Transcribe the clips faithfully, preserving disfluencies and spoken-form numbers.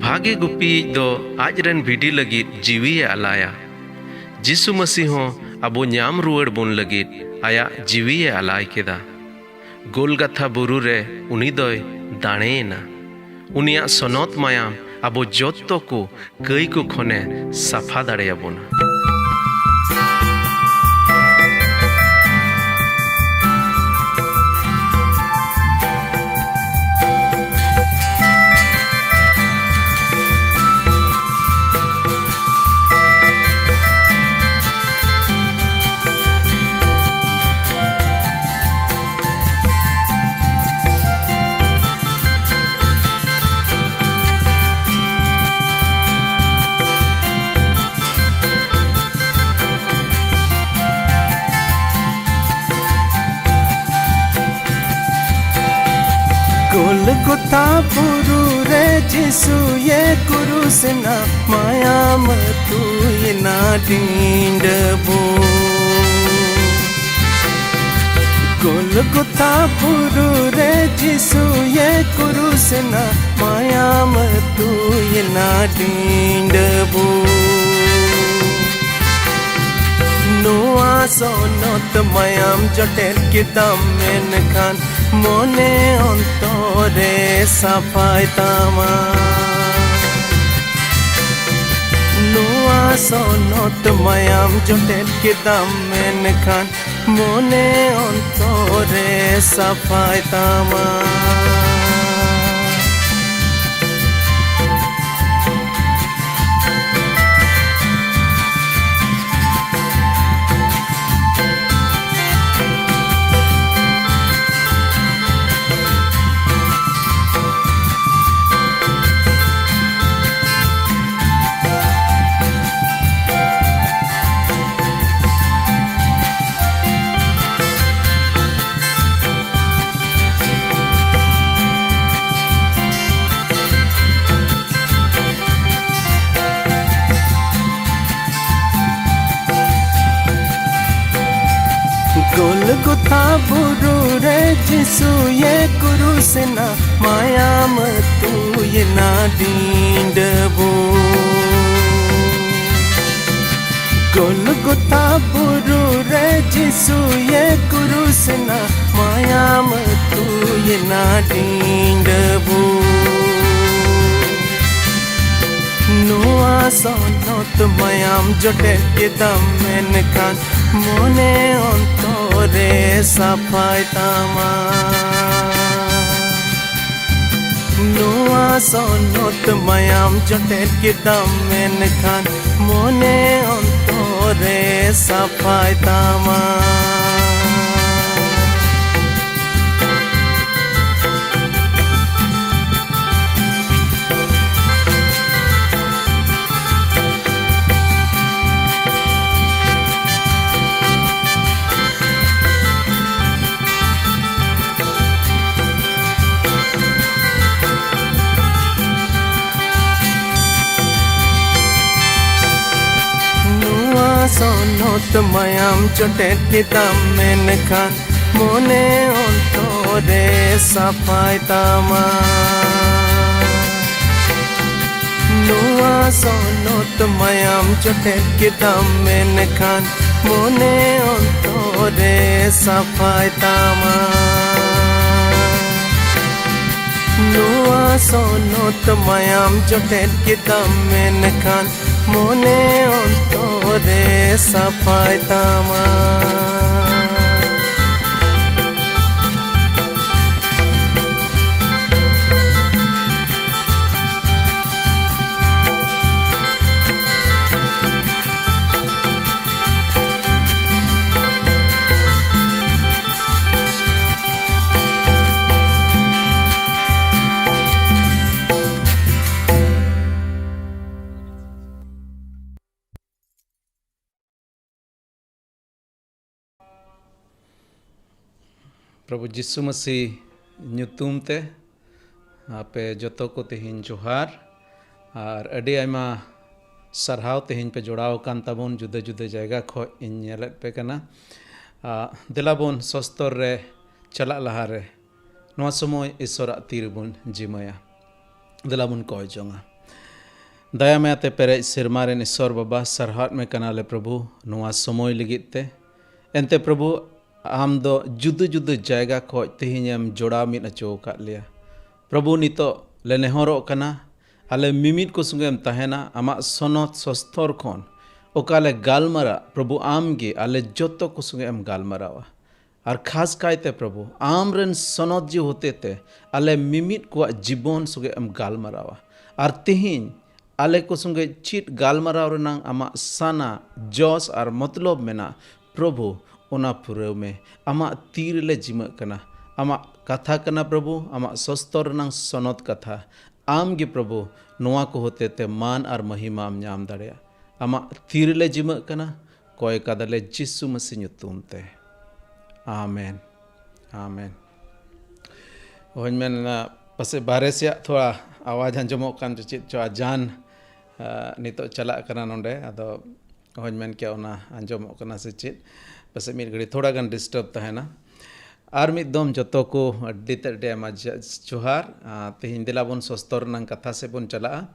ᱵᱷᱟᱜᱮ ᱜᱩᱯᱤᱭᱤᱡ ᱫᱚ ᱟᱡ ᱨᱮᱱ ᱵᱷᱤᱰᱤ ᱞᱟᱹᱜᱤᱫ ᱡᱤᱣᱤᱭᱮ ᱟᱞᱟᱭᱟ᱾ ᱡᱤᱥᱩ ᱢᱟᱹᱥᱤ ᱦᱚᱸ ᱟᱵᱚ ᱧᱟᱢ ᱨᱩᱣᱟᱹᱲ ᱵᱚᱱ ᱞᱟᱹᱜᱤᱫ ᱟᱭᱟᱜ ᱡᱤᱣᱤᱭᱮ ᱟᱞᱟᱭ ᱠᱮᱫᱟ᱾ ᱜᱳᱞᱜᱟᱛᱷᱟ ᱵᱩᱨᱩ ᱨᱮ ᱩᱱᱤ ᱫᱚᱭ ᱫᱟᱲᱮᱭᱮᱱᱟ᱾ ᱩᱱᱤᱭᱟᱜ ᱥᱚᱱᱚᱛ ᱢᱟᱭᱟᱢ ᱟᱵᱚ ᱡᱚᱛᱚ ᱠᱚ ᱠᱟᱹᱭ ᱠᱚ ᱠᱷᱚᱱᱮ ᱥᱟᱯᱷᱟ ᱫᱟᱲᱮᱭᱟᱵᱚᱱᱟ᱾ ᱜᱳᱞᱜᱚᱛᱷᱟ ᱵᱩᱨᱩ ᱨᱮ ᱡᱤᱥᱩᱭᱮ ᱠᱩᱨᱩᱥᱮᱱᱟ, ᱢᱟᱭᱟᱢ ᱟᱹᱛᱩᱭᱮᱱᱟ ᱰᱤᱸᱰᱟᱹᱵᱩ᱾ ᱜᱳᱞᱜᱚᱛᱷᱟ ᱵᱩᱨᱩ ᱨᱮ ᱡᱤᱥᱩᱭᱮ ᱠᱩᱨᱩᱥᱮᱱᱟ, ᱢᱟᱭᱟᱢ ᱟᱹᱛᱩᱭᱮᱱᱟ ᱰᱤᱸᱰᱟᱹᱵᱩ᱾ ᱱᱚᱣᱟ ᱥᱚᱱᱚᱛ ᱢᱟᱭᱟᱢ ᱡᱚᱴᱮᱫ ᱠᱮᱫᱟᱢ, ᱢᱮᱱᱠᱷᱟᱱ ᱢᱚᱱᱮ ᱚᱱᱛᱚᱨ ᱨᱮ ᱥᱟᱯᱷᱟᱭ ᱛᱟᱢᱟ᱾ ᱱᱚᱣᱟ ᱥᱚᱱᱚᱛ ᱢᱟᱭᱟᱢ ᱡᱚᱴᱮᱫ ᱠᱮᱫᱟᱢ, ᱢᱮᱱᱠᱷᱟᱱ ᱢᱚᱱᱮ ᱚᱱᱛᱚᱨ ᱨᱮ ᱥᱟᱯᱷᱟᱭ ᱛᱟᱢᱟ᱾ ᱜᱳᱞᱜᱚᱛᱷᱟ ᱵᱩᱨᱩ ᱨᱮ ᱡᱤᱥᱩᱭᱮ ᱠᱩᱨᱩᱥ ᱥᱮᱱᱟ ᱢᱟᱭᱟᱢ ᱟᱹᱛᱩᱭᱮᱱᱟ ᱰᱤᱸᱰᱟᱹ ᱵᱩ᱾ ᱜᱚᱞᱜᱚᱛᱟ ᱵᱩᱨᱩ ᱨᱮ ᱡᱤᱥᱩᱭᱮ ᱠᱩᱨᱩᱥᱮᱱᱟ ᱢᱟᱭᱟᱢ ᱟᱹᱛᱩᱭᱮᱱᱟ ᱰᱤᱸᱰᱟᱹ ᱵᱩ᱾ ᱱᱚᱣᱟ ᱥᱚᱱᱚᱛ ᱢᱟᱭᱟᱢ ᱡᱚᱴᱮᱫ ᱠᱮᱫᱟᱢ ᱢᱮᱱᱠᱷᱟᱱ ᱢᱚᱱᱮ ᱚᱱᱛᱚᱨ ᱨᱮ ᱥᱟᱯᱷᱟᱭ ᱛᱟᱢᱟ᱾ ᱱᱚᱣᱟ ᱥᱚᱱᱚᱛ ᱢᱟᱭᱟᱢ ᱡᱚᱴᱮᱫ ᱠᱮᱫᱟᱢ ᱢᱮᱱᱠᱷᱟᱱ ᱢᱚᱱᱮ ᱚᱱᱛᱚᱨ ᱨᱮ ᱥᱟᱯᱷᱟᱭ ᱛᱟᱢᱟ᱾ ᱱᱚᱣᱟ ᱥᱚᱱᱚᱛ ᱢᱟᱭᱟᱢ ᱡᱚᱴᱮᱫ ᱠᱮᱫᱟᱢ ᱢᱮᱱᱠᱷᱟᱱ ᱢᱚᱱᱮ ᱚᱱᱛᱚᱨ ᱨᱮ ᱥᱟᱯᱷᱟᱭ ᱛᱟᱢᱟ᱾ ᱱᱚᱣᱟ ᱥᱚᱱᱚᱛ ᱢᱟᱭᱟᱢ ᱡᱚᱴᱮᱫ ᱠᱮᱫᱟᱢ ᱢᱮᱱᱠᱷᱟᱱ ᱢᱚᱱᱮ ᱚᱱᱛᱚᱨ ᱨᱮ ᱥᱟᱯᱷᱟᱭ ᱛᱟᱢᱟ᱾ ᱱᱚᱣᱟ ᱥᱚᱱᱚᱛ ᱢᱟᱭᱟᱢ ᱡᱚᱴᱮᱫ ᱠᱮᱫᱟᱢ ᱢᱮᱱᱠᱷᱟᱱ ᱢᱚᱱᱮ ᱚᱱᱛᱚᱨ ᱨᱮ ᱥᱟᱯᱷᱟᱭ ᱛᱟᱢᱟ᱾ ᱯᱨᱚᱵᱷᱩ ᱡᱤᱥᱩ ᱢᱟᱹᱥᱤ ᱧᱩᱛᱩᱢ ᱛᱮ ᱟᱯᱮ ᱡᱚᱛᱚ ᱠᱚ ᱛᱮᱦᱮᱧ ᱡᱚᱦᱟᱨ᱾ ᱟᱨ ᱟᱹᱰᱤ ᱟᱭᱢᱟ ᱥᱟᱨᱦᱟᱣ, ᱛᱮᱦᱮᱧ ᱯᱮ ᱡᱚᱲᱟᱣ ᱟᱠᱟᱱ ᱛᱟᱵᱚᱱ, ᱡᱩᱫᱟᱹ ᱡᱩᱫᱟᱹ ᱡᱟᱭᱜᱟ ᱠᱷᱚᱱ ᱤᱧ ᱧᱮᱞᱮᱫ ᱯᱮ ᱠᱟᱱᱟ᱾ ᱟ, ᱫᱮᱞᱟ ᱵᱚᱱ ᱥᱚᱥᱛᱚᱨ ᱨᱮ ᱪᱟᱞᱟᱜ ᱞᱟᱦᱟᱨᱮ ᱱᱚᱣᱟ ᱥᱚᱢᱚᱭ ᱤᱥᱚᱨᱟᱜ ᱛᱤ ᱨᱮᱵᱚᱱ ᱡᱤᱢᱟᱹᱭᱟ᱾ ᱫᱮᱞᱟ ᱵᱚᱱ ᱠᱚᱭ ᱡᱚᱝᱟ᱾ ᱫᱟᱭᱟ ᱢᱟᱭᱟᱛᱮ ᱯᱮᱨᱮᱡ ᱥᱮᱨᱢᱟ ᱨᱮᱱ ᱤᱥᱚᱨ ᱵᱟᱵᱟ, ᱥᱟᱨᱦᱟᱣᱮᱫ ᱢᱮ ᱠᱟᱱᱟᱞᱮ ᱯᱨᱚᱵᱷᱩ, ᱱᱚᱣᱟ ᱥᱚᱢᱚᱭ ᱞᱟᱹᱜᱤᱫ ᱛᱮ᱾ ᱮᱱᱛᱮ ᱯᱨᱚᱵᱷᱩ, ᱟᱢ ᱫᱚ ᱡᱩᱫᱟᱹ ᱡᱩᱫᱟᱹ ᱡᱟᱭᱜᱟ ᱠᱷᱚᱱ ᱛᱮᱦᱮᱧ ᱮᱢ ᱡᱚᱲᱟᱣ ᱢᱤᱫ ᱦᱚᱪᱚ ᱟᱠᱟᱫ ᱞᱮᱭᱟ᱾ ᱯᱨᱚᱵᱷᱩ, ᱱᱤᱛᱚᱜ ᱞᱮ ᱱᱮᱦᱚᱨᱚᱜ ᱠᱟᱱᱟ, ᱟᱞᱮ ᱢᱤᱢᱤᱫ ᱠᱚ ᱥᱚᱸᱜᱮ ᱮᱢ ᱛᱟᱦᱮᱱᱟ, ᱟᱢᱟᱜ ᱥᱚᱱᱚᱛ ᱥᱚᱥᱛᱚᱨ ᱠᱷᱚᱱ ᱚᱠᱟ ᱞᱮ ᱜᱟᱞᱢᱟᱨᱟᱜ, ᱯᱨᱚᱵᱷᱩ, ᱟᱢ ᱜᱮ ᱟᱞᱮ ᱡᱚᱛᱚ ᱠᱚ ᱥᱚᱸᱜᱮ ᱮᱢ ᱜᱟᱞᱢᱟᱨᱟᱣᱟ᱾ ᱟᱨ ᱠᱷᱟᱥ ᱠᱟᱭᱛᱮ ᱯᱨᱚᱵᱷᱩ, ᱟᱢ ᱨᱮᱱ ᱥᱚᱱᱚᱛ ᱡᱤᱣᱤ ᱦᱚᱛᱮᱛᱮ ᱟᱞᱮ ᱢᱤᱢᱤᱫ ᱠᱚᱣᱟᱜ ᱡᱤᱵᱚᱱ ᱥᱚᱸᱜᱮ ᱮᱢ ᱜᱟᱞᱢᱟᱨᱟᱣᱟ᱾ ᱟᱨ ᱛᱮᱦᱮᱧ ᱟᱞᱮ ᱠᱚ ᱥᱚᱸᱜᱮ ᱪᱮᱫ ᱜᱟᱞᱢᱟᱨᱟᱣ ᱨᱮᱱᱟᱝ ᱟᱢᱟᱜ ᱥᱟᱱᱟ, ᱡᱚᱥ ᱟᱨ ᱢᱚᱛᱞᱚᱵ ᱢᱮᱱᱟᱜ, ᱯᱨᱚᱵᱷᱩ, ᱚᱱᱟ ᱯᱩᱨᱟᱹᱣ ᱢᱮ᱾ ᱟᱢᱟᱜ ᱛᱤ ᱨᱮᱞᱮ ᱡᱤᱢᱟᱹᱜ ᱠᱟᱱᱟ᱾ ᱟᱢᱟᱜ ᱠᱟᱛᱷᱟ ᱠᱟᱱᱟ ᱯᱨᱚᱵᱷᱩ, ᱟᱢᱟᱜ ᱥᱚᱥᱛᱚᱨ ᱨᱮᱱᱟᱝ ᱥᱚᱱᱚᱛ ᱠᱟᱛᱷᱟ᱾ ᱟᱢ ᱜᱮ ᱯᱨᱚᱵᱷᱩ, ᱱᱚᱣᱟ ᱠᱚ ᱦᱚᱛᱮᱛᱮ ᱢᱟᱱ ᱟᱨ ᱢᱚᱦᱤᱢᱟᱢ ᱧᱟᱢ ᱫᱟᱲᱮᱭᱟᱜ᱾ ᱟᱢᱟᱜ ᱛᱤ ᱨᱮᱞᱮ ᱡᱤᱢᱟᱹᱜ ᱠᱟᱱᱟ, ᱠᱚᱭ ᱠᱟᱫᱟᱞᱮ ᱡᱤᱥᱩ ᱢᱟᱹᱥᱤ ᱧᱩᱛᱩᱢ ᱛᱮ᱾ ᱟᱢᱮᱱ, ᱟᱢᱮᱱ᱾ ᱦᱚᱧ ᱢᱮᱱ, ᱯᱟᱥᱮᱡ ᱵᱟᱦᱨᱮ ᱥᱮᱭᱟᱜ ᱛᱷᱚᱲᱟ ᱟᱣᱟᱡᱽ ᱟᱸᱡᱚᱢᱚᱜ ᱠᱟᱱ ᱪᱚ ᱪᱮᱫ ᱪᱚ, ᱟᱡᱟᱱ, ᱟ, ᱱᱤᱛᱚᱜ ᱪᱟᱞᱟᱜ ᱠᱟᱱᱟ ᱱᱚᱰᱮ, ᱟᱫᱚ ᱦᱚᱧ ᱢᱮᱱ ᱠᱮᱭᱟ ᱚᱱᱟ ᱟᱸᱡᱚᱢᱚᱜ ᱠᱟᱱᱟ ᱥᱮ ᱪᱮᱫ, ᱯᱟᱥᱮᱡ ᱢᱤᱫ ᱜᱷᱟᱹᱲᱤ ᱛᱷᱚᱲᱟ ᱜᱟᱱ disturb ᱛᱟᱦᱮᱱᱟ᱾ ᱟᱨ ᱢᱤᱫ ᱫᱚᱢ ᱡᱚᱛᱚ ᱠᱚ ᱟᱹᱰᱤ ᱛᱮᱫ ᱟᱹᱰᱤ ᱟᱭᱢᱟ ᱡ-, ᱡᱚᱦᱟᱨ᱾ ᱟ, ᱛᱮᱦᱮᱧ ᱫᱮᱞᱟ ᱵᱚᱱ ᱥᱚᱥᱛᱚᱨ ᱨᱮᱱᱟᱝ ᱠᱟᱛᱷᱟ ᱥᱮᱫ ᱵᱚᱱ ᱪᱟᱞᱟᱜᱼᱟ᱾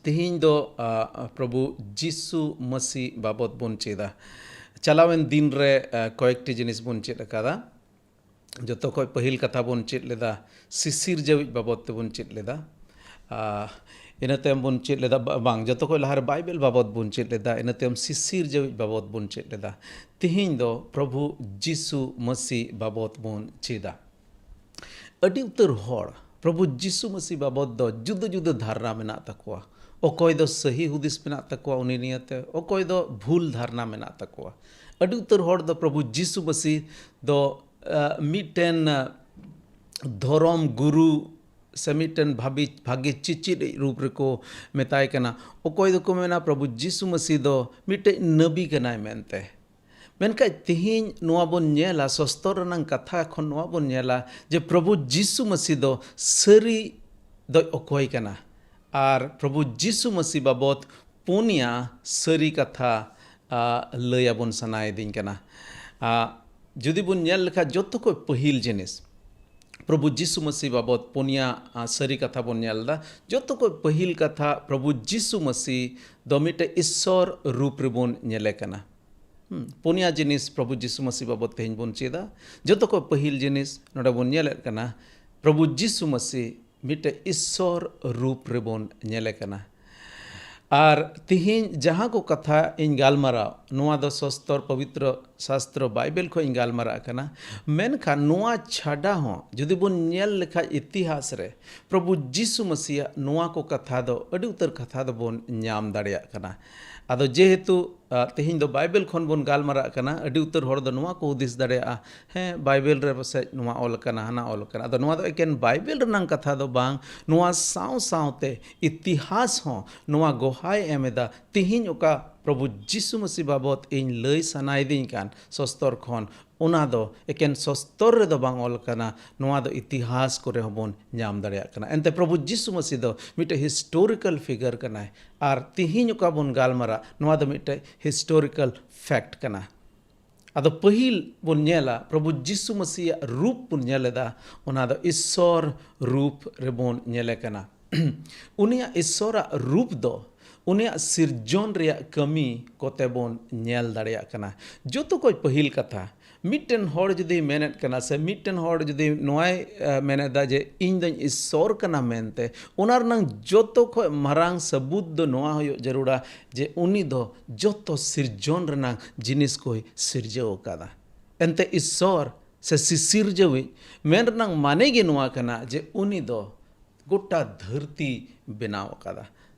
ᱛᱮᱦᱮᱧ ᱫᱚ, ᱟ, ᱯᱨᱚᱵᱷᱩ ᱡᱤᱥᱩ ᱢᱟᱹᱥᱤ ᱵᱟᱵᱚᱛ ᱵᱚᱱ ᱪᱮᱫᱟ᱾ ᱪᱟᱞᱟᱣᱮᱱ ᱫᱤᱱ ᱨᱮ, ᱟ, ᱠᱚᱭᱮᱠᱴᱤ ᱡᱤᱱᱤᱥ ᱵᱚᱱ ᱪᱮᱫ ᱟᱠᱟᱫᱟ᱾ ᱡᱚᱛᱚ ᱠᱷᱚᱡ ᱯᱟᱹᱦᱤᱞ ᱠᱟᱛᱷᱟ ᱵᱚᱱ ᱪᱮᱫ ᱞᱮᱫᱟ, ᱥᱤᱥᱤᱨ ᱡᱟᱹᱣᱤᱡ ᱵᱟᱵᱚᱛ ᱛᱮᱵᱚᱱ ᱪᱮᱫ ᱞᱮᱫᱟ᱾ ᱟ, ᱤᱱᱟᱹ ᱛᱟᱭᱚᱢ ᱵᱚᱱ ᱪᱮᱫ ᱞᱮᱫᱟ, ᱵᱟ-, ᱵᱟᱝ, ᱡᱚᱛᱚ ᱠᱷᱚᱡ ᱞᱟᱦᱟᱨᱮ ᱵᱟᱭᱵᱮᱞ ᱵᱟᱵᱚᱛ ᱵᱚᱱ ᱪᱮᱫ ᱞᱮᱫᱟ, ᱤᱱᱟᱹ ᱛᱟᱭᱚᱢ ᱥᱤᱥᱤᱨ ᱡᱟᱹᱣᱤᱡ ᱵᱟᱵᱚᱛ ᱵᱚᱱ ᱪᱮᱫ ᱞᱮᱫᱟ᱾ ᱛᱮᱦᱮᱧ ᱫᱚ ᱯᱨᱚᱵᱷᱩ ᱡᱤᱥᱩ ᱢᱟᱹᱥᱤ ᱵᱟᱵᱚᱛ ᱵᱚᱱ ᱪᱮᱫᱟ᱾ ᱟᱹᱰᱤ ᱩᱛᱟᱹᱨ ᱦᱚᱲ ᱯᱨᱚᱵᱷᱩ ᱡᱤᱥᱩ ᱢᱟᱹᱥᱤ ᱵᱟᱵᱚᱛ ᱫᱚ ᱡᱩᱫᱟᱹ ᱡᱩᱫᱟᱹ ᱫᱷᱟᱨᱱᱟ ᱢᱮᱱᱟᱜ ᱛᱟᱠᱚᱣᱟ᱾ ᱚᱠᱚᱭ ᱫᱚ ᱥᱟᱹᱦᱤ ᱦᱩᱫᱤᱥ ᱢᱮᱱᱟᱜ ᱛᱟᱠᱚᱣᱟ ᱩᱱᱤ ᱱᱤᱭᱟᱹᱛᱮ, ᱚᱠᱚᱭ ᱫᱚ ᱵᱷᱩᱞ ᱫᱷᱟᱨᱱᱟ ᱢᱮᱱᱟᱜ ᱛᱟᱠᱚᱣᱟ᱾ ᱟᱹᱰᱤ ᱩᱛᱟᱹᱨ ᱦᱚᱲ ᱫᱚ ᱯᱨᱚᱵᱷᱩ ᱡᱤᱥᱩ ᱢᱟᱹᱥᱤ ᱫᱚ, ᱟ, ᱢᱤᱫᱴᱮᱱ, ᱟ, ᱫᱷᱚᱨᱚᱢ ᱜᱩᱨᱩ ᱥᱮ ᱢᱤᱫᱴᱮᱱ ᱵᱷᱟᱵᱤ-, ᱵᱷᱟᱜᱮ ᱪᱮᱪᱮᱫ ᱨᱩᱯ ᱨᱮᱠᱚ ᱢᱮᱛᱟᱭ ᱠᱟᱱᱟ᱾ ᱚᱠᱚᱭ ᱫᱚᱠᱚ ᱢᱮᱱᱟ ᱯᱨᱚᱵᱷᱩ ᱡᱤᱥᱩ ᱢᱟᱹᱥᱤ ᱫᱚ ᱢᱤᱫᱴᱮᱡ ᱱᱟᱹᱵᱤ ᱠᱟᱱᱟᱭ ᱢᱮᱱᱛᱮ᱾ ᱢᱮᱱᱠᱷᱟᱡ ᱛᱮᱦᱮᱧ ᱱᱚᱣᱟ ᱵᱚᱱ ᱧᱮᱞᱟ, ᱥᱚᱥᱛᱚᱨ ᱨᱮᱱᱟᱝ ᱠᱟᱛᱷᱟ ᱠᱷᱚᱱ ᱱᱚᱣᱟ ᱵᱚᱱ ᱧᱮᱞᱟ ᱡᱮ ᱯᱨᱚᱵᱷᱩ ᱡᱤᱥᱩ ᱢᱟᱹᱥᱤ ᱫᱚ ᱥᱟᱹᱨᱤ ᱫᱚᱭ ᱚᱠᱚᱭ ᱠᱟᱱᱟ᱾ ᱟᱨ ᱯᱨᱚᱵᱷᱩ ᱡᱤᱥᱩ ᱢᱟᱹᱥᱤ ᱵᱟᱵᱚᱛ ᱯᱩᱱᱭᱟ ᱥᱟᱹᱨᱤ ᱠᱟᱛᱷᱟ, ᱟ, ᱞᱟᱹᱭ ᱟᱵᱚᱱ ᱥᱟᱱᱟᱭᱮᱫᱤᱧ ᱠᱟᱱᱟ᱾ ᱟ, ᱡᱩᱫᱤ ᱵᱚᱱ ᱧᱮᱞ ᱞᱮᱠᱷᱟᱡ ᱡᱚᱛᱚ ᱠᱷᱚᱡ ᱯᱟᱹᱦᱤᱞ ᱡᱤᱱᱤᱥ, ᱯᱨᱚᱵᱷᱩ ᱡᱤᱥᱩ ᱢᱟᱹᱥᱤ ᱵᱟᱵᱚᱛ ᱯᱩᱱᱭᱟ, ᱟ, ᱥᱟᱹᱨᱤ ᱠᱟᱛᱷᱟ ᱵᱚᱱ ᱧᱮᱞ ᱮᱫᱟ᱾ ᱡᱚᱛᱚ ᱠᱷᱚᱱ ᱯᱟᱹᱦᱤᱞ ᱠᱟᱛᱷᱟ, ᱯᱨᱚᱵᱷᱩ ᱡᱤᱥᱩ ᱢᱟᱹᱥᱤ ᱫᱚ ᱢᱤᱫᱴᱮᱡ ᱤᱥᱥᱚᱨ ᱨᱩᱯ ᱨᱮᱵᱚᱱ ᱧᱮᱞᱮ ᱠᱟᱱᱟ᱾ ᱦᱩᱸ, ᱯᱩᱱᱭᱟ ᱡᱤᱱᱤᱥ ᱯᱨᱚᱵᱷᱩ ᱡᱤᱥᱩ ᱢᱟᱹᱥᱤ ᱵᱟᱵᱚᱛ ᱛᱮᱦᱮᱧ ᱵᱚᱱ ᱪᱮᱫᱟ᱾ ᱡᱚᱛᱚ ᱠᱷᱚᱱ ᱯᱟᱹᱦᱤᱞ ᱡᱤᱱᱤᱥ ᱱᱚᱰᱮ ᱵᱚᱱ ᱧᱮᱞᱮᱫ ᱠᱟᱱᱟ, ᱯᱨᱚᱵᱷᱩ ᱡᱤᱥᱩ ᱢᱟᱹᱥᱤ ᱢᱤᱫᱴᱮᱡ ᱤᱥᱥᱚᱨ ᱨᱩᱯ ᱨᱮᱵᱚᱱ ᱧᱮᱞᱮ ᱠᱟᱱᱟ᱾ ᱟᱨ ᱛᱤᱦᱤᱧ ᱡᱟᱦᱟᱸ ᱠᱚ ᱠᱟᱛᱷᱟ ᱤᱧ ᱜᱟᱞᱢᱟᱨᱟᱣ, ᱱᱚᱣᱟ ᱫᱚ ᱥᱚᱥᱛᱚᱨ ᱯᱚᱵᱤᱛᱨᱚ ᱥᱟᱥᱛᱨᱚ ᱵᱟᱭᱵᱮᱞ ᱠᱷᱚᱱ ᱤᱧ ᱜᱟᱞᱢᱟᱨᱟᱜ ᱠᱟᱱᱟ᱾ ᱢᱮᱱᱠᱷᱟᱱ ᱱᱚᱣᱟ ᱪᱷᱟᱰᱟ ᱦᱚᱸ ᱡᱩᱫᱤ ᱵᱚᱱ ᱧᱮᱞ ᱞᱮᱠᱷᱟᱡ ᱤᱛᱤᱦᱟᱥ ᱨᱮ, ᱯᱨᱚᱵᱷᱩ ᱡᱤᱥᱩ ᱢᱟᱹᱥᱤᱭᱟᱜ ᱱᱚᱣᱟ ᱠᱚ ᱠᱟᱛᱷᱟ ᱫᱚ ᱟᱹᱰᱤ ᱩᱛᱟᱹᱨ ᱠᱟᱛᱷᱟ ᱫᱚᱵᱚᱱ ᱧᱟᱢ ᱫᱟᱲᱮᱭᱟᱜ ᱠᱟᱱᱟ᱾ ᱟᱫᱚ ᱡᱮᱦᱮᱛᱩ, ᱟ, ᱛᱮᱦᱮᱧ ᱫᱚ ᱵᱟᱭᱵᱮᱞ ᱠᱷᱚᱱ ᱵᱚᱱ ᱜᱟᱞᱢᱟᱨᱟᱜ ᱠᱟᱱᱟ, ᱟᱹᱰᱤ ᱩᱛᱟᱹᱨ ᱦᱚᱲ ᱫᱚ ᱱᱚᱣᱟ ᱠᱚ ᱦᱩᱫᱤᱥ ᱫᱟᱲᱮᱭᱟᱜᱼᱟ, ᱦᱮᱸ, ᱵᱟᱭᱵᱮᱞ ᱨᱮ ᱯᱟᱥᱮᱡ ᱱᱚᱣᱟ ᱚᱞ ᱟᱠᱟᱱᱟ, ᱦᱟᱱᱟ ᱚᱞ ᱟᱠᱟᱱᱟ᱾ ᱟᱫᱚ ᱱᱚᱣᱟ ᱫᱚ ᱮᱠᱮᱱ ᱵᱟᱭᱵᱮᱞ ᱨᱮᱱᱟᱝ ᱠᱟᱛᱷᱟ ᱫᱚ ᱵᱟᱝ, ᱱᱚᱣᱟ ᱥᱟᱶ ᱥᱟᱶᱛᱮ ᱤᱛᱤᱦᱟᱥ ᱦᱚᱸ ᱱᱚᱣᱟ ᱜᱚᱦᱟᱭ ᱮᱢ ᱮᱫᱟ᱾ ᱛᱤᱦᱤᱧ ᱚᱠᱟ ᱯᱨᱚᱵᱷᱩ ᱡᱤᱥᱩ ᱢᱟᱹᱥᱤ ᱵᱟᱵᱚᱛ ᱤᱧ ᱞᱟᱹᱭ ᱥᱟᱱᱟᱭᱮᱫᱤᱧ ᱠᱟᱱ ᱥᱚᱥᱛᱚᱨ ᱠᱷᱚᱱ, ᱚᱱᱟ ᱫᱚ ᱮᱠᱮᱱ ᱥᱚᱥᱛᱚᱨ ᱨᱮᱫᱚ ᱵᱟᱝ ᱚᱞ ᱟᱠᱟᱱᱟ, ᱱᱚᱣᱟ ᱫᱚ ᱤᱛᱤᱦᱟᱥ ᱠᱚᱨᱮ ᱦᱚᱸᱵᱚᱱ ᱧᱟᱢ ᱫᱟᱲᱮᱭᱟᱜ ᱠᱟᱱᱟ᱾ ᱮᱱᱛᱮ ᱯᱨᱚᱵᱷᱩ ᱡᱤᱥᱩ ᱢᱟᱹᱥᱤ ᱫᱚ ᱢᱤᱫᱴᱮᱡ historical figure ᱠᱟᱱᱟᱭ, ᱟᱨ ᱛᱤᱦᱤᱧ ᱚᱠᱟ ᱵᱚᱱ ᱜᱟᱞᱢᱟᱨᱟᱜ, ᱱᱚᱣᱟ ᱫᱚ ᱢᱤᱫᱴᱮᱡ historical fact ᱠᱟᱱᱟ᱾ ᱟᱫᱚ ᱯᱟᱹᱦᱤᱞ ᱵᱚᱱ ᱧᱮᱞᱟ, ᱯᱨᱚᱵᱷᱩ ᱡᱤᱥᱩ ᱢᱟᱹᱥᱤᱭᱟᱜ ᱨᱩᱯ ᱵᱚᱱ ᱧᱮᱞ ᱮᱫᱟ, ᱚᱱᱟ ᱫᱚ ᱤᱥᱥᱚᱨ ᱨᱩᱯ ᱨᱮᱵᱚᱱ ᱧᱮᱞᱮ ᱠᱟᱱᱟ᱾ ᱩᱱᱤᱭᱟᱜ ᱤᱥᱥᱚᱨᱟᱜ ᱨᱩᱯ ᱫᱚ ᱩᱱᱤᱭᱟᱜ ᱥᱤᱨᱡᱚᱱ ᱨᱮᱭᱟᱜ ᱠᱟᱹᱢᱤ ᱠᱚᱛᱮ ᱵᱚᱱ ᱧᱮᱞ ᱫᱟᱲᱮᱭᱟᱜ ᱠᱟᱱᱟ᱾ ᱡᱚᱛᱚ ᱠᱷᱚᱡ ᱯᱟᱹᱦᱤᱞ ᱠᱟᱛᱷᱟ, ᱢᱤᱫᱴᱮᱱ ᱦᱚᱲ ᱡᱩᱫᱤ ᱢᱮᱱᱮᱫ ᱠᱟᱱᱟ, ᱥᱮ ᱢᱤᱫᱴᱮᱱ ᱦᱚᱲ ᱡᱩᱫᱤ ᱱᱚᱣᱟᱭ, ᱮ, ᱢᱮᱱᱮᱫᱟ ᱡᱮ ᱤᱧ ᱫᱚᱧ ᱤᱥᱥᱚᱨ ᱠᱟᱱᱟ ᱢᱮᱱᱛᱮ, ᱚᱱᱟ ᱨᱮᱱᱟᱝ ᱡᱚᱛᱚ ᱠᱷᱚᱡ ᱢᱟᱨᱟᱝ ᱥᱟᱹᱵᱩᱛ ᱫᱚ ᱱᱚᱣᱟ ᱦᱩᱭᱩᱜ ᱡᱟᱹᱨᱩᱲᱟ ᱡᱮ ᱩᱱᱤ ᱫᱚ ᱡᱚᱛᱚ ᱥᱤᱨᱡᱚᱱ ᱨᱮᱱᱟᱝ ᱡᱤᱱᱤᱥ ᱠᱚᱭ ᱥᱤᱨᱡᱟᱹᱣ ᱟᱠᱟᱫᱟ᱾ ᱮᱱᱛᱮ ᱤᱥᱥᱚᱨ ᱥᱮ ᱥᱤᱥᱤᱨᱡᱟᱹᱣᱤᱡ ᱢᱮᱱ ᱨᱮᱱᱟᱝ ᱢᱟᱱᱮ ᱜᱮ ᱱᱚᱣᱟ ᱠᱟᱱᱟ ᱡᱮ ᱩᱱᱤ ᱫᱚ ᱜᱚᱴᱟ ᱫᱷᱟᱹᱨᱛᱤ ᱵᱮᱱᱟᱣ ᱟᱠᱟᱫᱟ᱾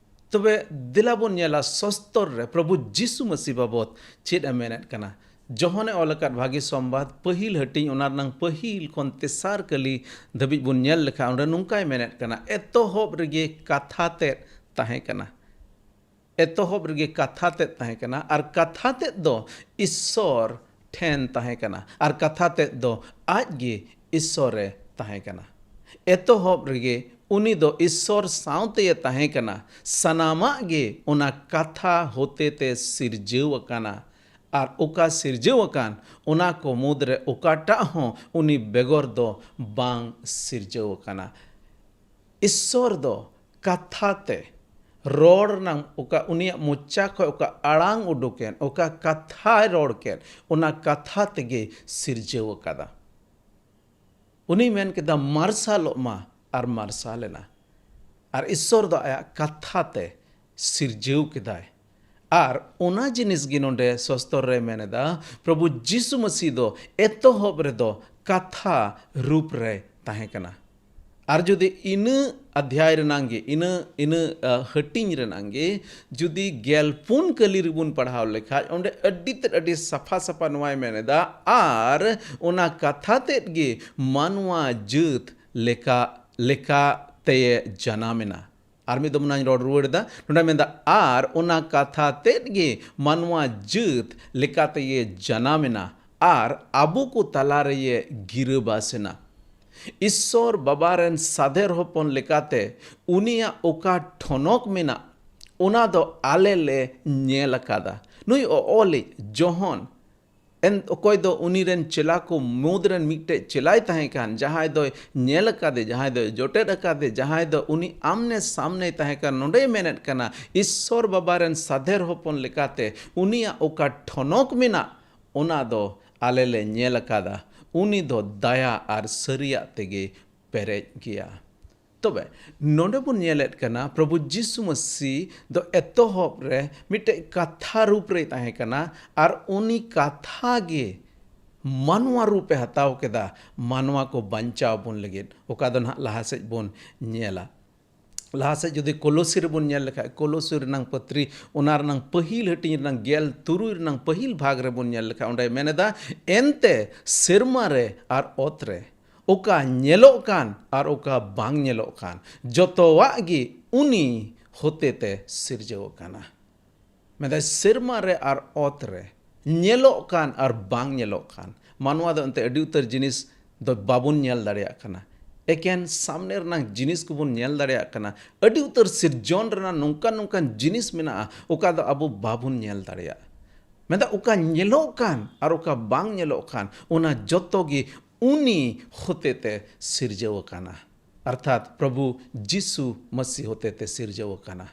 ᱛᱚᱵᱮ ᱫᱮᱞᱟ ᱵᱚᱱ ᱧᱮᱞᱟ ᱥᱚᱥᱛᱚᱨ ᱨᱮ ᱯᱨᱚᱵᱷᱩ ᱡᱤᱥᱩ ᱢᱟᱹᱥᱤ ᱵᱟᱵᱚᱛ ᱪᱮᱫ ᱮ ᱢᱮᱱᱮᱫ ᱠᱟᱱᱟ᱾ ᱡᱚᱦᱚᱱᱮ ᱚᱞ ᱟᱠᱟᱫ ᱵᱷᱟᱹᱜᱤ ᱥᱚᱢᱵᱟᱫ ᱯᱟᱹᱦᱤᱞ ᱦᱟᱹᱴᱤᱧ, ᱚᱱᱟ ᱨᱮᱱᱟᱝ ᱯᱟᱹᱦᱤᱞ ᱠᱷᱚᱱ ᱛᱮᱥᱟᱨ ᱠᱟᱹᱞᱤ ᱫᱷᱟᱹᱵᱤᱡ ᱵᱚᱱ ᱧᱮᱞ ᱞᱮᱠᱷᱟᱱ, ᱚᱸᱰᱮ ᱱᱚᱝᱠᱟᱭ ᱢᱮᱱᱮᱫ ᱠᱟᱱᱟ, "ᱮᱛᱚᱦᱚᱵ ᱨᱮᱜᱮ ᱠᱟᱛᱷᱟ ᱛᱮᱫ ᱛᱟᱦᱮᱸ ᱠᱟᱱᱟ, ᱮᱛᱚᱦᱚᱵ ᱨᱮᱜᱮ ᱠᱟᱛᱷᱟ ᱛᱮᱫ ᱛᱟᱦᱮᱸ ᱠᱟᱱᱟ, ᱟᱨ ᱠᱟᱛᱷᱟ ᱛᱮᱫ ᱫᱚ ᱤᱥᱥᱚᱨ ᱴᱷᱮᱱ ᱛᱟᱦᱮᱸ ᱠᱟᱱᱟ, ᱟᱨ ᱠᱟᱛᱷᱟ ᱛᱮᱫ ᱫᱚ ᱟᱡ ᱜᱮ ᱤᱥᱥᱚᱨ ᱮ ᱛᱟᱦᱮᱸ ᱠᱟᱱᱟ᱾ ᱮᱛᱚᱦᱚᱵ ᱨᱮᱜᱮ ᱩᱱᱤ ᱫᱚ ᱤᱥᱥᱚᱨ ᱥᱟᱶᱛᱮᱭᱮ ᱛᱟᱦᱮᱸ ᱠᱟᱱᱟ᱾ ᱥᱟᱱᱟᱢᱟᱜ ᱜᱮ ᱚᱱᱟ ᱠᱟᱛᱷᱟ ᱦᱚᱛᱮ ᱛᱮ ᱥᱤᱨᱡᱟᱹᱣ ᱟᱠᱟᱱᱟ, ᱟᱨ ᱚᱠᱟ ᱥᱤᱨᱡᱟᱹᱣ ᱟᱠᱟᱱ, ᱚᱱᱟ ᱠᱚ ᱢᱩᱫᱽᱨᱮ ᱚᱠᱟᱴᱟᱜ ᱦᱚᱸ ᱩᱱᱤ ᱵᱮᱜᱚᱨ ᱫᱚ ᱵᱟᱝ ᱥᱤᱨᱡᱟᱹᱣ ᱟᱠᱟᱱᱟ᱾ ᱤᱥᱥᱚᱨ ᱫᱚ ᱠᱟᱛᱷᱟ ᱛᱮ ᱨᱚᱲ ᱨᱮᱱᱟᱜ, ᱚᱠᱟ ᱩᱱᱤᱭᱟᱜ ᱢᱚᱪᱟ ᱠᱷᱚᱱ ᱚᱠᱟ ᱟᱲᱟᱝ ᱩᱰᱩᱠᱮᱱ, ᱚᱠᱟ ᱠᱟᱛᱷᱟᱭ ᱨᱚᱲ ᱠᱮᱫ, ᱚᱱᱟ ᱠᱟᱛᱷᱟ ᱛᱮᱜᱮ ᱥᱤᱨᱡᱟᱹᱣ ᱟᱠᱟᱫᱟ᱾ ᱩᱱᱤ ᱢᱮᱱ ᱠᱮᱫᱟ, "ᱢᱟᱨᱥᱟᱞᱚᱜ ᱢᱟ," ᱟᱨ ᱢᱟᱨᱥᱟᱞ ᱮᱱᱟ᱾ ᱟᱨ ᱤᱥᱥᱚᱨ ᱫᱚ ᱟᱭᱟᱜ ᱠᱟᱛᱷᱟ ᱛᱮ ᱥᱤᱨᱡᱟᱹᱣ ᱠᱮᱫᱟᱭ᱾ ᱟᱨ ᱚᱱᱟ ᱡᱤᱱᱤᱥ ᱜᱮ ᱱᱚᱰᱮ ᱥᱚᱥᱛᱚᱨ ᱨᱮ ᱢᱮᱱ ᱮᱫᱟ, ᱯᱨᱚᱵᱷᱩ ᱡᱤᱥᱩ ᱢᱟᱹᱥᱤ ᱫᱚ ᱮᱛᱚᱦᱚᱵ ᱨᱮᱫᱚ ᱠᱟᱛᱷᱟ ᱨᱩᱯ ᱨᱮ ᱛᱟᱦᱮᱸ ᱠᱟᱱᱟ᱾ ᱟᱨ ᱡᱩᱫᱤ ᱤᱱᱟᱹ ᱟᱫᱷᱭᱟᱭ ᱨᱮᱱᱟᱝ ᱜᱮ, ᱤᱱᱟᱹ, ᱤᱱᱟᱹ, ᱟ, ᱦᱟᱹᱴᱤᱧ ᱨᱮᱱᱟᱝ ᱜᱮ ᱡᱩᱫᱤ ᱜᱮᱞ ᱯᱩᱱ ᱠᱟᱹᱞᱤ ᱨᱮᱵᱚᱱ ᱯᱟᱲᱦᱟᱣ ᱞᱮᱠᱷᱟᱡ, ᱚᱸᱰᱮ ᱟᱹᱰᱤ ᱛᱮᱫ, ᱟᱹᱰᱤ ᱥᱟᱯᱷᱟ ᱥᱟᱯᱷᱟ ᱱᱚᱣᱟᱭ ᱢᱮᱱ ᱮᱫᱟ, ᱟᱨ ᱚᱱᱟ ᱠᱟᱛᱷᱟ ᱛᱮᱫ ᱜᱮ ᱢᱟᱱᱣᱟ ᱡᱟᱹᱛ ᱞᱮᱠᱟ, ᱞᱮᱠᱟ ᱛᱮᱭᱮ ᱡᱟᱱᱟᱢ ᱮᱱᱟ᱾ ᱟᱨ ᱢᱤᱫ ᱫᱚᱢ ᱚᱱᱟᱧ ᱨᱚᱲ ᱨᱩᱣᱟᱹᱲ ᱮᱫᱟ, ᱱᱚᱰᱮ ᱢᱮᱱᱫᱟ, ᱟᱨ ᱚᱱᱟ ᱠᱟᱛᱷᱟ ᱛᱮᱫ ᱜᱮ ᱢᱟᱱᱣᱟ ᱡᱟᱹᱛ ᱞᱮᱠᱟ ᱛᱮᱭᱮ ᱡᱟᱱᱟᱢ ᱮᱱᱟ, ᱟᱨ ᱟᱵᱚ ᱠᱚ ᱛᱟᱞᱟ ᱨᱮᱭᱮ ᱜᱤᱨᱟᱹᱵᱟᱥ ᱮᱱᱟ᱾ ᱤᱥᱥᱚᱨ ᱵᱟᱵᱟ ᱨᱮᱱ ᱥᱟᱫᱷᱮᱨ ᱦᱚᱯᱚᱱ ᱞᱮᱠᱟᱛᱮ ᱩᱱᱤᱭᱟᱜ ᱚᱠᱟ ᱴᱷᱚᱱᱚᱠ ᱢᱮᱱᱟᱜ, ᱚᱱᱟ ᱫᱚ ᱟᱞᱮ ᱞᱮ ᱧᱮᱞ ᱟᱠᱟᱫᱟ᱾ ᱱᱩᱭ ᱚ-, ᱚᱞᱤᱡ ᱡᱚᱦᱚᱱ, ᱮᱱ, ᱚᱠᱚᱭ ᱫᱚ ᱩᱱᱤ ᱨᱮᱱ ᱪᱮᱞᱟ ᱠᱚ ᱢᱩᱫᱽ ᱨᱮᱱ ᱢᱤᱫᱴᱮᱡ ᱪᱮᱞᱟᱭ ᱛᱟᱦᱮᱸ ᱠᱟᱱ, ᱡᱟᱦᱟᱸᱭ ᱫᱚᱭ ᱧᱮᱞ ᱟᱠᱟᱫᱮ, ᱡᱟᱦᱟᱸᱭ ᱫᱚᱭ ᱡᱚᱴᱮᱫ ᱟᱠᱟᱫᱮ, ᱡᱟᱦᱟᱸᱭ ᱫᱚ ᱩᱱᱤ ᱟᱢᱱᱮ ᱥᱟᱢᱱᱮᱭ ᱛᱟᱦᱮᱸ ᱠᱟᱱ, ᱱᱚᱰᱮᱭ ᱢᱮᱱᱮᱫ ᱠᱟᱱᱟ, ᱤᱥᱥᱚᱨ ᱵᱟᱵᱟ ᱨᱮᱱ ᱥᱟᱫᱷᱮᱨ ᱦᱚᱯᱚᱱ ᱞᱮᱠᱟᱛᱮ ᱩᱱᱤᱭᱟᱜ ᱚᱠᱟ ᱴᱷᱚᱱᱚᱠ ᱢᱮᱱᱟᱜ, ᱚᱱᱟ ᱫᱚ ᱟᱞᱮ ᱞᱮ ᱧᱮᱞ ᱟᱠᱟᱫᱟ᱾ ᱩᱱᱤ ᱫᱚ ᱫᱟᱭᱟ ᱟᱨ ᱥᱟᱹᱨᱤᱭᱟᱜ ᱛᱮᱜᱮ ᱯᱮᱨᱮᱡ ᱜᱮᱭᱟ᱾ ᱛᱚᱵᱮ ᱱᱚᱰᱮ ᱵᱚᱱ ᱧᱮᱞᱮᱫ ᱠᱟᱱᱟ, ᱯᱨᱚᱵᱷᱩ ᱡᱤᱥᱩ ᱢᱟᱹᱥᱤ ᱫᱚ ᱮᱛᱚᱦᱚᱵ ᱨᱮ ᱢᱤᱫᱴᱮᱡ ᱠᱟᱛᱷᱟ ᱨᱩᱯ ᱨᱮᱭ ᱛᱟᱦᱮᱸ ᱠᱟᱱᱟ, ᱟᱨ ᱩᱱᱤ ᱠᱟᱛᱷᱟ ᱜᱮ ᱢᱟᱱᱣᱟ ᱨᱩᱯ ᱮ ᱦᱟᱛᱟᱣ ᱠᱮᱫᱟ, ᱢᱟᱱᱣᱟ ᱠᱚ ᱵᱟᱧᱪᱟᱣ ᱵᱚᱱ ᱞᱟᱹᱜᱤᱫ᱾ ᱚᱠᱟ ᱫᱚ ᱱᱟᱦᱟᱜ ᱞᱟᱦᱟ ᱥᱮᱫ ᱵᱚᱱ ᱧᱮᱞᱟ᱾ ᱞᱟᱦᱟ ᱥᱮᱫ ᱡᱩᱫᱤ ᱠᱚᱞᱚᱥᱤ ᱨᱮᱵᱚᱱ ᱧᱮᱞ ᱞᱮᱠᱷᱟᱡ, ᱠᱚᱞᱚᱥᱤ ᱨᱮᱱᱟᱝ ᱯᱟᱹᱛᱨᱤ, ᱚᱱᱟ ᱨᱮᱱᱟᱝ ᱯᱟᱹᱦᱤᱞ ᱦᱟᱹᱴᱤᱧ ᱨᱮᱱᱟᱝ ᱜᱮᱞ ᱛᱩᱨᱩᱭ ᱨᱮᱱᱟᱝ ᱯᱟᱹᱦᱤᱞ ᱵᱷᱟᱜᱽ ᱨᱮᱵᱚᱱ ᱧᱮᱞ ᱞᱮᱠᱷᱟᱡ, ᱚᱸᱰᱮ ᱢᱮᱱ ᱮᱫᱟ, ᱮᱱᱛᱮ ᱥᱮᱨᱢᱟ ᱨᱮ ᱟᱨ ᱚᱛ ᱨᱮ ᱚᱠᱟ ᱧᱮᱞᱚᱜ ᱠᱟᱱ ᱟᱨ ᱚᱠᱟ ᱵᱟᱝ ᱧᱮᱞᱚᱜ ᱠᱟᱱ, ᱡᱚᱛᱚᱣᱟᱜ ᱜᱮ ᱩᱱᱤ ᱦᱚᱛᱮᱛᱮ ᱥᱤᱨᱡᱟᱹᱣ ᱟᱠᱟᱱᱟ᱾ ᱢᱮᱱᱫᱟᱭ, ᱥᱮᱨᱢᱟ ᱨᱮ ᱟᱨ ᱚᱛ ᱨᱮ ᱧᱮᱞᱚᱜ ᱠᱟᱱ ᱟᱨ ᱵᱟᱝ ᱧᱮᱞᱚᱜ ᱠᱟᱱ᱾ ᱢᱟᱱᱣᱟ ᱫᱚ ᱮᱱᱛᱮ ᱟᱹᱰᱤ ᱩᱛᱟᱹᱨ ᱡᱤᱱᱤᱥ ᱫᱚ ᱵᱟᱵᱚᱱ ᱧᱮᱞ ᱫᱟᱲᱮᱭᱟᱜ ᱠᱟᱱᱟ, ᱮᱠᱮᱱ ᱥᱟᱢᱱᱮ ᱨᱮᱱᱟᱜ ᱡᱤᱱᱤᱥ ᱠᱚᱵᱚᱱ ᱧᱮᱞ ᱫᱟᱲᱮᱭᱟᱜ ᱠᱟᱱᱟ᱾ ᱟᱹᱰᱤ ᱩᱛᱟᱹᱨ ᱥᱤᱨᱡᱚᱱ ᱨᱮᱱᱟᱜ ᱱᱚᱝᱠᱟᱱ ᱱᱚᱝᱠᱟᱱ ᱡᱤᱱᱤᱥ ᱢᱮᱱᱟᱜᱼᱟ, ᱚᱠᱟ ᱫᱚ ᱟᱵᱚ ᱵᱟᱵᱚᱱ ᱧᱮᱞ ᱫᱟᱲᱮᱭᱟᱜᱼᱟ᱾ ᱢᱮᱱᱫᱟ ᱚᱠᱟ ᱧᱮᱞᱚᱜ ᱠᱟᱱ ᱟᱨ ᱚᱠᱟ ᱵᱟᱝ ᱧᱮᱞᱚᱜ ᱠᱟᱱ, ᱚᱱᱟ ᱡᱚᱛᱚ ᱜᱮ ᱩᱱᱤ ᱦᱚᱛᱮᱛᱮ ᱥᱤᱨᱡᱟᱹᱣ ᱟᱠᱟᱱᱟ, ᱚᱨᱛᱷᱟᱛ ᱯᱨᱚᱵᱷᱩ ᱡᱤᱥᱩ ᱢᱟᱹᱥᱤ ᱦᱚᱛᱮᱛᱮ ᱥᱤᱨᱡᱟᱹᱣ ᱟᱠᱟᱱᱟ᱾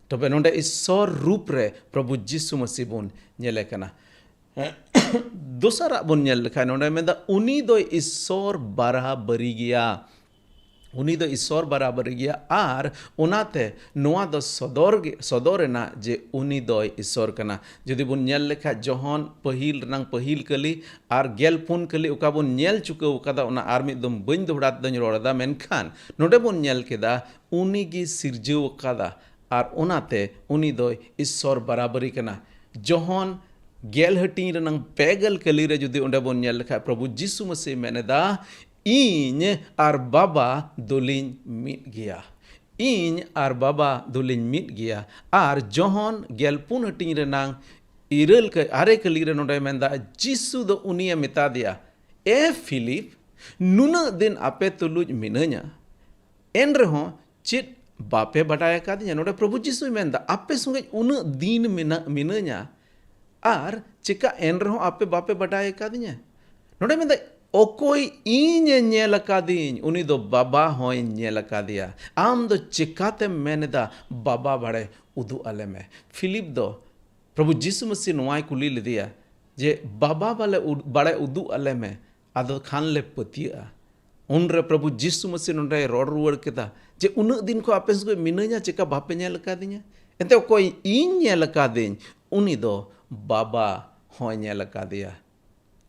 ᱛᱚᱵᱮ ᱱᱚᱰᱮ ᱤᱥᱥᱚᱨ ᱨᱩᱯ ᱨᱮ ᱯᱨᱚᱵᱷᱩ ᱡᱤᱥᱩ ᱢᱟᱹᱥᱤ ᱵᱚᱱ ᱧᱮᱞᱮ ᱠᱟᱱᱟ᱾ ᱫᱚᱥᱟᱨᱟᱜ ᱵᱚᱱ ᱧᱮᱞ ᱞᱮᱠᱷᱟᱱ ᱱᱚᱰᱮ ᱢᱮᱱᱫᱟ, ᱩᱱᱤ ᱫᱚᱭ ᱤᱥᱥᱚᱨ ᱵᱟᱨᱟᱵᱟᱹᱨᱤ ᱜᱮᱭᱟ᱾ ᱩᱱᱤ ᱫᱚ ᱤᱥᱥᱚᱨ ᱵᱟᱨᱟᱵᱟᱹᱨᱤ ᱜᱮᱭᱟ᱾ ᱟᱨ ᱚᱱᱟᱛᱮ ᱱᱚᱣᱟ ᱫᱚ ᱥᱚᱫᱚᱨ ᱜᱮ, ᱥᱚᱫᱚᱨ ᱮᱱᱟ ᱡᱮ ᱩᱱᱤ ᱫᱚᱭ ᱤᱥᱥᱚᱨ ᱠᱟᱱᱟ᱾ ᱡᱩᱫᱤ ᱵᱚᱱ ᱧᱮᱞ ᱞᱮᱠᱷᱟᱡ ᱡᱚᱦᱚᱱ ᱯᱟᱹᱦᱤᱞ ᱨᱮᱱᱟᱝ ᱯᱟᱹᱦᱤᱞ ᱠᱟᱹᱞᱤ ᱟᱨ ᱜᱮᱞ ᱯᱩᱱ ᱠᱟᱹᱞᱤ ᱚᱠᱟ ᱵᱚᱱ ᱧᱮᱞ ᱪᱩᱠᱟᱹᱣ ᱠᱟᱫᱟ, ᱚᱱᱟ ᱟᱨ ᱢᱤᱫ ᱫᱚᱢ ᱵᱟᱹᱧ ᱫᱚᱦᱲᱟ ᱛᱮᱫᱚᱧ ᱨᱚᱲ ᱮᱫᱟ, ᱢᱮᱱᱠᱷᱟᱱ ᱱᱚᱰᱮ ᱵᱚᱱ ᱧᱮᱞ ᱠᱮᱫᱟ ᱩᱱᱤ ᱜᱮ ᱥᱤᱨᱡᱟᱹᱣ ᱟᱠᱟᱫᱟ ᱟᱨ ᱚᱱᱟᱛᱮ ᱩᱱᱤ ᱫᱚᱭ ᱤᱥᱥᱚᱨ ᱵᱟᱨᱟᱵᱟᱹᱨᱤ ᱠᱟᱱᱟ᱾ ᱡᱚᱦᱚᱱ ᱜᱮᱞ ᱦᱟᱹᱴᱤᱧ ᱨᱮᱱᱟᱝ ᱯᱮ ᱜᱮᱞ ᱠᱟᱹᱞᱤ ᱨᱮ ᱡᱩᱫᱤ ᱚᱸᱰᱮ ᱵᱚᱱ ᱧᱮᱞ ᱞᱮᱠᱷᱟᱡ ᱯᱨᱚᱵᱷᱩ ᱡᱤᱥᱩ ᱢᱟᱹᱥᱤ ᱢᱮᱱ ᱮᱫᱟ, ᱤᱧ ᱟᱨ ᱵᱟᱵᱟ ᱫᱚᱞᱤᱧ ᱢᱤᱫ ᱜᱮᱭᱟ᱾ ᱤᱧ ᱟᱨ ᱵᱟᱵᱟ ᱫᱚᱞᱤᱧ ᱢᱤᱫ ᱜᱮᱭᱟ᱾ ᱟᱨ ᱡᱚᱦᱚᱱ ᱜᱮᱞ ᱯᱩᱱ ᱦᱟᱹᱴᱤᱧ ᱨᱮᱱᱟᱝ ᱤᱨᱟᱹᱞ ᱠᱟ-, ᱟᱨᱮ ᱠᱟᱹᱞᱤ ᱨᱮ ᱱᱚᱰᱮ ᱢᱮᱱᱫᱟ, ᱡᱤᱥᱩ ᱫᱚ ᱩᱱᱤᱭᱮ ᱢᱮᱛᱟ ᱫᱮᱭᱟ, ᱮ ᱯᱷᱤᱞᱤᱯ, ᱱᱩᱱᱟᱹᱜ ᱫᱤᱱ ᱟᱯᱮ ᱛᱩᱞᱩᱡ ᱢᱤᱱᱟᱹᱧᱟ, ᱮᱱ ᱨᱮᱦᱚᱸ ᱪᱮᱫ ᱵᱟᱯᱮ ᱵᱟᱰᱟᱭ ᱟᱠᱟᱫᱤᱧᱟ? ᱱᱚᱰᱮ ᱯᱨᱚᱵᱷᱩ ᱡᱤᱥᱩᱭ ᱢᱮᱱᱫᱟ, ᱟᱯᱮ ᱥᱚᱸᱜᱮ ᱩᱱᱟᱹᱜ ᱫᱤᱱ ᱢᱮᱱᱟᱜ, ᱢᱤᱱᱟᱹᱧᱟ, ᱟᱨ ᱪᱮᱠᱟ ᱮᱱ ᱨᱮᱦᱚᱸ ᱟᱯᱮ ᱵᱟᱯᱮ ᱵᱟᱰᱟᱭ ᱟᱠᱟᱫᱤᱧᱟ? ᱱᱚᱰᱮ ᱢᱮᱱᱫᱟ, ᱚᱠᱚᱭ ᱤᱧᱮ ᱧᱮᱞ ᱟᱠᱟᱫᱤᱧ, ᱩᱱᱤ ᱫᱚ ᱵᱟᱵᱟ ᱦᱚᱸᱭ ᱧᱮᱞ ᱟᱠᱟᱫᱮᱭᱟ᱾ ᱟᱢ ᱫᱚ ᱪᱮᱠᱟᱛᱮᱢ ᱢᱮᱱ ᱮᱫᱟ, ᱵᱟᱵᱟ ᱵᱟᱲᱮ ᱩᱫᱩᱜ ᱟᱞᱮ ᱢᱮ? ᱯᱷᱤᱞᱤᱯ ᱫᱚ ᱯᱨᱚᱵᱷᱩ ᱡᱤᱥᱩ ᱢᱟᱹᱥᱤ ᱱᱚᱣᱟᱭ ᱠᱩᱞᱤ ᱞᱮᱫᱮᱭᱟ ᱡᱮ, ᱵᱟᱵᱟ ᱵᱟᱞᱮ ᱩᱫ-, ᱵᱟᱲᱮ ᱩᱫᱩᱜ ᱟᱞᱮ ᱢᱮ, ᱟᱫᱚ ᱠᱷᱟᱱ ᱞᱮ ᱯᱟᱹᱛᱭᱟᱹᱜᱼᱟ᱾ ᱩᱱᱨᱮ ᱯᱨᱚᱵᱷᱩ ᱡᱤᱥᱩ ᱢᱟᱹᱥᱤ ᱱᱚᱰᱮᱭ ᱨᱚᱲ ᱨᱩᱣᱟᱹᱲ ᱠᱮᱫᱟ ᱡᱮ, ᱩᱱᱟᱹᱜ ᱫᱤᱱ ᱠᱷᱚᱱ ᱟᱯᱮ ᱥᱚᱸᱜᱮ ᱢᱤᱱᱟᱹᱧᱟ, ᱪᱮᱠᱟ ᱵᱟᱯᱮ ᱧᱮᱞ ᱟᱠᱟᱫᱤᱧᱟ? ᱮᱱᱛᱮ ᱚᱠᱚᱭ ᱤᱧ ᱧᱮᱞ ᱟᱠᱟᱫᱤᱧ, ᱩᱱᱤ ᱫᱚ ᱵᱟᱵᱟ ᱦᱚᱸᱭ ᱧᱮᱞ ᱟᱠᱟᱫᱮᱭᱟ᱾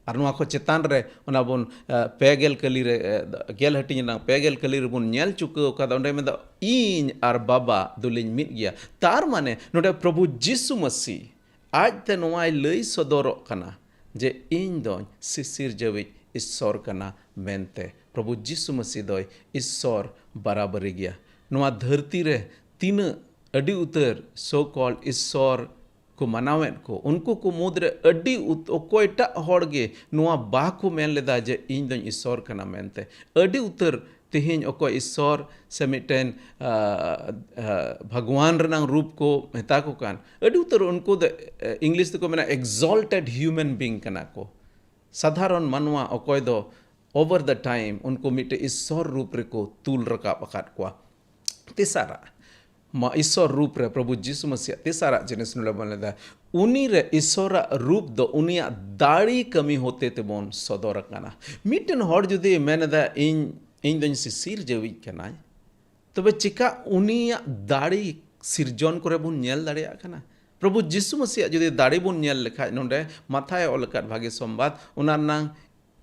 ᱟᱨ ᱱᱚᱣᱟ ᱠᱚ ᱪᱮᱛᱟᱱ ᱨᱮ ᱚᱱᱟ ᱵᱚᱱ, ᱮ, ᱯᱮ ᱜᱮᱞ ᱠᱟᱹᱞᱤ ᱨᱮ, ᱮ, ᱜᱮᱞ ᱦᱟᱹᱴᱤᱧ ᱨᱮᱱᱟᱜ ᱯᱮ ᱜᱮᱞ ᱠᱟᱹᱞᱤ ᱨᱮᱵᱚᱱ ᱧᱮᱞ ᱪᱩᱠᱟᱹᱣ ᱠᱟᱫᱟ᱾ ᱚᱸᱰᱮ ᱢᱮᱱᱫᱟ, ᱤᱧ ᱟᱨ ᱵᱟᱵᱟ ᱫᱚᱞᱤᱧ ᱢᱤᱫ ᱜᱮᱭᱟ᱾ ᱛᱟᱨ ᱢᱟᱱᱮ ᱱᱚᱰᱮ ᱯᱨᱚᱵᱷᱩ ᱡᱤᱥᱩ ᱢᱟᱹᱥᱤ ᱟᱡᱛᱮ ᱱᱚᱣᱟᱭ ᱞᱟᱹᱭ ᱥᱚᱫᱚᱨᱚᱜ ᱠᱟᱱᱟ ᱡᱮ, ᱤᱧ ᱫᱚᱧ ᱥᱤᱥᱤᱨᱡᱟᱹᱣᱤᱡ ᱤᱥᱥᱚᱨ ᱠᱟᱱᱟ ᱢᱮᱱᱛᱮ᱾ ᱯᱨᱚᱵᱷᱩ ᱡᱤᱥᱩ ᱢᱟᱹᱥᱤ ᱫᱚᱭ ᱤᱥᱥᱚᱨ ᱵᱟᱨᱟᱵᱟᱹᱨᱤ ᱜᱮᱭᱟ᱾ ᱱᱚᱣᱟ ᱫᱷᱟᱹᱨᱛᱤ ᱨᱮ ᱛᱤᱱᱟᱹᱜ ᱟᱹᱰᱤ ᱩᱛᱟᱹᱨ so called ᱤᱥᱥᱚᱨ ᱠᱚ ᱢᱟᱱᱟᱣᱮᱫ ᱠᱚ, ᱩᱱᱠᱩ ᱠᱚ ᱢᱩᱫᱽᱨᱮ ᱟᱹᱰᱤ ᱩᱛ-, ᱚᱠᱚᱭᱴᱟᱜ ᱦᱚᱲ ᱜᱮ ᱱᱚᱣᱟ ᱵᱟᱠᱚ ᱢᱮᱱ ᱞᱮᱫᱟ ᱡᱮ ᱤᱧ ᱫᱚᱧ ᱤᱥᱥᱚᱨ ᱠᱟᱱᱟ ᱢᱮᱱᱛᱮ᱾ ᱟᱹᱰᱤ ᱩᱛᱟᱹᱨ ᱛᱮᱦᱮᱧ ᱚᱠᱚᱭ ᱤᱥᱥᱚᱨ ᱥᱮ ᱢᱤᱫᱴᱮᱱ ᱵᱷᱟᱜᱽᱣᱟᱱ ᱨᱮᱱᱟᱝ ᱨᱩᱯ ᱠᱚ ᱢᱮᱛᱟ ᱠᱚ ᱠᱟᱱ, ᱟᱹᱰᱤ ᱩᱛᱟᱹᱨ ᱩᱱᱠᱩ ᱫᱚ ᱤᱝᱞᱤᱥ ᱛᱮᱠᱚ ᱢᱮᱱᱟ exalted human being ᱠᱟᱱᱟ ᱠᱚ᱾ ᱥᱟᱫᱷᱟᱨᱚᱱ ᱢᱟᱱᱣᱟ ᱚᱠᱚᱭ ᱫᱚ over the time ᱩᱱᱠᱩ ᱢᱤᱫᱴᱮᱱ ᱤᱥᱥᱚᱨ ᱨᱩᱯ ᱨᱮᱠᱚ ᱛᱩᱞ ᱨᱟᱠᱟᱵ ᱟᱠᱟᱫ ᱠᱚᱣᱟ᱾ ᱛᱮᱥᱟᱨᱟᱜ ᱢᱟ ᱤᱥᱥᱚᱨ ᱨᱩᱯ ᱨᱮ ᱯᱨᱚᱵᱷᱩ ᱡᱤᱥᱩ ᱢᱟᱥᱤᱭᱟᱜ ᱛᱮᱥᱟᱨᱟᱜ ᱡᱤᱱᱤᱥ ᱱᱚᱰᱮ ᱵᱚᱱ ᱞᱟᱹᱭᱫᱟ, ᱩᱱᱤ ᱨᱮ ᱤᱥᱥᱚᱨᱟᱜ ᱨᱩᱯ ᱫᱚ ᱩᱱᱤᱭᱟᱜ ᱫᱟᱲᱮ ᱠᱟᱹᱢᱤ ᱦᱚᱛᱮ ᱛᱮᱵᱚᱱ ᱥᱚᱫᱚᱨ ᱟᱠᱟᱱᱟ᱾ ᱢᱤᱫᱴᱮᱱ ᱦᱚᱲ ᱡᱩᱫᱤ ᱢᱮᱱ ᱮᱫᱟ, "ᱤᱧ, ᱤᱧ ᱫᱚᱧ ᱥᱤᱥᱤᱨ ᱡᱟᱹᱣᱤᱡ ᱠᱟᱱᱟᱭ", ᱛᱚᱵᱮ ᱪᱮᱠᱟ ᱩᱱᱤᱭᱟᱜ ᱫᱟᱲᱮ ᱥᱤᱨᱡᱚᱱ ᱠᱚᱨᱮ ᱵᱚᱱ ᱧᱮᱞ ᱫᱟᱲᱮᱭᱟᱜ ᱠᱟᱱᱟ? ᱯᱨᱚᱵᱷᱩ ᱡᱤᱥᱩ ᱢᱟᱥᱤᱭᱟᱜ ᱡᱩᱫᱤ ᱫᱟᱲᱮ ᱵᱚᱱ ᱧᱮᱞ ᱞᱮᱠᱷᱟᱡ, ᱱᱚᱰᱮ ᱢᱟᱛᱷᱟᱭ ᱚᱞ ᱟᱠᱟᱫ ᱵᱷᱟᱜᱮ ᱥᱚᱢᱵᱟᱫ, ᱚᱱᱟ ᱨᱮᱱᱟᱝ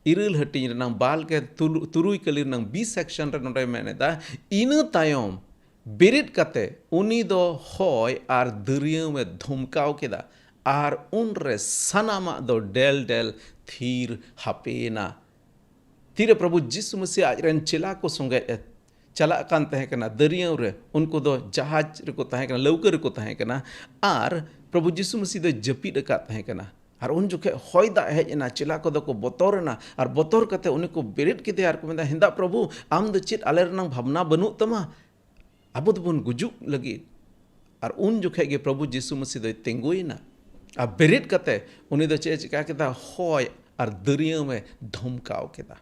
ᱤᱨᱟᱹᱞ ᱦᱟᱹᱴᱤᱧ ᱨᱮᱱᱟᱝ ᱵᱟᱨ ᱜᱮᱞ ᱛᱩᱨᱩᱭ ᱠᱟᱹᱞᱤ ᱨᱮᱱᱟᱝ B section ᱨᱮ ᱱᱚᱰᱮ ᱢᱮᱱ ᱮᱫᱟ, ᱤᱱᱟᱹ ᱛᱟᱭᱚᱢ ᱵᱮᱨᱮᱫ ᱠᱟᱛᱮ ᱩᱱᱤ ᱫᱚ ᱦᱚᱭ ᱟᱨ ᱫᱟᱹᱨᱭᱟᱹᱣ ᱮ ᱫᱷᱚᱢᱠᱟᱣ ᱠᱮᱫᱟ, ᱟᱨ ᱩᱱᱨᱮ ᱥᱟᱱᱟᱢᱟᱜ ᱫᱚ ᱰᱮᱞ ᱰᱮᱞ ᱛᱷᱤᱨ ᱦᱟᱯᱮᱭᱮᱱᱟ᱾ ᱛᱤᱨᱮ ᱯᱨᱚᱵᱷᱩ ᱡᱤᱥᱩ ᱢᱟᱹᱥᱤ ᱟᱡ ᱨᱮᱱ ᱪᱮᱞᱟ ᱠᱚ ᱥᱚᱸᱜᱮ ᱮ ᱪᱟᱞᱟᱜ ᱠᱟᱱ ᱛᱟᱦᱮᱸ ᱠᱟᱱᱟ ᱫᱟᱹᱨᱭᱟᱹᱣ ᱨᱮ, ᱩᱱᱠᱩ ᱫᱚ ᱡᱟᱦᱟᱡᱽ ᱨᱮᱠᱚ ᱛᱟᱦᱮᱸ ᱠᱟᱱᱟ, ᱞᱟᱹᱣᱠᱟᱹ ᱨᱮᱠᱚ ᱛᱟᱦᱮᱸ ᱠᱟᱱᱟ, ᱟᱨ ᱯᱨᱚᱵᱷᱩ ᱡᱤᱥᱩ ᱢᱟᱹᱥᱤ ᱫᱚᱭ ᱡᱟᱹᱯᱤᱫ ᱟᱠᱟᱫ ᱛᱟᱦᱮᱸ ᱠᱟᱱᱟ᱾ ᱟᱨ ᱩᱱ ᱡᱚᱠᱷᱮᱡ ᱦᱚᱭ ᱫᱟᱜ ᱦᱮᱡ ᱮᱱᱟ, ᱪᱮᱞᱟ ᱠᱚᱫᱚ ᱠᱚ ᱵᱚᱛᱚᱨ ᱮᱱᱟ, ᱟᱨ ᱵᱚᱛᱚᱨ ᱠᱟᱛᱮ ᱩᱱᱤ ᱠᱚ ᱵᱮᱨᱮᱫ ᱠᱮᱫᱮᱭᱟ ᱟᱨ ᱠᱚ ᱢᱮᱱᱫᱟ, "ᱦᱮᱸᱫᱟ ᱯᱨᱚᱵᱷᱩ, ᱟᱢ ᱫᱚ ᱪᱮᱫ ᱟᱞᱮ ᱨᱮᱱᱟᱝ ᱵᱷᱟᱵᱽᱱᱟ ᱵᱟᱹᱱᱩᱜ ᱛᱟᱢᱟ? ᱟᱵᱚ ᱫᱚᱵᱚᱱ ᱜᱩᱡᱩᱜ ᱞᱟᱹᱜᱤᱫ᱾" ᱟᱨ ᱩᱱ ᱡᱚᱠᱷᱮᱡ ᱜᱮ ᱯᱨᱚᱵᱷᱩ ᱡᱤᱥᱩ ᱢᱟᱹᱥᱤ ᱫᱚᱭ ᱛᱤᱸᱜᱩᱭᱮᱱᱟ᱾ ᱟᱨ ᱵᱮᱨᱮᱫ ᱠᱟᱛᱮ ᱩᱱᱤ ᱫᱚ ᱪᱮᱫ ᱮ ᱪᱤᱠᱟ ᱠᱮᱫᱟ? ᱦᱚᱭ ᱟᱨ ᱫᱟᱹᱨᱭᱟᱹᱣ ᱮ ᱫᱷᱚᱢᱠᱟᱣ ᱠᱮᱫᱟ᱾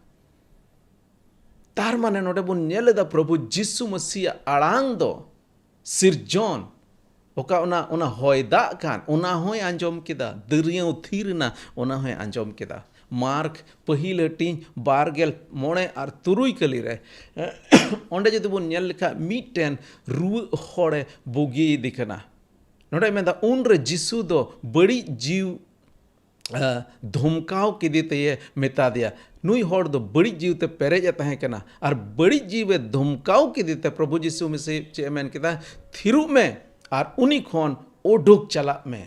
ᱛᱟᱨ ᱢᱟᱱᱮ ᱱᱚᱰᱮ ᱵᱚᱱ ᱧᱮᱞ ᱮᱫᱟ ᱯᱨᱚᱵᱷᱩ ᱡᱤᱥᱩ ᱢᱟᱹᱥᱤᱭᱟᱜ ᱟᱲᱟᱝ ᱫᱚ ᱥᱤᱨᱡᱚᱱ, ᱚᱠᱟ ᱚᱱᱟ, ᱚᱱᱟ ᱦᱚᱭ ᱫᱟᱜ ᱠᱟᱱ, ᱚᱱᱟ ᱦᱚᱸᱭ ᱟᱸᱡᱚᱢ ᱠᱮᱫᱟ, ᱫᱟᱹᱨᱭᱟᱹᱣ ᱛᱷᱤᱨ ᱮᱱᱟ, ᱚᱱᱟ ᱦᱚᱸᱭ ᱟᱸᱡᱚᱢ ᱠᱮᱫᱟ᱾ ᱢᱟᱨᱠ ᱯᱟᱹᱦᱤᱞ ᱦᱟᱹᱴᱤᱧ ᱵᱟᱨ ᱜᱮᱞ ᱢᱚᱬᱮ ᱟᱨ ᱛᱩᱨᱩᱭ ᱠᱟᱹᱞᱤ ᱨᱮ ᱚᱸᱰᱮ ᱡᱩᱫᱤ ᱵᱚᱱ ᱧᱮᱞ ᱞᱮᱠᱷᱟᱱ ᱢᱤᱫᱴᱮᱱ ᱨᱩᱣᱟᱹᱜ ᱦᱚᱲᱮ ᱵᱩᱜᱤᱭᱮᱫᱮ ᱠᱟᱱᱟ᱾ ᱱᱚᱰᱮ ᱢᱮᱱᱫᱟ, ᱩᱱᱨᱮ ᱡᱤᱥᱩ ᱫᱚ ᱵᱟᱹᱲᱤᱡ ᱡᱤᱣᱤ ᱫᱷᱚᱢᱠᱟᱣ ᱠᱮᱫᱮ ᱛᱮᱭᱮ ᱢᱮᱛᱟ ᱫᱮᱭᱟ᱾ ᱱᱩᱭ ᱦᱚᱲ ᱫᱚ ᱵᱟᱹᱲᱤᱡ ᱡᱤᱣᱤ ᱛᱮ ᱯᱮᱨᱮᱡ ᱮ ᱛᱟᱦᱮᱸ ᱠᱟᱱᱟ, ᱟᱨ ᱵᱟᱹᱲᱤᱡ ᱡᱤᱣᱤ ᱮ ᱫᱷᱚᱢᱠᱟᱣ ᱠᱮᱫᱮ ᱛᱮ ᱯᱨᱚᱵᱷᱩ ᱡᱤᱥᱩ ᱢᱟᱹᱥᱤ ᱪᱮᱫ ᱮ ᱢᱮᱱ ᱠᱮᱫᱟ? "ᱛᱷᱤᱨᱚᱜ ᱢᱮ ᱟᱨ ᱩᱱᱤ ᱠᱷᱚᱱ ᱩᱰᱩᱠ ᱪᱟᱞᱟᱜ ᱢᱮ᱾"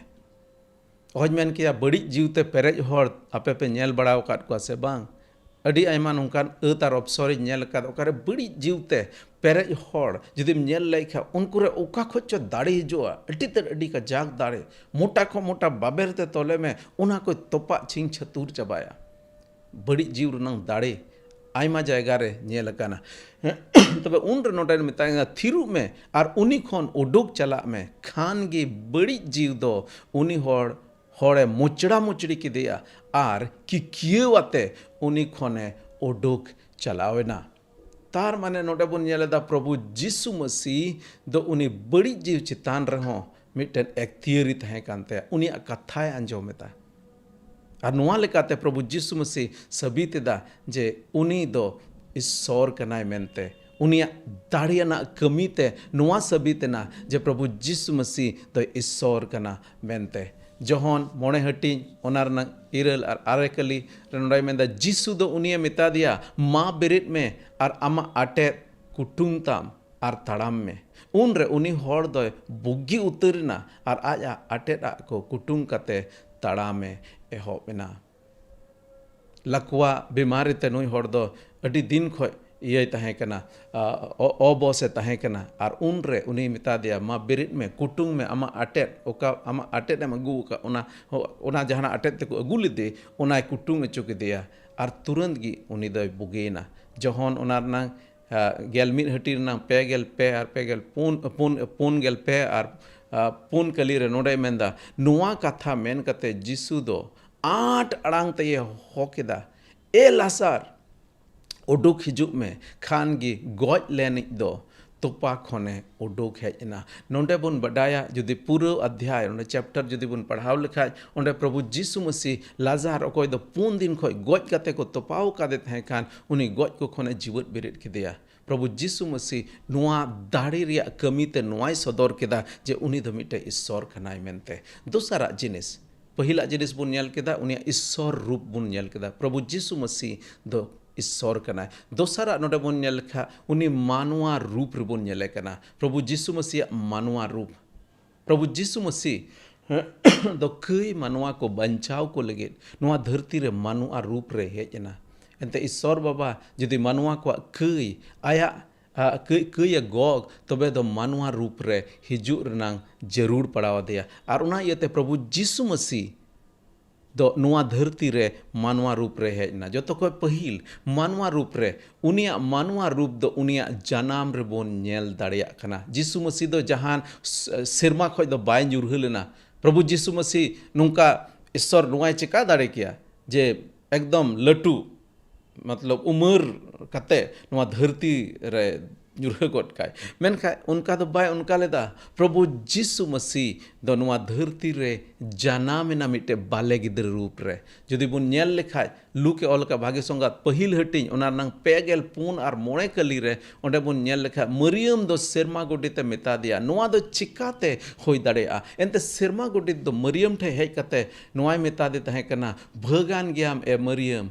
ᱚᱦᱚᱧ ᱢᱮᱱ ᱠᱮᱭᱟ, ᱵᱟᱹᱲᱤᱡ ᱡᱤᱣᱤ ᱛᱮ ᱯᱮᱨᱮᱡ ᱦᱚᱲ ᱟᱯᱮ ᱯᱮ ᱧᱮᱞ ᱵᱟᱲᱟ ᱟᱠᱟᱫ ᱠᱚᱣᱟ ᱥᱮ ᱵᱟᱝ? ᱟᱹᱰᱤ ᱟᱭᱢᱟ ᱱᱚᱝᱠᱟᱱ ᱟᱹᱛ ᱟᱨ ᱚᱯᱥᱚᱨᱤᱧ ᱧᱮᱞ ᱟᱠᱟᱫ, ᱚᱠᱟᱨᱮ ᱵᱟᱹᱲᱤᱡ ᱡᱤᱣᱤ ᱛᱮ ᱯᱮᱨᱮᱡ ᱦᱚᱲ ᱡᱩᱫᱤᱢ ᱧᱮᱞ ᱞᱮᱠᱷᱟᱱ, ᱩᱱᱠᱩ ᱨᱮ ᱚᱠᱟ ᱠᱷᱚᱡ ᱪᱚ ᱫᱟᱲᱮ ᱦᱤᱡᱩᱜᱼᱟ, ᱟᱹᱰᱤ ᱛᱮᱫ, ᱟᱹᱰᱤ ᱠᱟᱡᱟᱠ ᱫᱟᱲᱮ᱾ ᱢᱚᱴᱟ ᱠᱷᱚᱱ ᱢᱚᱴᱟ ᱵᱟᱵᱮᱨ ᱛᱮ ᱛᱚᱞᱮ ᱢᱮ, ᱚᱱᱟ ᱠᱚᱭ ᱛᱚᱯᱟᱜ ᱪᱷᱤᱝ ᱪᱷᱟᱹᱛᱩᱨ ᱪᱟᱵᱟᱭᱟ᱾ ᱵᱟᱹᱲᱤᱡ ᱡᱤᱣᱤ ᱨᱮᱱᱟᱝ ᱫᱟᱲᱮ ᱟᱭᱢᱟ ᱡᱟᱭᱜᱟ ᱨᱮ ᱧᱮᱞ ᱟᱠᱟᱱᱟ᱾ ᱛᱚᱵᱮ ᱩᱱᱨᱮ ᱱᱚᱰᱮ ᱢᱮᱛᱟᱭ ᱠᱟᱱᱟ, "ᱛᱷᱤᱨᱚᱜ ᱢᱮ ᱟᱨ ᱩᱱᱤ ᱠᱷᱚᱱ ᱩᱰᱩᱠ ᱪᱟᱞᱟᱜ ᱢᱮ, ᱠᱷᱟᱱ ᱜᱮ ᱵᱟᱹᱲᱤᱡ ᱡᱤᱣᱤ ᱫᱚ ᱩᱱᱤ ᱦᱚᱲ, ᱦᱚᱲᱮ ᱢᱚᱪᱲᱟ ᱢᱚᱪᱲᱤ ᱠᱮᱫᱮᱭᱟ ᱟᱨ ᱠᱤᱠᱤᱭᱟᱹᱣ ᱟᱛᱮ ᱩᱱᱤ ᱠᱷᱚᱱᱮ ᱩᱰᱩᱠ ᱪᱟᱞᱟᱣ ᱮᱱᱟ᱾" ᱛᱟᱨ ᱢᱟᱱᱮ ᱱᱚᱰᱮ ᱵᱚᱱ ᱧᱮᱞ ᱮᱫᱟ, ᱯᱨᱚᱵᱷᱩ ᱡᱤᱥᱩ ᱢᱟᱹᱥᱤ ᱫᱚ ᱩᱱᱤ ᱵᱟᱹᱲᱤᱡ ᱡᱤᱣᱤ ᱪᱮᱛᱟᱱ ᱨᱮᱦᱚᱸ ᱢᱤᱫᱴᱮᱱ ᱮᱠᱛᱤᱭᱟᱹᱨᱤ ᱛᱟᱦᱮᱸ ᱠᱟᱱ ᱛᱟᱭᱟ᱾ ᱩᱱᱤᱭᱟᱜ ᱠᱟᱛᱷᱟᱭ ᱟᱸᱡᱚᱢ ᱮᱫᱟ᱾ ᱟᱨ ᱱᱚᱣᱟ ᱞᱮᱠᱟᱛᱮ ᱯᱨᱚᱵᱷᱩ ᱡᱤᱥᱩ ᱢᱟᱹᱥᱤ ᱥᱟᱹᱵᱤᱛ ᱮᱫᱟ ᱡᱮ ᱩᱱᱤ ᱫᱚ ᱤᱥᱥᱚᱨ ᱠᱟᱱᱟᱭ ᱢᱮᱱᱛᱮ᱾ ᱩᱱᱤᱭᱟᱜ ᱫᱟᱲᱮᱭᱟᱱᱟᱜ ᱠᱟᱹᱢᱤᱛᱮ ᱱᱚᱣᱟ ᱥᱟᱹᱵᱤᱛ ᱮᱱᱟ ᱡᱮ ᱯᱨᱚᱵᱷᱩ ᱡᱤᱥᱩ ᱢᱟᱹᱥᱤ ᱫᱚᱭ ᱤᱥᱥᱚᱨ ᱠᱟᱱᱟ ᱢᱮᱱᱛᱮ᱾ ᱡᱚᱦᱚᱱ ᱢᱚᱬᱮ ᱦᱟᱹᱴᱤᱧ, ᱚᱱᱟ ᱨᱮᱱᱟᱜ ᱤᱨᱟᱹᱞ ᱟᱨ ᱟᱨᱮ ᱠᱟᱹᱞᱤ ᱨᱮ ᱱᱚᱰᱮᱭ ᱢᱮᱱᱫᱟ, ᱡᱤᱥᱩ ᱫᱚ ᱩᱱᱤᱭᱮ ᱢᱮᱛᱟ ᱫᱮᱭᱟ, "ᱢᱟ ᱵᱮᱨᱮᱫ ᱢᱮ ᱟᱨ ᱟᱢᱟᱜ ᱟᱴᱮᱫ ᱠᱩᱴᱩᱝ ᱛᱟᱢ ᱟᱨ ᱛᱟᱲᱟᱢ ᱢᱮ᱾" ᱩᱱᱨᱮ ᱩᱱᱤ ᱦᱚᱲ ᱫᱚᱭ ᱵᱩᱜᱤ ᱩᱛᱟᱹᱨ ᱮᱱᱟ ᱟᱨ ᱟᱡᱟᱜ ᱟᱴᱮᱫ ᱟᱜ ᱠᱚ ᱠᱩᱴᱩᱝ ᱠᱟᱛᱮ ᱛᱟᱲᱟᱢᱮ ᱮᱦᱚᱵ ᱮᱱᱟ᱾ ᱞᱟᱠᱣᱟ ᱵᱤᱢᱟᱨᱤ ᱛᱮ ᱱᱩᱭ ᱦᱚᱲ ᱫᱚ ᱟᱹᱰᱤ ᱫᱤᱱ ᱠᱷᱚᱡ ᱤᱭᱟᱹᱭ ᱛᱟᱦᱮᱸ ᱠᱟᱱᱟ, ᱟ, ᱚ-, ᱚᱵᱚᱥ ᱮ ᱛᱟᱦᱮᱸ ᱠᱟᱱᱟ᱾ ᱟᱨ ᱩᱱᱨᱮ ᱩᱱᱤᱭ ᱢᱮᱛᱟ ᱫᱮᱭᱟ, "ᱢᱟ ᱵᱮᱨᱮᱫ ᱢᱮ, ᱠᱩᱴᱩᱝ ᱢᱮ ᱟᱢᱟᱜ ᱟᱴᱮᱫ, ᱚᱠᱟ ᱟᱢᱟᱜ ᱟᱴᱮᱫ ᱮᱢ ᱟᱹᱜᱩ ᱟᱠᱟᱫ, ᱚᱱᱟ, ᱚᱱᱟ ᱡᱟᱦᱟᱱᱟᱜ ᱟᱴᱮᱫ ᱛᱮᱠᱚ ᱟᱹᱜᱩ ᱞᱮᱫᱮ, ᱚᱱᱟᱭ ᱠᱩᱴᱩᱝ ᱦᱚᱪᱚ ᱠᱮᱫᱮᱭᱟ᱾" ᱟᱨ ᱛᱩᱨᱟᱹᱱᱛ ᱜᱮ ᱩᱱᱤ ᱫᱚᱭ ᱵᱩᱜᱤᱭᱮᱱᱟ᱾ ᱡᱚᱦᱚᱱ ᱚᱱᱟ ᱨᱮᱱᱟᱜ, ᱟ, ᱜᱮᱞ ᱢᱤᱫ ᱦᱟᱹᱴᱤᱧ ᱨᱮᱱᱟᱜ ᱯᱮ ᱜᱮᱞ ᱯᱮ ᱟᱨ ᱯᱮ ᱜᱮᱞ ᱯᱩᱱ, ᱯᱩᱱ, ᱯᱩᱱ ᱜᱮᱞ ᱯᱮ ᱟᱨ, ᱟ, ᱯᱩᱱ ᱠᱟᱹᱞᱤ ᱨᱮ ᱱᱚᱰᱮᱭ ᱢᱮᱱᱫᱟ, ᱱᱚᱣᱟ ᱠᱟᱛᱷᱟ ᱢᱮᱱ ᱠᱟᱛᱮ ᱡᱤᱥᱩ ᱫᱚ ᱟᱸᱴ ᱟᱲᱟᱝ ᱛᱮᱭᱮ ᱦᱚᱦᱚ ᱠᱮᱫᱟ, "ᱮ ᱞᱟᱥᱟᱨ, ᱩᱰᱩᱠ ᱦᱤᱡᱩᱜ ᱢᱮ᱾" ᱠᱷᱟᱱ ᱜᱮ ᱜᱚᱡ ᱞᱮᱱᱤᱡ ᱫᱚ ᱛᱚᱯᱟ ᱠᱷᱚᱱᱮ ᱩᱰᱩᱠ ᱦᱮᱡ ᱮᱱᱟ᱾ ᱱᱚᱰᱮ ᱵᱚᱱ ᱵᱟᱰᱟᱭᱟ, ᱡᱩᱫᱤ ᱯᱩᱨᱟᱹ ᱚᱫᱷᱭᱟᱭ, ᱚᱸᱰᱮ chapter ᱡᱩᱫᱤ ᱵᱚᱱ ᱯᱟᱲᱦᱟᱣ ᱞᱮᱠᱷᱟᱡ, ᱚᱸᱰᱮ ᱯᱨᱚᱵᱷᱩ ᱡᱤᱥᱩ ᱢᱟᱹᱥᱤ ᱞᱟᱡᱟᱨ, ᱚᱠᱚᱭ ᱫᱚ ᱯᱩᱱ ᱫᱤᱱ ᱠᱷᱚᱡ ᱜᱚᱡ ᱠᱟᱛᱮ ᱠᱚ ᱛᱚᱯᱟᱣ ᱟᱠᱟᱫᱮ ᱛᱟᱦᱮᱸ ᱠᱟᱱ, ᱩᱱᱤ ᱜᱚᱡ ᱠᱚ ᱠᱷᱚᱱᱮ ᱡᱤᱣᱮᱫ ᱵᱮᱨᱮᱫ ᱠᱮᱫᱮᱭᱟ᱾ ᱯᱨᱚᱵᱷᱩ ᱡᱤᱥᱩ ᱢᱟᱹᱥᱤ ᱱᱚᱣᱟ ᱫᱟᱲᱮ ᱨᱮᱭᱟᱜ ᱠᱟᱹᱢᱤ ᱛᱮ ᱱᱚᱣᱟᱭ ᱥᱚᱫᱚᱨ ᱠᱮᱫᱟ ᱡᱮ ᱩᱱᱤ ᱫᱚ ᱢᱤᱫᱴᱮᱡ ᱤᱥᱥᱚᱨ ᱠᱟᱱᱟᱭ ᱢᱮᱱᱛᱮ᱾ ᱫᱚᱥᱟᱨᱟᱜ ᱡᱤᱱᱤᱥ, ᱯᱟᱹᱦᱤᱞᱟᱜ ᱡᱤᱱᱤᱥ ᱵᱚᱱ ᱧᱮᱞ ᱠᱮᱫᱟ, ᱩᱱᱤᱭᱟᱜ ᱤᱥᱥᱚᱨ ᱨᱩᱯ ᱵᱚᱱ ᱧᱮᱞ ᱠᱮᱫᱟ᱾ ᱯᱨᱚᱵᱷᱩ ᱡᱤᱥᱩ ᱢᱟᱹᱥᱤ ᱫᱚ ᱤᱥᱥᱚᱨ ᱠᱟᱱᱟᱭ᱾ ᱫᱚᱥᱟᱨᱟᱜ ᱱᱚᱰᱮ ᱵᱚᱱ ᱧᱮᱞ ᱞᱮᱠᱷᱟᱱ, ᱩᱱᱤ ᱢᱟᱱᱣᱟ ᱨᱩᱯ ᱨᱮᱵᱚᱱ ᱧᱮᱞᱮ ᱠᱟᱱᱟ᱾ ᱯᱨᱚᱵᱷᱩ ᱡᱤᱥᱩ ᱢᱟᱹᱥᱤᱭᱟᱜ ᱢᱟᱱᱣᱟ ᱨᱩᱯ᱾ ᱯᱨᱚᱵᱷᱩ ᱡᱤᱥᱩ ᱢᱟᱹᱥᱤ ᱫᱚ ᱠᱟᱹᱭ ᱢᱟᱱᱣᱟ ᱠᱚ ᱵᱟᱧᱪᱟᱣ ᱠᱚ ᱞᱟᱹᱜᱤᱫ ᱱᱚᱣᱟ ᱫᱷᱟᱹᱨᱛᱤ ᱨᱮ ᱢᱟᱱᱣᱟ ᱨᱩᱯ ᱨᱮ ᱦᱮᱡ ᱮᱱᱟ᱾ ᱮᱱᱛᱮ ᱤᱥᱥᱚᱨ ᱵᱟᱵᱟ ᱡᱩᱫᱤ ᱢᱟᱱᱣᱟ ᱠᱚᱣᱟᱜ ᱠᱟᱹᱭ, ᱟᱭᱟᱜ, ᱟ, ᱠᱟᱹᱭ, ᱠᱟᱹᱭ ᱮ ᱜᱚᱜ, ᱛᱚᱵᱮ ᱫᱚ ᱢᱟᱱᱣᱟ ᱨᱩᱯ ᱨᱮ ᱦᱤᱡᱩᱜ ᱨᱮᱱᱟᱝ ᱡᱟᱹᱨᱩᱲ ᱯᱟᱲᱟᱣ ᱟᱫᱮᱭᱟ᱾ ᱟᱨ ᱚᱱᱟ ᱤᱭᱟᱹᱛᱮ ᱯᱨᱚᱵᱷᱩ ᱡᱤᱥᱩ ᱢᱟᱹᱥᱤ ᱫᱚ ᱱᱚᱣᱟ ᱫᱷᱟᱹᱨᱛᱤ ᱨᱮ ᱢᱟᱱᱣᱟ ᱨᱩᱯ ᱨᱮ ᱦᱮᱡ ᱮᱱᱟ᱾ ᱡᱚᱛᱚ ᱠᱷᱚᱱ ᱯᱟᱹᱦᱤᱞ ᱢᱟᱱᱣᱟ ᱨᱩᱯ ᱨᱮ, ᱩᱱᱤᱭᱟᱜ ᱢᱟᱱᱣᱟ ᱨᱩᱯ ᱫᱚ ᱩᱱᱤᱭᱟᱜ ᱡᱟᱱᱟᱢ ᱨᱮᱵᱚᱱ ᱧᱮᱞ ᱫᱟᱲᱮᱭᱟᱜ ᱠᱟᱱᱟ᱾ ᱡᱤᱥᱩ ᱢᱟᱹᱥᱤ ᱫᱚ ᱡᱟᱦᱟᱱ ᱥ-, ᱥᱮᱨᱢᱟ ᱠᱷᱚᱱ ᱫᱚ ᱵᱟᱭ ᱧᱩᱨᱦᱟᱹ ᱞᱮᱱᱟ᱾ ᱯᱨᱚᱵᱷᱩ ᱡᱤᱥᱩ ᱢᱟᱹᱥᱤ ᱱᱚᱝᱠᱟ ᱤᱥᱥᱚᱨ ᱱᱚᱣᱟᱭ ᱪᱮᱠᱟ ᱫᱟᱲᱮ ᱠᱮᱭᱟ ᱡᱮ ᱮᱠᱫᱚᱢ ᱞᱟᱹᱴᱩ, ᱢᱚᱛᱞᱚᱵ ᱩᱢᱟᱹᱨ ᱠᱟᱛᱮ ᱱᱚᱣᱟ ᱫᱷᱟᱹᱨᱛᱤ ᱨᱮ ᱧᱩᱨᱦᱟᱹ ᱜᱚᱫ ᱠᱟᱭ᱾ ᱢᱮᱱᱠᱷᱟᱱ ᱚᱱᱠᱟ ᱫᱚ ᱵᱟᱭ ᱚᱱᱠᱟ ᱞᱮᱫᱟ᱾ ᱯᱨᱚᱵᱷᱩ ᱡᱤᱥᱩ ᱢᱟᱹᱥᱤ ᱫᱚ ᱱᱚᱣᱟ ᱫᱷᱟᱹᱨᱛᱤ ᱨᱮ ᱡᱟᱱᱟᱢ ᱮᱱᱟ ᱢᱤᱫᱴᱮᱱ ᱵᱟᱞᱮ ᱜᱤᱫᱽᱨᱟᱹ ᱨᱩᱯ ᱨᱮ᱾ ᱡᱩᱫᱤ ᱵᱚᱱ ᱧᱮᱞ ᱞᱮᱠᱷᱟᱡ, ᱞᱩᱠ ᱮ ᱚᱞ ᱟᱠᱟᱫ ᱵᱷᱟᱜᱮ ᱥᱚᱝᱜᱟᱛ ᱯᱟᱹᱦᱤᱞ ᱦᱟᱹᱴᱤᱧ, ᱚᱱᱟ ᱨᱮᱱᱟᱝ ᱯᱮ ᱜᱮᱞ ᱯᱩᱱ ᱟᱨ ᱢᱚᱬᱮ ᱠᱟᱹᱞᱤ ᱨᱮ, ᱚᱸᱰᱮ ᱵᱚᱱ ᱧᱮᱞ ᱞᱮᱠᱷᱟᱡ ᱢᱟᱹᱨᱤᱭᱟᱹᱢ ᱫᱚ ᱥᱮᱨᱢᱟ ᱜᱚᱰᱮᱛ ᱮ ᱢᱮᱛᱟ ᱫᱮᱭᱟ, ᱱᱚᱣᱟ ᱫᱚ ᱪᱤᱠᱟᱛᱮ ᱦᱩᱭ ᱫᱟᱲᱮᱭᱟᱜᱼᱟ? ᱮᱱᱛᱮ ᱥᱮᱨᱢᱟ ᱜᱚᱰᱮᱛ ᱫᱚ ᱢᱟᱹᱨᱤᱭᱟᱹᱢ ᱴᱷᱮᱱ ᱦᱮᱡ ᱠᱟᱛᱮ ᱱᱚᱣᱟᱭ ᱢᱮᱛᱟ ᱫᱮ ᱛᱟᱦᱮᱸ ᱠᱟᱱᱟ, ᱵᱷᱟᱹᱜᱟᱱ ᱜᱮᱭᱟᱢ ᱮ ᱢᱟᱹᱨᱤᱭᱟᱹᱢ,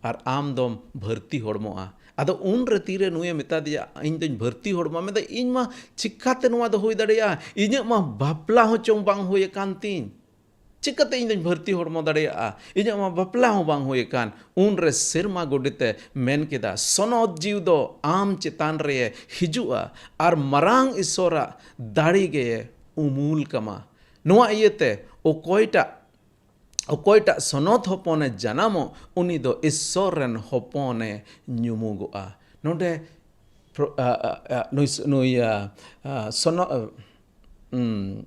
ᱟᱨ ᱟᱢ ᱫᱚᱢ ᱵᱷᱟᱹᱨᱛᱤ ᱦᱚᱲᱢᱚᱜᱼᱟ᱾ ᱟᱫᱚ ᱩᱱᱨᱮ ᱛᱤᱨᱮ ᱱᱩᱭᱮ ᱢᱮᱛᱟ ᱫᱮᱭᱟ, ᱤᱧ ᱫᱚᱧ ᱵᱷᱟᱹᱨᱛᱤ ᱦᱚᱲᱢᱚ? ᱢᱮᱱᱫᱟ, ᱤᱧ ᱢᱟ ᱪᱤᱠᱟᱛᱮ ᱱᱚᱣᱟ ᱫᱚ ᱦᱩᱭ ᱫᱟᱲᱮᱭᱟᱜᱼᱟ? ᱤᱧᱟᱹᱜ ᱢᱟ ᱵᱟᱯᱞᱟ ᱦᱚᱸ ᱪᱚᱝ ᱵᱟᱝ ᱦᱩᱭ ᱟᱠᱟᱱ ᱛᱤᱧ᱾ ᱪᱤᱠᱟᱹᱛᱮ ᱤᱧ ᱫᱚᱧ ᱵᱷᱟᱹᱨᱛᱤ ᱦᱚᱲᱢᱚ ᱫᱟᱲᱮᱭᱟᱜᱼᱟ? ᱤᱧᱟᱹᱜ ᱢᱟ ᱵᱟᱯᱞᱟ ᱦᱚᱸ ᱵᱟᱝ ᱦᱩᱭ ᱟᱠᱟᱱ᱾ ᱩᱱᱨᱮ ᱥᱮᱨᱢᱟ ᱜᱚᱰᱮᱛ ᱮ ᱢᱮᱱ ᱠᱮᱫᱟ, ᱥᱚᱱᱚᱛ ᱡᱤᱣᱤ ᱫᱚ ᱟᱢ ᱪᱮᱛᱟᱱ ᱨᱮ ᱦᱤᱡᱩᱜᱼᱟ, ᱟᱨ ᱢᱟᱨᱟᱝ ᱤᱥᱚᱨᱟᱜ ᱫᱟᱲᱮ ᱜᱮ ᱩᱢᱩᱞ ᱠᱟᱢᱟ᱾ ᱱᱚᱣᱟ ᱤᱭᱟᱹᱛᱮ ᱚᱠᱚᱭᱴᱟᱜ, ᱚᱠᱚᱭᱴᱟᱜ ᱥᱚᱱᱚᱛ ᱦᱚᱯᱚᱱᱮ ᱡᱟᱱᱟᱢᱚᱜ, ᱩᱱᱤ ᱫᱚ ᱤᱥᱥᱚᱨ ᱨᱮᱱ ᱦᱚᱯᱚᱱᱮ ᱧᱩᱢᱩᱜᱚᱜᱼᱟ᱾ ᱱᱚᱰᱮ ᱯᱨᱚ-, ᱟ, ᱟ, ᱟ, ᱱᱩᱭ ᱥ-, ᱱᱩᱭ, ᱟ, ᱟ, ᱥᱚᱱᱚ-, ᱟ, ᱩᱢ,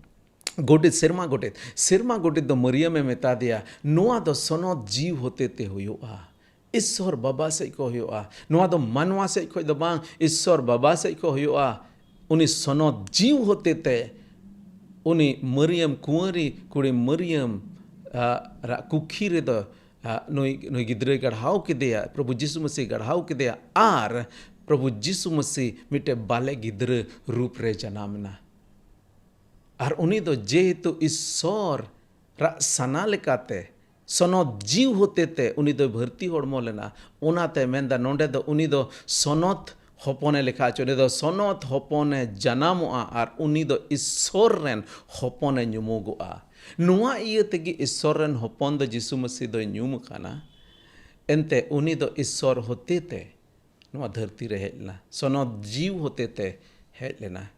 ᱜᱚᱰᱮᱛ, ᱥᱮᱨᱢᱟ ᱜᱚᱰᱮᱛ, ᱥᱮᱨᱢᱟ ᱜᱚᱰᱮᱛ ᱫᱚ ᱢᱟᱹᱨᱤᱭᱟᱹᱢᱮ ᱢᱮᱛᱟ ᱫᱮᱭᱟ, ᱱᱚᱣᱟ ᱫᱚ ᱥᱚᱱᱚᱛ ᱡᱤᱣᱤ ᱦᱚᱛᱮ ᱛᱮ ᱦᱩᱭᱩᱜᱼᱟ᱾ ᱤᱥᱥᱚᱨ ᱵᱟᱵᱟ ᱥᱮᱫ ᱠᱷᱚᱱ ᱦᱩᱭᱩᱜᱼᱟ᱾ ᱱᱚᱣᱟ ᱫᱚ ᱢᱟᱱᱣᱟ ᱥᱮᱫ ᱠᱷᱚᱱ ᱫᱚ ᱵᱟᱝ, ᱤᱥᱥᱚᱨ ᱵᱟᱵᱟ ᱥᱮᱫ ᱠᱷᱚᱱ ᱦᱩᱭᱩᱜᱼᱟ᱾ ᱩᱱᱤ ᱥᱚᱱᱚᱛ ᱡᱤᱣᱤ ᱦᱚᱛᱮ ᱛᱮ ᱩᱱᱤ ᱢᱟᱹᱨᱤᱭᱟᱹᱢ, ᱠᱩᱸᱣᱟᱹᱨᱤ ᱠᱩᱲᱤ ᱢᱟᱹᱨᱤᱭᱟᱹᱢ, ᱟ, ᱨᱟᱜ ᱠᱩᱠᱷᱤ ᱨᱮᱫᱚ, ᱟ, ᱱᱩᱭ, ᱱᱩᱭ ᱜᱤᱫᱽᱨᱟᱹᱭ ᱜᱟᱲᱦᱟᱣ ᱠᱮᱫᱮᱭᱟ, ᱯᱨᱚᱵᱷᱩ ᱡᱤᱥᱩ ᱢᱟᱹᱥᱤ ᱜᱟᱲᱦᱟᱣ ᱠᱮᱫᱮᱭᱟ, ᱟᱨ ᱯᱨᱚᱵᱷᱩ ᱡᱤᱥᱩ ᱢᱟᱹᱥᱤ ᱢᱤᱫᱴᱮᱡ ᱵᱟᱞᱮ ᱜᱤᱫᱽᱨᱟᱹ ᱨᱩᱯ ᱨᱮ ᱡᱟᱱᱟᱢ ᱮᱱᱟ᱾ ᱟᱨ ᱩᱱᱤ ᱫᱚ ᱡᱮᱦᱮᱛᱩ ᱤᱥᱥᱚᱨ ᱨᱟᱜ ᱥᱟᱱᱟ ᱞᱮᱠᱟᱛᱮ ᱥᱚᱱᱚᱛ ᱡᱤᱣᱤ ᱦᱚᱛᱮ ᱛᱮ ᱩᱱᱤ ᱫᱚᱭ ᱵᱷᱟᱹᱨᱛᱤ ᱦᱚᱲᱢᱚ ᱞᱮᱱᱟ᱾ ᱚᱱᱟᱛᱮ ᱢᱮᱱᱫᱟ, ᱱᱚᱰᱮ ᱫᱚ ᱩᱱᱤ ᱫᱚ ᱥᱚᱱᱚᱛ ᱦᱚᱯᱚᱱᱮ ᱞᱮᱠᱷᱟ ᱦᱚᱪᱚ, ᱩᱱᱤ ᱫᱚ ᱥᱚᱱᱚᱛ ᱦᱚᱯᱚᱱᱮ ᱡᱟᱱᱟᱢᱚᱜᱼᱟ, ᱟᱨ ᱩᱱᱤ ᱫᱚ ᱤᱥᱥᱚᱨ ᱨᱮᱱ ᱦᱚᱯᱚᱱᱮ ᱧᱩᱢᱩᱜᱚᱜᱼᱟ᱾ ᱱᱚᱣᱟ ᱤᱭᱟᱹ ᱛᱮᱜᱮ ᱤᱥᱥᱚᱨ ᱨᱮᱱ ᱦᱚᱯᱚᱱ ᱫᱚ ᱡᱤᱥᱩ ᱢᱟᱹᱥᱤ ᱫᱚᱭ ᱧᱩᱢ ᱟᱠᱟᱱᱟ᱾ ᱮᱱᱛᱮ ᱩᱱᱤ ᱫᱚ ᱤᱥᱥᱚᱨ ᱦᱚᱛᱮ ᱛᱮ ᱱᱚᱣᱟ ᱫᱷᱟᱹᱨᱛᱤ ᱨᱮ ᱦᱮᱡ ᱞᱮᱱᱟ, ᱥᱚᱱᱚᱛ ᱡᱤᱣᱤ ᱦᱚᱛᱮ ᱛᱮ ᱦᱮᱡ ᱞᱮᱱᱟ᱾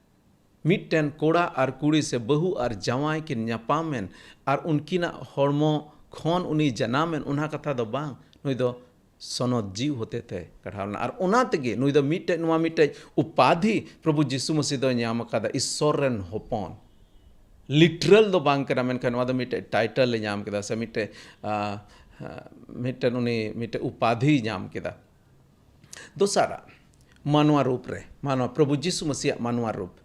ᱢᱤᱫᱴᱮᱱ ᱠᱚᱲᱟ ᱟᱨ ᱠᱩᱲᱤ ᱥᱮ ᱵᱟᱹᱦᱩ ᱟᱨ ᱡᱟᱶᱟᱭ ᱠᱤᱱ ᱧᱟᱯᱟᱢ ᱮᱱ ᱟᱨ ᱩᱱᱠᱤᱱᱟᱜ ᱦᱚᱲᱢᱚ ᱠᱷᱚᱱ ᱩᱱᱤ ᱡᱟᱱᱟᱢᱮᱱ, ᱚᱱᱟ ᱠᱟᱛᱷᱟ ᱫᱚ ᱵᱟᱝ᱾ ᱱᱩᱭ ᱫᱚ ᱥᱚᱱᱚᱛ ᱡᱤᱣᱤ ᱦᱚᱛᱮᱛᱮ ᱠᱟᱲᱦᱟᱣ ᱞᱮᱱᱟ᱾ ᱟᱨ ᱚᱱᱟ ᱛᱮᱜᱮ ᱱᱩᱭ ᱫᱚ ᱢᱤᱫᱴᱮᱡ, ᱱᱚᱣᱟ ᱢᱤᱫᱴᱮᱡ ᱩᱯᱟᱫᱷᱤ ᱯᱨᱚᱵᱷᱩ ᱡᱤᱥᱩ ᱢᱟᱹᱥᱤ ᱫᱚᱭ ᱧᱟᱢ ᱟᱠᱟᱫᱟ, ᱤᱥᱥᱚᱨ ᱨᱮᱱ ᱦᱚᱯᱚᱱ᱾ ᱞᱤᱴᱨᱟᱞ ᱫᱚ ᱵᱟᱝ ᱠᱟᱱᱟ, ᱢᱮᱱᱠᱷᱟᱱ ᱱᱚᱣᱟ ᱫᱚ ᱢᱤᱫᱴᱮᱡ ᱴᱟᱭᱴᱮᱞ ᱮ ᱧᱟᱢ ᱠᱮᱫᱟ, ᱥᱮ ᱢᱤᱫᱴᱮᱡ, ᱟ, ᱟ, ᱢᱤᱫᱴᱮᱱ ᱩᱱᱤ ᱢᱤᱫᱴᱮᱡ ᱩᱯᱟᱫᱷᱤᱭ ᱧᱟᱢ ᱠᱮᱫᱟ᱾ ᱫᱚᱥᱟᱨᱟᱜ, ᱢᱟᱱᱣᱟ ᱨᱩᱯ ᱨᱮ, ᱢᱟᱱᱣᱟ, ᱯᱨᱚᱵᱷᱩ ᱡᱤᱥᱩ ᱢᱟᱹᱥᱤᱭᱟᱜ ᱢᱟᱱᱣᱟ ᱨᱩᱯ᱾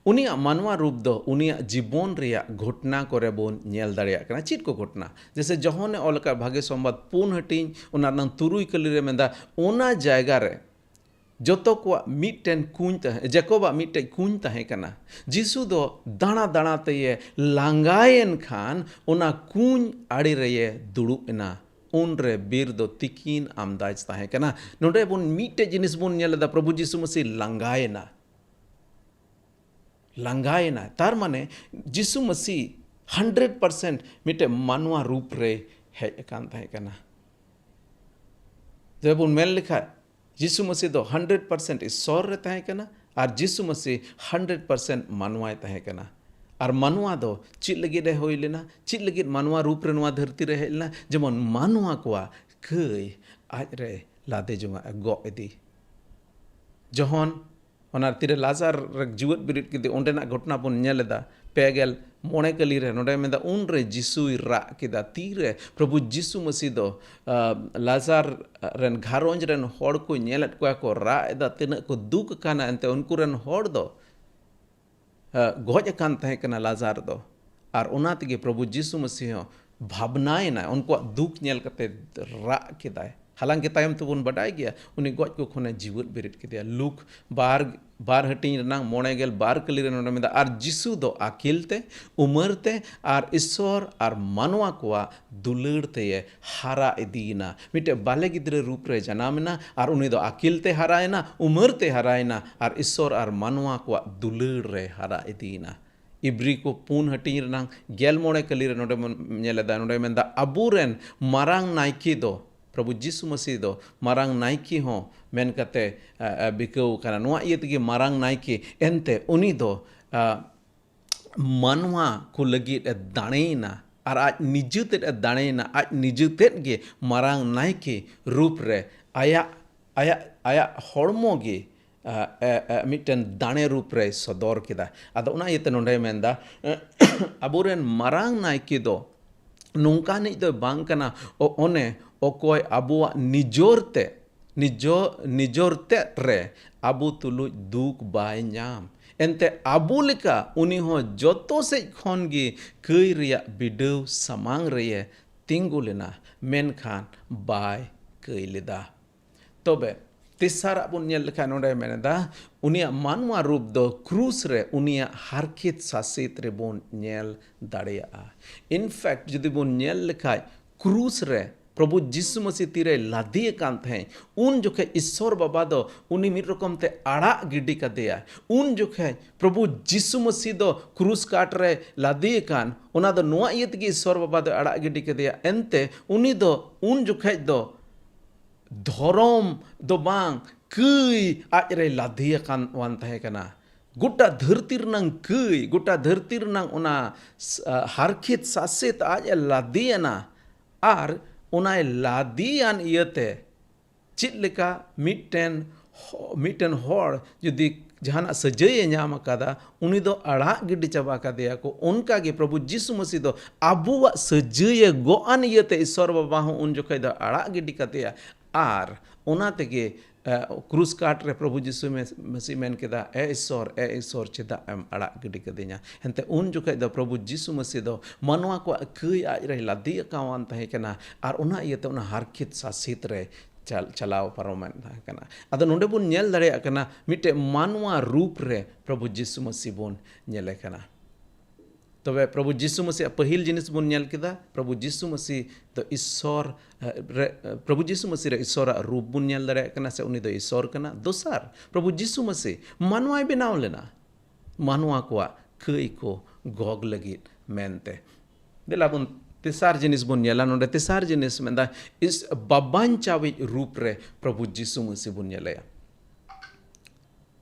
ᱩᱱᱤᱭᱟᱜ ᱢᱟᱱᱣᱟ ᱨᱩᱯ ᱫᱚ ᱩᱱᱤᱭᱟᱜ ᱡᱤᱵᱚᱱ ᱨᱮᱭᱟᱜ ᱜᱷᱚᱴᱱᱟ ᱠᱚᱨᱮ ᱵᱚᱱ ᱧᱮᱞ ᱫᱟᱲᱮᱭᱟᱜ ᱠᱟᱱᱟ᱾ ᱪᱮᱫ ᱠᱚ ᱜᱷᱚᱴᱱᱟ? ᱡᱮᱭᱥᱮ, ᱡᱚᱦᱚᱱᱮ ᱚᱞ ᱟᱠᱟᱫ ᱵᱷᱟᱜᱮ ᱥᱚᱢᱵᱟᱫ ᱯᱩᱱ ᱦᱟᱹᱴᱤᱧ, ᱚᱱᱟ ᱨᱮᱱᱟᱜ ᱛᱩᱨᱩᱭ ᱠᱟᱹᱞᱤ ᱨᱮ ᱢᱮᱱᱫᱟ, ᱚᱱᱟ ᱡᱟᱭᱜᱟ ᱨᱮ ᱡᱚᱛᱚ ᱠᱚᱣᱟᱜ ᱢᱤᱫᱴᱮᱱ ᱠᱩᱧ ᱛᱟᱦᱮᱸ, ᱡᱮᱠᱚᱵᱟᱜ ᱢᱤᱫᱴᱮᱱ ᱠᱩᱧ ᱛᱟᱦᱮᱸ ᱠᱟᱱᱟ᱾ ᱡᱤᱥᱩ ᱫᱚ ᱫᱟᱬᱟ ᱫᱟᱬᱟ ᱛᱮᱭᱮ ᱞᱟᱸᱜᱟᱭᱮᱱ ᱠᱷᱟᱱ, ᱚᱱᱟ ᱠᱩᱧ ᱟᱲᱮ ᱨᱮᱭᱮ ᱫᱩᱲᱩᱵ ᱮᱱᱟ᱾ ᱩᱱᱨᱮ ᱵᱤᱨ ᱫᱚ ᱛᱤᱠᱤᱱ ᱟᱢᱫᱟᱡᱽ ᱛᱟᱦᱮᱸ ᱠᱟᱱᱟ᱾ ᱱᱚᱰᱮ ᱵᱚᱱ ᱢᱤᱫᱴᱮᱡ ᱡᱤᱱᱤᱥ ᱵᱚᱱ ᱧᱮᱞ ᱮᱫᱟ, ᱯᱨᱚᱵᱷᱩ ᱡᱤᱥᱩ ᱢᱟᱹᱥᱤ ᱞᱟᱸᱜᱟᱭᱮᱱᱟ᱾ ᱞᱟᱸᱜᱟᱭᱮᱱᱟ, ᱛᱟᱨ ᱢᱟᱱᱮ ᱡᱤᱥᱩ ᱢᱟᱹᱥᱤ ᱦᱟᱱᱰᱨᱮᱰ ᱯᱟᱨᱥᱮᱱᱴ ᱢᱤᱫᱴᱮᱡ ᱢᱟᱱᱣᱟ ᱨᱩᱯ ᱨᱮᱭ ᱦᱮᱡ ᱟᱠᱟᱱ ᱛᱟᱦᱮᱸ ᱠᱟᱱᱟ᱾ ᱡᱮ ᱵᱚᱱ ᱢᱮᱱ ᱞᱮᱠᱷᱟᱡ, ᱡᱤᱥᱩ ᱢᱟᱹᱥᱤ ᱫᱚ ᱦᱟᱱᱰᱨᱮᱰ ᱯᱟᱨᱥᱮᱱᱴ ᱤᱥᱥᱚᱨ ᱨᱮ ᱛᱟᱦᱮᱸ ᱠᱟᱱᱟ ᱟᱨ ᱡᱤᱥᱩ ᱢᱟᱹᱥᱤ ᱦᱟᱱᱰᱨᱮᱰ ᱯᱟᱨᱥᱮᱱᱴ ᱢᱟᱱᱣᱟᱭ ᱛᱟᱦᱮᱸ ᱠᱟᱱᱟ᱾ ᱟᱨ ᱢᱟᱱᱣᱟ ᱫᱚ ᱪᱮᱫ ᱞᱟᱹᱜᱤᱫ ᱮ ᱦᱩᱭ ᱞᱮᱱᱟ? ᱪᱮᱫ ᱞᱟᱹᱜᱤᱫ ᱢᱟᱱᱣᱟ ᱨᱩᱯ ᱨᱮ ᱱᱚᱣᱟ ᱫᱷᱟᱹᱨᱛᱤ ᱨᱮ ᱦᱮᱡ ᱞᱮᱱᱟ? ᱡᱮᱢᱚᱱ ᱢᱟᱱᱣᱟ ᱠᱚᱣᱟᱜ ᱠᱟᱹᱭ ᱟᱡ ᱨᱮ ᱞᱟᱫᱮ ᱡᱚᱝᱟᱜ ᱮ ᱜᱚᱜ ᱤᱫᱤ᱾ ᱡᱚᱦᱚᱱ ᱚᱱᱟ ᱛᱤᱨᱮ ᱞᱟᱡᱟᱨ ᱨᱮ ᱡᱤᱣᱮᱫ ᱵᱮᱨᱮᱫ ᱠᱮᱫᱮ, ᱚᱸᱰᱮᱱᱟᱜ ᱜᱷᱚᱴᱚᱱᱟ ᱵᱚᱱ ᱧᱮᱞ ᱮᱫᱟ᱾ ᱯᱮ ᱜᱮᱞ ᱢᱚᱬᱮ ᱠᱟᱹᱞᱤ ᱨᱮ ᱱᱚᱰᱮ ᱢᱮᱱᱫᱟ, ᱩᱱᱨᱮ ᱡᱤᱥᱩᱭ ᱨᱟᱜ ᱠᱮᱫᱟ᱾ ᱛᱤᱨᱮ ᱯᱨᱚᱵᱷᱩ ᱡᱤᱥᱩ ᱢᱟᱹᱥᱤ ᱫᱚ, ᱟ, ᱞᱟᱡᱟᱨ ᱨᱮᱱ ᱜᱷᱟᱨᱚᱸᱡᱽ ᱨᱮᱱ ᱦᱚᱲ ᱠᱚ ᱧᱮᱞᱮᱫ ᱠᱚᱣᱟ ᱠᱚ ᱨᱟᱜ ᱮᱫᱟ, ᱛᱤᱱᱟᱹᱜ ᱠᱚ ᱫᱩᱠ ᱟᱠᱟᱱᱟ, ᱮᱱᱛᱮ ᱩᱱᱠᱩ ᱨᱮᱱ ᱦᱚᱲ ᱫᱚ, ᱟ, ᱜᱚᱡ ᱟᱠᱟᱱ ᱛᱟᱦᱮᱸ ᱠᱟᱱᱟ ᱞᱟᱡᱟᱨ ᱫᱚ᱾ ᱟᱨ ᱚᱱᱟ ᱛᱮᱜᱮ ᱯᱨᱚᱵᱷᱩ ᱡᱤᱥᱩ ᱢᱟᱹᱥᱤ ᱦᱚᱸ ᱵᱷᱟᱵᱽᱱᱟᱭᱮᱱᱟᱭ, ᱩᱱᱠᱩᱣᱟᱜ ᱫᱩᱠ ᱧᱮᱞ ᱠᱟᱛᱮ ᱨᱟᱜ ᱠᱮᱫᱟᱭ᱾ ᱦᱟᱞᱟᱝᱠᱮ ᱛᱟᱭᱚᱢ ᱛᱮᱵᱚᱱ ᱵᱟᱰᱟᱭ ᱜᱮᱭᱟ, ᱩᱱᱤ ᱜᱚᱡ ᱠᱚ ᱠᱷᱚᱱᱮ ᱡᱤᱣᱮᱫ ᱵᱮᱨᱮᱫ ᱠᱮᱫᱮᱭᱟ᱾ ᱞᱩᱠ ᱵᱟᱨ, ᱵᱟᱨ ᱦᱟᱹᱴᱤᱧ ᱨᱮᱱᱟᱜ ᱢᱚᱬᱮ ᱜᱮᱞ ᱵᱟᱨ ᱠᱟᱹᱞᱤ ᱨᱮ ᱱᱚᱰᱮ ᱢᱮᱱᱫᱟ, ᱟᱨ ᱡᱤᱥᱩ ᱫᱚ ᱟᱹᱠᱤᱞ ᱛᱮ, ᱩᱢᱟᱹᱨ ᱛᱮ ᱟᱨ ᱤᱥᱥᱚᱨ ᱟᱨ ᱢᱟᱱᱣᱟ ᱠᱚᱣᱟᱜ ᱫᱩᱞᱟᱹᱲ ᱛᱮᱭᱮ ᱦᱟᱨᱟ ᱤᱫᱤᱭᱮᱱᱟ᱾ ᱢᱤᱫᱴᱮᱡ ᱵᱟᱞᱮ ᱜᱤᱫᱽᱨᱟᱹ ᱨᱩᱯ ᱨᱮ ᱡᱟᱱᱟᱢ ᱮᱱᱟ ᱟᱨ ᱩᱱᱤ ᱫᱚ ᱟᱹᱠᱤᱞ ᱛᱮ ᱦᱟᱨᱟᱭᱮᱱᱟ, ᱩᱢᱟᱹᱨ ᱛᱮ ᱦᱟᱨᱟᱭᱮᱱᱟ ᱟᱨ ᱤᱥᱥᱚᱨ ᱟᱨ ᱢᱟᱱᱣᱟ ᱠᱚᱣᱟᱜ ᱫᱩᱞᱟᱹᱲ ᱨᱮ ᱦᱟᱨᱟ ᱤᱫᱤᱭᱮᱱᱟ᱾ ᱤᱵᱨᱤ ᱠᱚ ᱯᱩᱱ ᱦᱟᱹᱴᱤᱧ ᱨᱮᱱᱟᱝ ᱜᱮᱞ ᱢᱚᱬᱮ ᱠᱟᱹᱞᱤ ᱨᱮ ᱱᱚᱰᱮ ᱵᱚᱱ ᱧᱮᱞ ᱮᱫᱟ, ᱱᱚᱰᱮ ᱢᱮᱱᱫᱟ, ᱟᱵᱚᱨᱮᱱ ᱢᱟᱨᱟᱝ ᱱᱟᱭᱠᱮ ᱫᱚ, ᱯᱨᱚᱵᱷᱩ ᱡᱤᱥᱩ ᱢᱟᱹᱥᱤ ᱫᱚ ᱢᱟᱨᱟᱝ ᱱᱟᱭᱠᱮ ᱦᱚᱸ ᱢᱮᱱ ᱠᱟᱛᱮ, ᱟ, ᱟ, ᱵᱤᱠᱟᱹᱣ ᱠᱟᱱᱟ᱾ ᱱᱚᱣᱟ ᱤᱭᱟᱹ ᱛᱮᱜᱮ ᱢᱟᱨᱟᱝ ᱱᱟᱭᱠᱮ, ᱮᱱᱛᱮ ᱩᱱᱤ ᱫᱚ, ᱟ, ᱢᱟᱱᱣᱟ ᱠᱚ ᱞᱟᱹᱜᱤᱫ ᱮ ᱫᱟᱲᱮᱭᱮᱱᱟ ᱟᱨ ᱟᱡ ᱱᱤᱡᱮ ᱛᱮᱫ ᱮ ᱫᱟᱲᱮᱭᱮᱱᱟ, ᱟᱡ ᱱᱤᱡᱮ ᱛᱮᱫ ᱜᱮ ᱢᱟᱨᱟᱝ ᱱᱟᱭᱠᱮ ᱨᱩᱯ ᱨᱮ ᱟᱭᱟᱜ, ᱟᱭᱟᱜ, ᱟᱭᱟᱜ ᱦᱚᱲᱢᱚ ᱜᱮ, ᱟ, ᱮ, ᱮ, ᱢᱤᱫᱴᱮᱱ ᱫᱟᱲᱮ ᱨᱩᱯ ᱨᱮᱭ ᱥᱚᱫᱚᱨ ᱠᱮᱫᱟ᱾ ᱟᱫᱚ ᱚᱱᱟ ᱤᱭᱟᱹᱛᱮ ᱱᱚᱰᱮᱭ ᱢᱮᱱᱫᱟ, ᱟᱵᱚᱨᱮᱱ ᱢᱟᱨᱟᱝ ᱱᱟᱭᱠᱮ ᱫᱚ ᱱᱚᱝᱠᱟᱱᱤᱡ ᱫᱚᱭ ᱵᱟᱝ ᱠᱟᱱᱟ, ᱚ-, ᱚᱱᱮ ᱚᱠᱚᱭ ᱟᱵᱚᱣᱟᱜ ᱱᱤᱡᱚᱨ ᱛᱮ, ᱱᱤᱡᱚ-, ᱱᱤᱡᱚᱨ ᱛᱮᱫ ᱨᱮ ᱟᱵᱚ ᱛᱩᱞᱩᱡ ᱫᱩᱠ ᱵᱟᱭ ᱧᱟᱢ᱾ ᱮᱱᱛᱮ ᱟᱵᱚ ᱞᱮᱠᱟ ᱩᱱᱤ ᱦᱚᱸ ᱡᱚᱛᱚ ᱥᱮᱡ ᱠᱷᱚᱱ ᱜᱮ ᱠᱟᱹᱭ ᱨᱮᱭᱟᱜ ᱵᱤᱰᱟᱹᱣ ᱥᱟᱢᱟᱝ ᱨᱮᱭᱮ ᱛᱤᱸᱜᱩ ᱞᱮᱱᱟ, ᱢᱮᱱᱠᱷᱟᱱ ᱵᱟᱭ ᱠᱟᱹᱭ ᱞᱮᱫᱟ᱾ ᱛᱚᱵᱮ ᱛᱮᱥᱟᱨᱟᱜ ᱵᱚᱱ ᱧᱮᱞ ᱞᱮᱠᱷᱟᱱ ᱱᱚᱰᱮ ᱢᱮᱱ ᱮᱫᱟ, ᱩᱱᱤᱭᱟᱜ ᱢᱟᱱᱣᱟ ᱨᱩᱯ ᱫᱚ ᱠᱨᱩᱥ ᱨᱮ ᱩᱱᱤᱭᱟᱜ ᱦᱟᱨᱠᱮᱛ ᱥᱟᱥᱮᱛ ᱨᱮᱵᱚᱱ ᱧᱮᱞ ᱫᱟᱲᱮᱭᱟᱜᱼᱟ᱾ In fact, ᱡᱩᱫᱤ ᱵᱚᱱ ᱧᱮᱞ ᱞᱮᱠᱷᱟᱡ ᱠᱨᱩᱥ ᱨᱮ ᱯᱨᱚᱵᱷᱩ ᱡᱤᱥᱩ ᱢᱟᱹᱥᱤ ᱛᱤᱨᱮᱭ ᱞᱟᱫᱮ ᱟᱠᱟᱱ ᱛᱟᱦᱮᱸᱫ, ᱩᱱ ᱡᱚᱠᱷᱮᱡ ᱤᱥᱥᱚᱨ ᱵᱟᱵᱟ ᱫᱚ ᱩᱱᱤ ᱢᱤᱫ ᱨᱚᱠᱚᱢ ᱛᱮ ᱟᱲᱟᱜ ᱜᱤᱰᱤ ᱠᱟᱫᱮᱭᱟ᱾ ᱩᱱ ᱡᱚᱠᱷᱮᱡ ᱯᱨᱚᱵᱷᱩ ᱡᱤᱥᱩ ᱢᱟᱹᱥᱤ ᱫᱚ ᱠᱨᱩᱥ ᱠᱟᱴ ᱨᱮ ᱞᱟᱫᱮ ᱟᱠᱟᱱ, ᱚᱱᱟ ᱫᱚ ᱱᱚᱣᱟ ᱤᱭᱟᱹ ᱛᱮᱜᱮ ᱤᱥᱥᱚᱨ ᱵᱟᱵᱟ ᱫᱚ ᱟᱲᱟᱜ ᱜᱤᱰᱤ ᱠᱟᱫᱮᱭᱟ᱾ ᱮᱱᱛᱮ ᱩᱱᱤ ᱫᱚ ᱩᱱ ᱡᱚᱠᱷᱮᱡ ᱫᱚ ᱫᱷᱚᱨᱚᱢ ᱫᱚ ᱵᱟᱝ, ᱠᱟᱹᱭ ᱟᱡ ᱨᱮᱭ ᱞᱟᱫᱮ ᱟᱠᱟᱱ ᱣᱟᱱ ᱛᱟᱦᱮᱸ ᱠᱟᱱᱟ᱾ ᱜᱚᱴᱟ ᱫᱷᱟᱹᱨᱛᱤ ᱨᱮᱱᱟᱝ ᱠᱟᱹᱭ, ᱜᱚᱴᱟ ᱫᱷᱟᱹᱨᱛᱤ ᱨᱮᱱᱟᱝ ᱚᱱᱟ ᱥ-, ᱟ, ᱦᱟᱨᱠᱷᱮᱛ ᱥᱟᱥᱮᱛ ᱟᱡ ᱮ ᱞᱟᱫᱮᱭᱟᱱᱟ᱾ ᱟᱨ ᱚᱱᱟᱭ ᱞᱟᱫᱮᱭᱟᱱ ᱤᱭᱟᱹᱛᱮ ᱪᱮᱫ ᱞᱮᱠᱟ ᱢᱤᱫᱴᱮᱱ ᱦᱚ-, ᱢᱤᱫᱴᱮᱱ ᱦᱚᱲ ᱡᱩᱫᱤ ᱡᱟᱦᱟᱱᱟᱜ ᱥᱟᱹᱡᱟᱹᱭᱮ ᱧᱟᱢ ᱟᱠᱟᱫᱟ, ᱩᱱᱤ ᱫᱚ ᱟᱲᱟᱜ ᱜᱤᱰᱤ ᱪᱟᱵᱟ ᱠᱟᱫᱮᱭᱟ ᱠᱚ᱾ ᱚᱱᱠᱟ ᱜᱮ ᱯᱨᱚᱵᱷᱩ ᱡᱤᱥᱩ ᱢᱟᱹᱥᱤ ᱫᱚ ᱟᱵᱚᱣᱟᱜ ᱥᱟᱹᱡᱟᱹᱭᱮ ᱜᱚᱜ ᱟᱱ ᱤᱭᱟᱹᱛᱮ ᱤᱥᱥᱚᱨ ᱵᱟᱵᱟ ᱦᱚᱸ ᱩᱱ ᱡᱚᱠᱷᱮᱡ ᱫᱚ ᱟᱲᱟᱜ ᱜᱤᱰᱤ ᱠᱟᱫᱮᱭᱟ᱾ ᱟᱨ ᱚᱱᱟ ᱛᱮᱜᱮ, ᱮ, ᱠᱨᱩᱥ ᱠᱟᱴ ᱨᱮ ᱯᱨᱚᱵᱷᱩ ᱡᱤᱥᱩ ᱢᱮ-, ᱢᱟᱹᱥᱤ ᱢᱮᱱ ᱠᱮᱫᱟ, "ᱮ ᱤᱥᱥᱚᱨ, ᱮ ᱤᱥᱥᱚᱨ, ᱪᱮᱫᱟᱜ ᱮᱢ ᱟᱲᱟᱜ ᱜᱤᱰᱤ ᱠᱟᱫᱤᱧᱟ?" ᱮᱱᱛᱮ ᱩᱱ ᱡᱚᱠᱷᱮᱡ ᱫᱚ ᱯᱨᱚᱵᱷᱩ ᱡᱤᱥᱩ ᱢᱟᱹᱥᱤ ᱫᱚ ᱢᱟᱱᱣᱟ ᱠᱚᱣᱟᱜ ᱠᱟᱹᱭ ᱟᱡ ᱨᱮᱭ ᱞᱟᱫᱮ ᱟᱠᱟᱣᱟᱱ ᱛᱟᱦᱮᱸ ᱠᱟᱱᱟ᱾ ᱟᱨ ᱚᱱᱟ ᱤᱭᱟᱹᱛᱮ ᱚᱱᱟ ᱦᱟᱨᱠᱷᱮᱛ ᱥᱟᱥᱮᱛ ᱨᱮ ᱪᱟᱞ-, ᱪᱟᱞᱟᱣ ᱯᱟᱨᱚᱢᱮᱱ ᱛᱟᱦᱮᱸ ᱠᱟᱱᱟ᱾ ᱟᱫᱚ ᱱᱚᱰᱮ ᱵᱚᱱ ᱧᱮᱞ ᱫᱟᱲᱮᱭᱟᱜ ᱠᱟᱱᱟ, ᱢᱤᱫᱴᱮᱡ ᱢᱟᱱᱣᱟ ᱨᱩᱯ ᱨᱮ ᱯᱨᱚᱵᱷᱩ ᱡᱤᱥᱩ ᱢᱟᱹᱥᱤ ᱵᱚᱱ ᱧᱮᱞᱮ ᱠᱟᱱᱟ᱾ ᱛᱚᱵᱮ ᱯᱨᱚᱵᱷᱩ ᱡᱤᱥᱩ ᱢᱟᱹᱥᱤᱭᱟᱜ ᱯᱟᱹᱦᱤᱞ ᱡᱤᱱᱤᱥ ᱵᱚᱱ ᱧᱮᱞ ᱠᱮᱫᱟ, ᱯᱨᱚᱵᱷᱩ ᱡᱤᱥᱩ ᱢᱟᱹᱥᱤ ᱫᱚ ᱤᱥᱥᱚᱨ, ᱮ, ᱨᱮ, ᱮ, ᱯᱨᱚᱵᱷᱩ ᱡᱤᱥᱩ ᱢᱟᱹᱥᱤ ᱨᱮ ᱤᱥᱥᱚᱨᱟᱜ ᱨᱩᱯ ᱵᱚᱱ ᱧᱮᱞ ᱫᱟᱲᱮᱭᱟᱜ ᱠᱟᱱᱟ, ᱥᱮ ᱩᱱᱤ ᱫᱚ ᱤᱥᱥᱚᱨ ᱠᱟᱱᱟ᱾ ᱫᱚᱥᱟᱨ, ᱯᱨᱚᱵᱷᱩ ᱡᱤᱥᱩ ᱢᱟᱹᱥᱤ ᱢᱟᱱᱣᱟᱭ ᱵᱮᱱᱟᱣ ᱞᱮᱱᱟ ᱢᱟᱱᱣᱟ ᱠᱚᱣᱟᱜ ᱠᱟᱹᱭ ᱠᱚ ᱜᱚᱜ ᱞᱟᱹᱜᱤᱫ ᱢᱮᱱᱛᱮ᱾ ᱫᱮᱞᱟ ᱵᱚᱱ ᱛᱮᱥᱟᱨ ᱡᱤᱱᱤᱥ ᱵᱚᱱ ᱧᱮᱞᱟ᱾ ᱱᱚᱰᱮ ᱛᱮᱥᱟᱨ ᱡᱤᱱᱤᱥ ᱢᱮᱱᱫᱟ, ᱤᱥ-, ᱵᱟᱵᱟᱧᱪᱟᱣᱤᱡ ᱨᱩᱯ ᱨᱮ ᱯᱨᱚᱵᱷᱩ ᱡᱤᱥᱩ ᱢᱟᱹᱥᱤ ᱵᱚᱱ ᱧᱮᱞᱮᱭᱟ᱾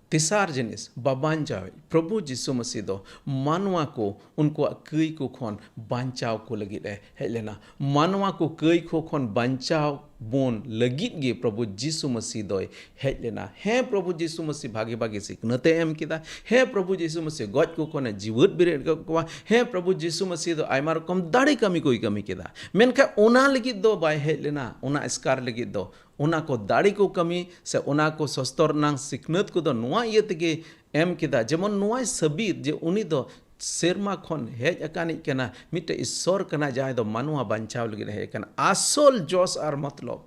ᱛᱮᱥᱟᱨ ᱡᱤᱱᱤᱥ, ᱵᱟᱵᱟᱧᱪᱟᱣᱤᱡ ᱯᱨᱚᱵᱷᱩ ᱡᱤᱥᱩ ᱢᱟᱹᱥᱤ ᱫᱚ ᱢᱟᱱᱣᱟ ᱠᱚ ᱩᱱᱠᱩᱣᱟᱜ ᱠᱟᱹᱭ ᱠᱚ ᱠᱷᱚᱱ ᱵᱟᱧᱪᱟᱣ ᱠᱚ ᱞᱟᱹᱜᱤᱫ ᱮ ᱦᱮᱡ ᱞᱮᱱᱟ᱾ ᱢᱟᱱᱣᱟ ᱠᱚ ᱠᱟᱹᱭ ᱠᱚ ᱠᱷᱚᱱ ᱵᱟᱧᱪᱟᱣ ᱵᱚᱱ ᱞᱟᱹᱜᱤᱫ ᱜᱮ ᱯᱨᱚᱵᱷᱩ ᱡᱤᱥᱩ ᱢᱟᱹᱥᱤ ᱫᱚᱭ ᱦᱮᱡ ᱞᱮᱱᱟ᱾ ᱦᱮᱸ, ᱯᱨᱚᱵᱷᱩ ᱡᱤᱥᱩ ᱢᱟᱹᱥᱤ ᱵᱷᱟᱜᱮ ᱵᱷᱟᱜᱮ ᱥᱤᱠᱷᱱᱟᱹᱛ ᱮ ᱮᱢ ᱠᱮᱫᱟ᱾ ᱦᱮᱸ, ᱯᱨᱚᱵᱷᱩ ᱡᱤᱥᱩ ᱢᱟᱹᱥᱤ ᱜᱚᱡ ᱠᱚ ᱠᱷᱚᱱᱮ ᱡᱤᱣᱮᱫ ᱵᱮᱨᱮᱫ ᱠᱮᱫ ᱠᱚᱣᱟ᱾ ᱦᱮᱸ, ᱯᱨᱚᱵᱷᱩ ᱡᱤᱥᱩ ᱢᱟᱹᱥᱤ ᱫᱚ ᱟᱭᱢᱟ ᱨᱚᱠᱚᱢ ᱫᱟᱲᱮ ᱠᱟᱹᱢᱤ ᱠᱚᱭ ᱠᱟᱹᱢᱤ ᱠᱮᱫᱟ᱾ ᱢᱮᱱᱠᱷᱟᱱ ᱚᱱᱟ ᱞᱟᱹᱜᱤᱫ ᱫᱚ ᱵᱟᱭ ᱦᱮᱡ ᱞᱮᱱᱟ, ᱚᱱᱟ ᱮᱥᱠᱟᱨ ᱞᱟᱹᱜᱤᱫ ᱫᱚ᱾ ᱚᱱᱟ ᱠᱚ ᱫᱟᱲᱮ ᱠᱚ ᱠᱟᱹᱢᱤ ᱥᱮ ᱚᱱᱟ ᱠᱚ ᱥᱚᱥᱛᱚᱨ ᱨᱮᱱᱟᱜ ᱥᱤᱠᱷᱱᱟᱹᱛ ᱠᱚᱫᱚ ᱱᱚᱣᱟ ᱤᱭᱟᱹ ᱛᱮᱜᱮ ᱮᱢ ᱠᱮᱫᱟ, ᱡᱮᱢᱚᱱ ᱱᱚᱣᱟᱭ ᱥᱟᱹᱵᱤᱛ ᱡᱮ ᱩᱱᱤ ᱫᱚ ᱥᱮᱨᱢᱟ ᱠᱷᱚᱱ ᱦᱮᱡ ᱟᱠᱟᱱᱤᱡ ᱠᱟᱱᱟ, ᱢᱤᱫᱴᱮᱡ ᱤᱥᱥᱚᱨ ᱠᱟᱱᱟ, ᱡᱟᱦᱟᱸᱭ ᱫᱚ ᱢᱟᱱᱣᱟ ᱵᱟᱧᱪᱟᱣ ᱞᱟᱹᱜᱤᱫ ᱮ ᱦᱮᱡ ᱟᱠᱟᱱᱟ᱾ ᱟᱥᱚᱞ ᱡᱚᱥ ᱟᱨ ᱢᱚᱛᱞᱚᱵ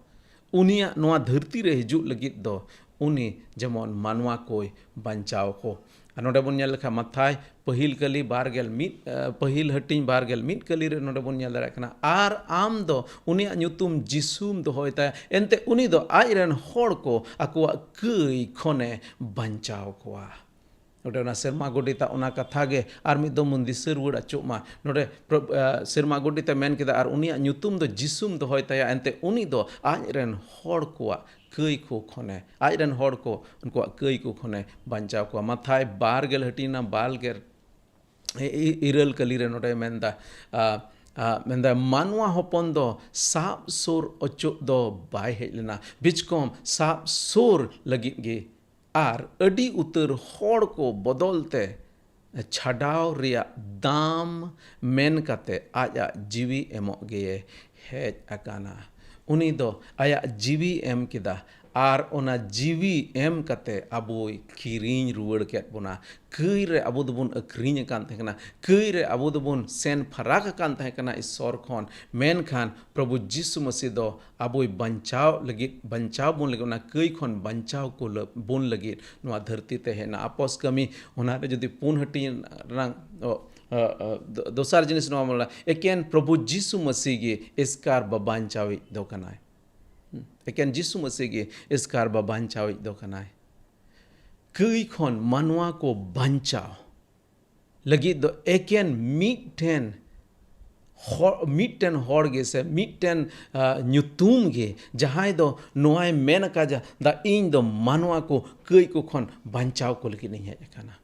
ᱩᱱᱤᱭᱟᱜ ᱱᱚᱣᱟ ᱫᱷᱟᱹᱨᱛᱤ ᱨᱮ ᱦᱤᱡᱩᱜ ᱞᱟᱹᱜᱤᱫ ᱫᱚ ᱩᱱᱤ ᱡᱮᱢᱚᱱ ᱢᱟᱱᱣᱟ ᱠᱚᱭ ᱵᱟᱧᱪᱟᱣ ᱠᱚ᱾ ᱟᱨ ᱱᱚᱰᱮ ᱵᱚᱱ ᱧᱮᱞ ᱞᱮᱠᱷᱟᱱ ᱢᱟᱛᱷᱟᱭ ᱯᱟᱹᱦᱤᱞ ᱠᱟᱹᱞᱤ ᱵᱟᱨ ᱜᱮᱞ ᱢᱤᱫ, ᱟᱸ, ᱯᱟᱹᱦᱤᱞ ᱦᱟᱹᱴᱤᱧ ᱵᱟᱨ ᱜᱮᱞ ᱢᱤᱫ ᱠᱟᱹᱞᱤ ᱨᱮ ᱱᱚᱰᱮ ᱵᱚᱱ ᱧᱮᱞ ᱫᱟᱲᱮᱭᱟᱜ ᱠᱟᱱᱟ, "ᱟᱨ ᱟᱢ ᱫᱚ ᱩᱱᱤᱭᱟᱜ ᱧᱩᱛᱩᱢ ᱡᱤᱥᱩᱢ ᱫᱚᱦᱚᱭ ᱛᱟᱭᱟ, ᱮᱱᱛᱮ ᱩᱱᱤ ᱫᱚ ᱟᱡ ᱨᱮᱱ ᱦᱚᱲ ᱠᱚ ᱟᱠᱚᱣᱟᱜ ᱠᱟᱹᱭ ᱠᱷᱚᱱᱮ ᱵᱟᱧᱪᱟᱣ ᱠᱚᱣᱟ᱾" ᱱᱚᱰᱮ ᱚᱱᱟ ᱥᱮᱨᱢᱟ ᱜᱚᱰᱮᱛᱟᱜ ᱚᱱᱟ ᱠᱟᱛᱷᱟ ᱜᱮ ᱟᱨ ᱢᱤᱫ ᱫᱚᱢ ᱵᱚᱱ ᱫᱤᱥᱟᱹ ᱨᱩᱣᱟᱹᱲ ᱦᱚᱪᱚᱜ ᱢᱟ᱾ ᱱᱚᱰᱮ ᱯᱨᱚ-, ᱟᱸ, ᱥᱮᱨᱢᱟ ᱜᱚᱰᱮᱛ ᱮ ᱢᱮᱱ ᱠᱮᱫᱟ, "ᱟᱨ ᱩᱱᱤᱭᱟᱜ ᱧᱩᱛᱩᱢ ᱫᱚ ᱡᱤᱥᱩᱢ ᱫᱚᱦᱚᱭ ᱛᱟᱭᱟ, ᱮᱱᱛᱮ ᱩᱱᱤ ᱫᱚ ᱟᱡ ᱨᱮᱱ ᱦᱚᱲ ᱠᱚᱣᱟᱜ ᱠᱟᱹᱭ ᱠᱚ ᱠᱷᱚᱱᱮ, ᱟᱡ ᱨᱮᱱ ᱦᱚᱲ ᱠᱚ ᱩᱱᱠᱩᱣᱟᱜ ᱠᱟᱹᱭ ᱠᱚ ᱠᱷᱚᱱᱮ ᱵᱟᱧᱪᱟᱣ ᱠᱚᱣᱟ᱾" ᱢᱟᱛᱷᱟᱭ ᱵᱟᱨ ᱜᱮᱞ ᱦᱟᱹᱴᱤᱧ ᱨᱮᱱᱟᱜ ᱵᱟᱨ ᱜᱮᱞ ᱤ-, ᱤ-, ᱤᱨᱟᱹᱞ ᱠᱟᱹᱞᱤ ᱨᱮ ᱱᱚᱰᱮ ᱢᱮᱱᱫᱟ, ᱟ, ᱟ, ᱢᱮᱱᱫᱟ, "ᱢᱟᱱᱣᱟ ᱦᱚᱯᱚᱱ ᱫᱚ ᱥᱟᱵ ᱥᱩᱨ ᱚᱪᱚᱜ ᱫᱚ ᱵᱟᱭ ᱦᱮᱡ ᱞᱮᱱᱟ, ᱵᱤᱪᱠᱚᱢ ᱥᱟᱵ ᱥᱩᱨ ᱞᱟᱹᱜᱤᱫ ᱜᱮ ᱟᱨ ᱟᱹᱰᱤ ᱩᱛᱟᱹᱨ ᱦᱚᱲ ᱠᱚ ᱵᱚᱫᱚᱞ ᱛᱮ ᱪᱷᱟᱰᱟᱣ ᱨᱮᱭᱟᱜ ᱫᱟᱢ ᱢᱮᱱ ᱠᱟᱛᱮ ᱟᱡᱟᱜ ᱡᱤᱣᱤ ᱮᱢᱚᱜ ᱜᱮᱭᱮ ᱦᱮᱡ ᱟᱠᱟᱱᱟ᱾" ᱩᱱᱤ ᱫᱚ ᱟᱭᱟᱜ ᱡᱤᱣᱤ ᱮᱢ ᱠᱮᱫᱟ ᱟᱨ ᱚᱱᱟ ᱡᱤᱣᱤ ᱮᱢ ᱠᱟᱛᱮ ᱟᱵᱚᱭ ᱠᱤᱨᱤᱧ ᱨᱩᱣᱟᱹᱲ ᱠᱮᱫ ᱵᱚᱱᱟ᱾ ᱠᱟᱹᱭ ᱨᱮ ᱟᱵᱚ ᱫᱚᱵᱚᱱ ᱟᱹᱠᱷᱨᱤᱧ ᱟᱠᱟᱱ ᱛᱟᱦᱮᱸ ᱠᱟᱱᱟ, ᱠᱟᱹᱭ ᱨᱮ ᱟᱵᱚ ᱫᱚᱵᱚᱱ ᱥᱮᱱ ᱯᱷᱟᱨᱟᱠ ᱟᱠᱟᱱ ᱛᱟᱦᱮᱸ ᱠᱟᱱᱟ ᱤᱥᱥᱚᱨ ᱠᱷᱚᱱ, ᱢᱮᱱᱠᱷᱟᱱ ᱯᱨᱚᱵᱷᱩ ᱡᱤᱥᱩ ᱢᱟᱹᱥᱤ ᱫᱚ ᱟᱵᱚᱭ ᱵᱟᱧᱪᱟᱣ ᱞᱟᱹᱜᱤᱫ, ᱵᱟᱧᱪᱟᱣ ᱵᱚᱱ ᱞᱟᱹᱜᱤᱫ, ᱚᱱᱟ ᱠᱟᱹᱭ ᱠᱷᱚᱱ ᱵᱟᱧᱪᱟᱣ ᱠᱚ ᱞᱟᱹ-, ᱵᱚᱱ ᱞᱟᱹᱜᱤᱫ ᱱᱚᱣᱟ ᱫᱷᱟᱹᱨᱛᱤ ᱛᱮ ᱦᱮᱡ ᱮᱱᱟ᱾ ᱟᱯᱚᱥ ᱠᱟᱹᱢᱤ ᱚᱱᱟ ᱨᱮ ᱡᱩᱫᱤ ᱯᱩᱱ ᱦᱟᱹᱴᱤᱧ ᱨᱮᱱᱟᱜ, ᱚ, ᱚ, ᱚ, ᱫᱚ-, ᱫᱚᱥᱟᱨ ᱡᱤᱱᱤᱥ ᱱᱚᱣᱟ ᱵᱚᱱ ᱞᱟᱹᱭᱟ, ᱮᱠᱮᱱ ᱯᱨᱚᱵᱷᱩ ᱡᱤᱥᱩ ᱢᱟᱹᱥᱤ ᱜᱮ ᱮᱥᱠᱟᱨ ᱵᱟᱵᱟᱧᱪᱟᱣᱤᱡ ᱫᱚ ᱠᱟᱱᱟᱭ᱾ ᱦᱩᱸ, ᱮᱠᱮᱱ ᱡᱤᱥᱩ ᱢᱟᱹᱥᱤ ᱜᱮ ᱮᱥᱠᱟᱨ ᱵᱟᱵᱟᱧᱪᱟᱣᱤᱡ ᱫᱚ ᱠᱟᱱᱟᱭ᱾ ᱠᱟᱹᱭ ᱠᱷᱚᱱ ᱢᱟᱱᱣᱟ ᱠᱚ ᱵᱟᱧᱪᱟᱣ ᱞᱟᱹᱜᱤᱫ ᱫᱚ ᱮᱠᱮᱱ ᱢᱤᱫᱴᱷᱮᱱ ᱦᱚᱲ, ᱢᱤᱫᱴᱮᱱ ᱦᱚᱲ ᱜᱮ ᱥᱮ ᱢᱤᱫᱴᱮᱱ, ᱟ, ᱧᱩᱛᱩᱢ ᱜᱮ, ᱡᱟᱦᱟᱸᱭ ᱫᱚ ᱱᱚᱣᱟᱭ ᱢᱮᱱ ᱟᱠᱟᱫᱟ, "ᱤᱧ ᱫᱚ ᱢᱟᱱᱣᱟ ᱠᱚ ᱠᱟᱹᱭ ᱠᱚ ᱠᱷᱚᱱ ᱵᱟᱧᱪᱟᱣ ᱠᱚ ᱞᱟᱹᱜᱤᱫ ᱤᱧ ᱦᱮᱡ ᱟᱠᱟᱱᱟ᱾"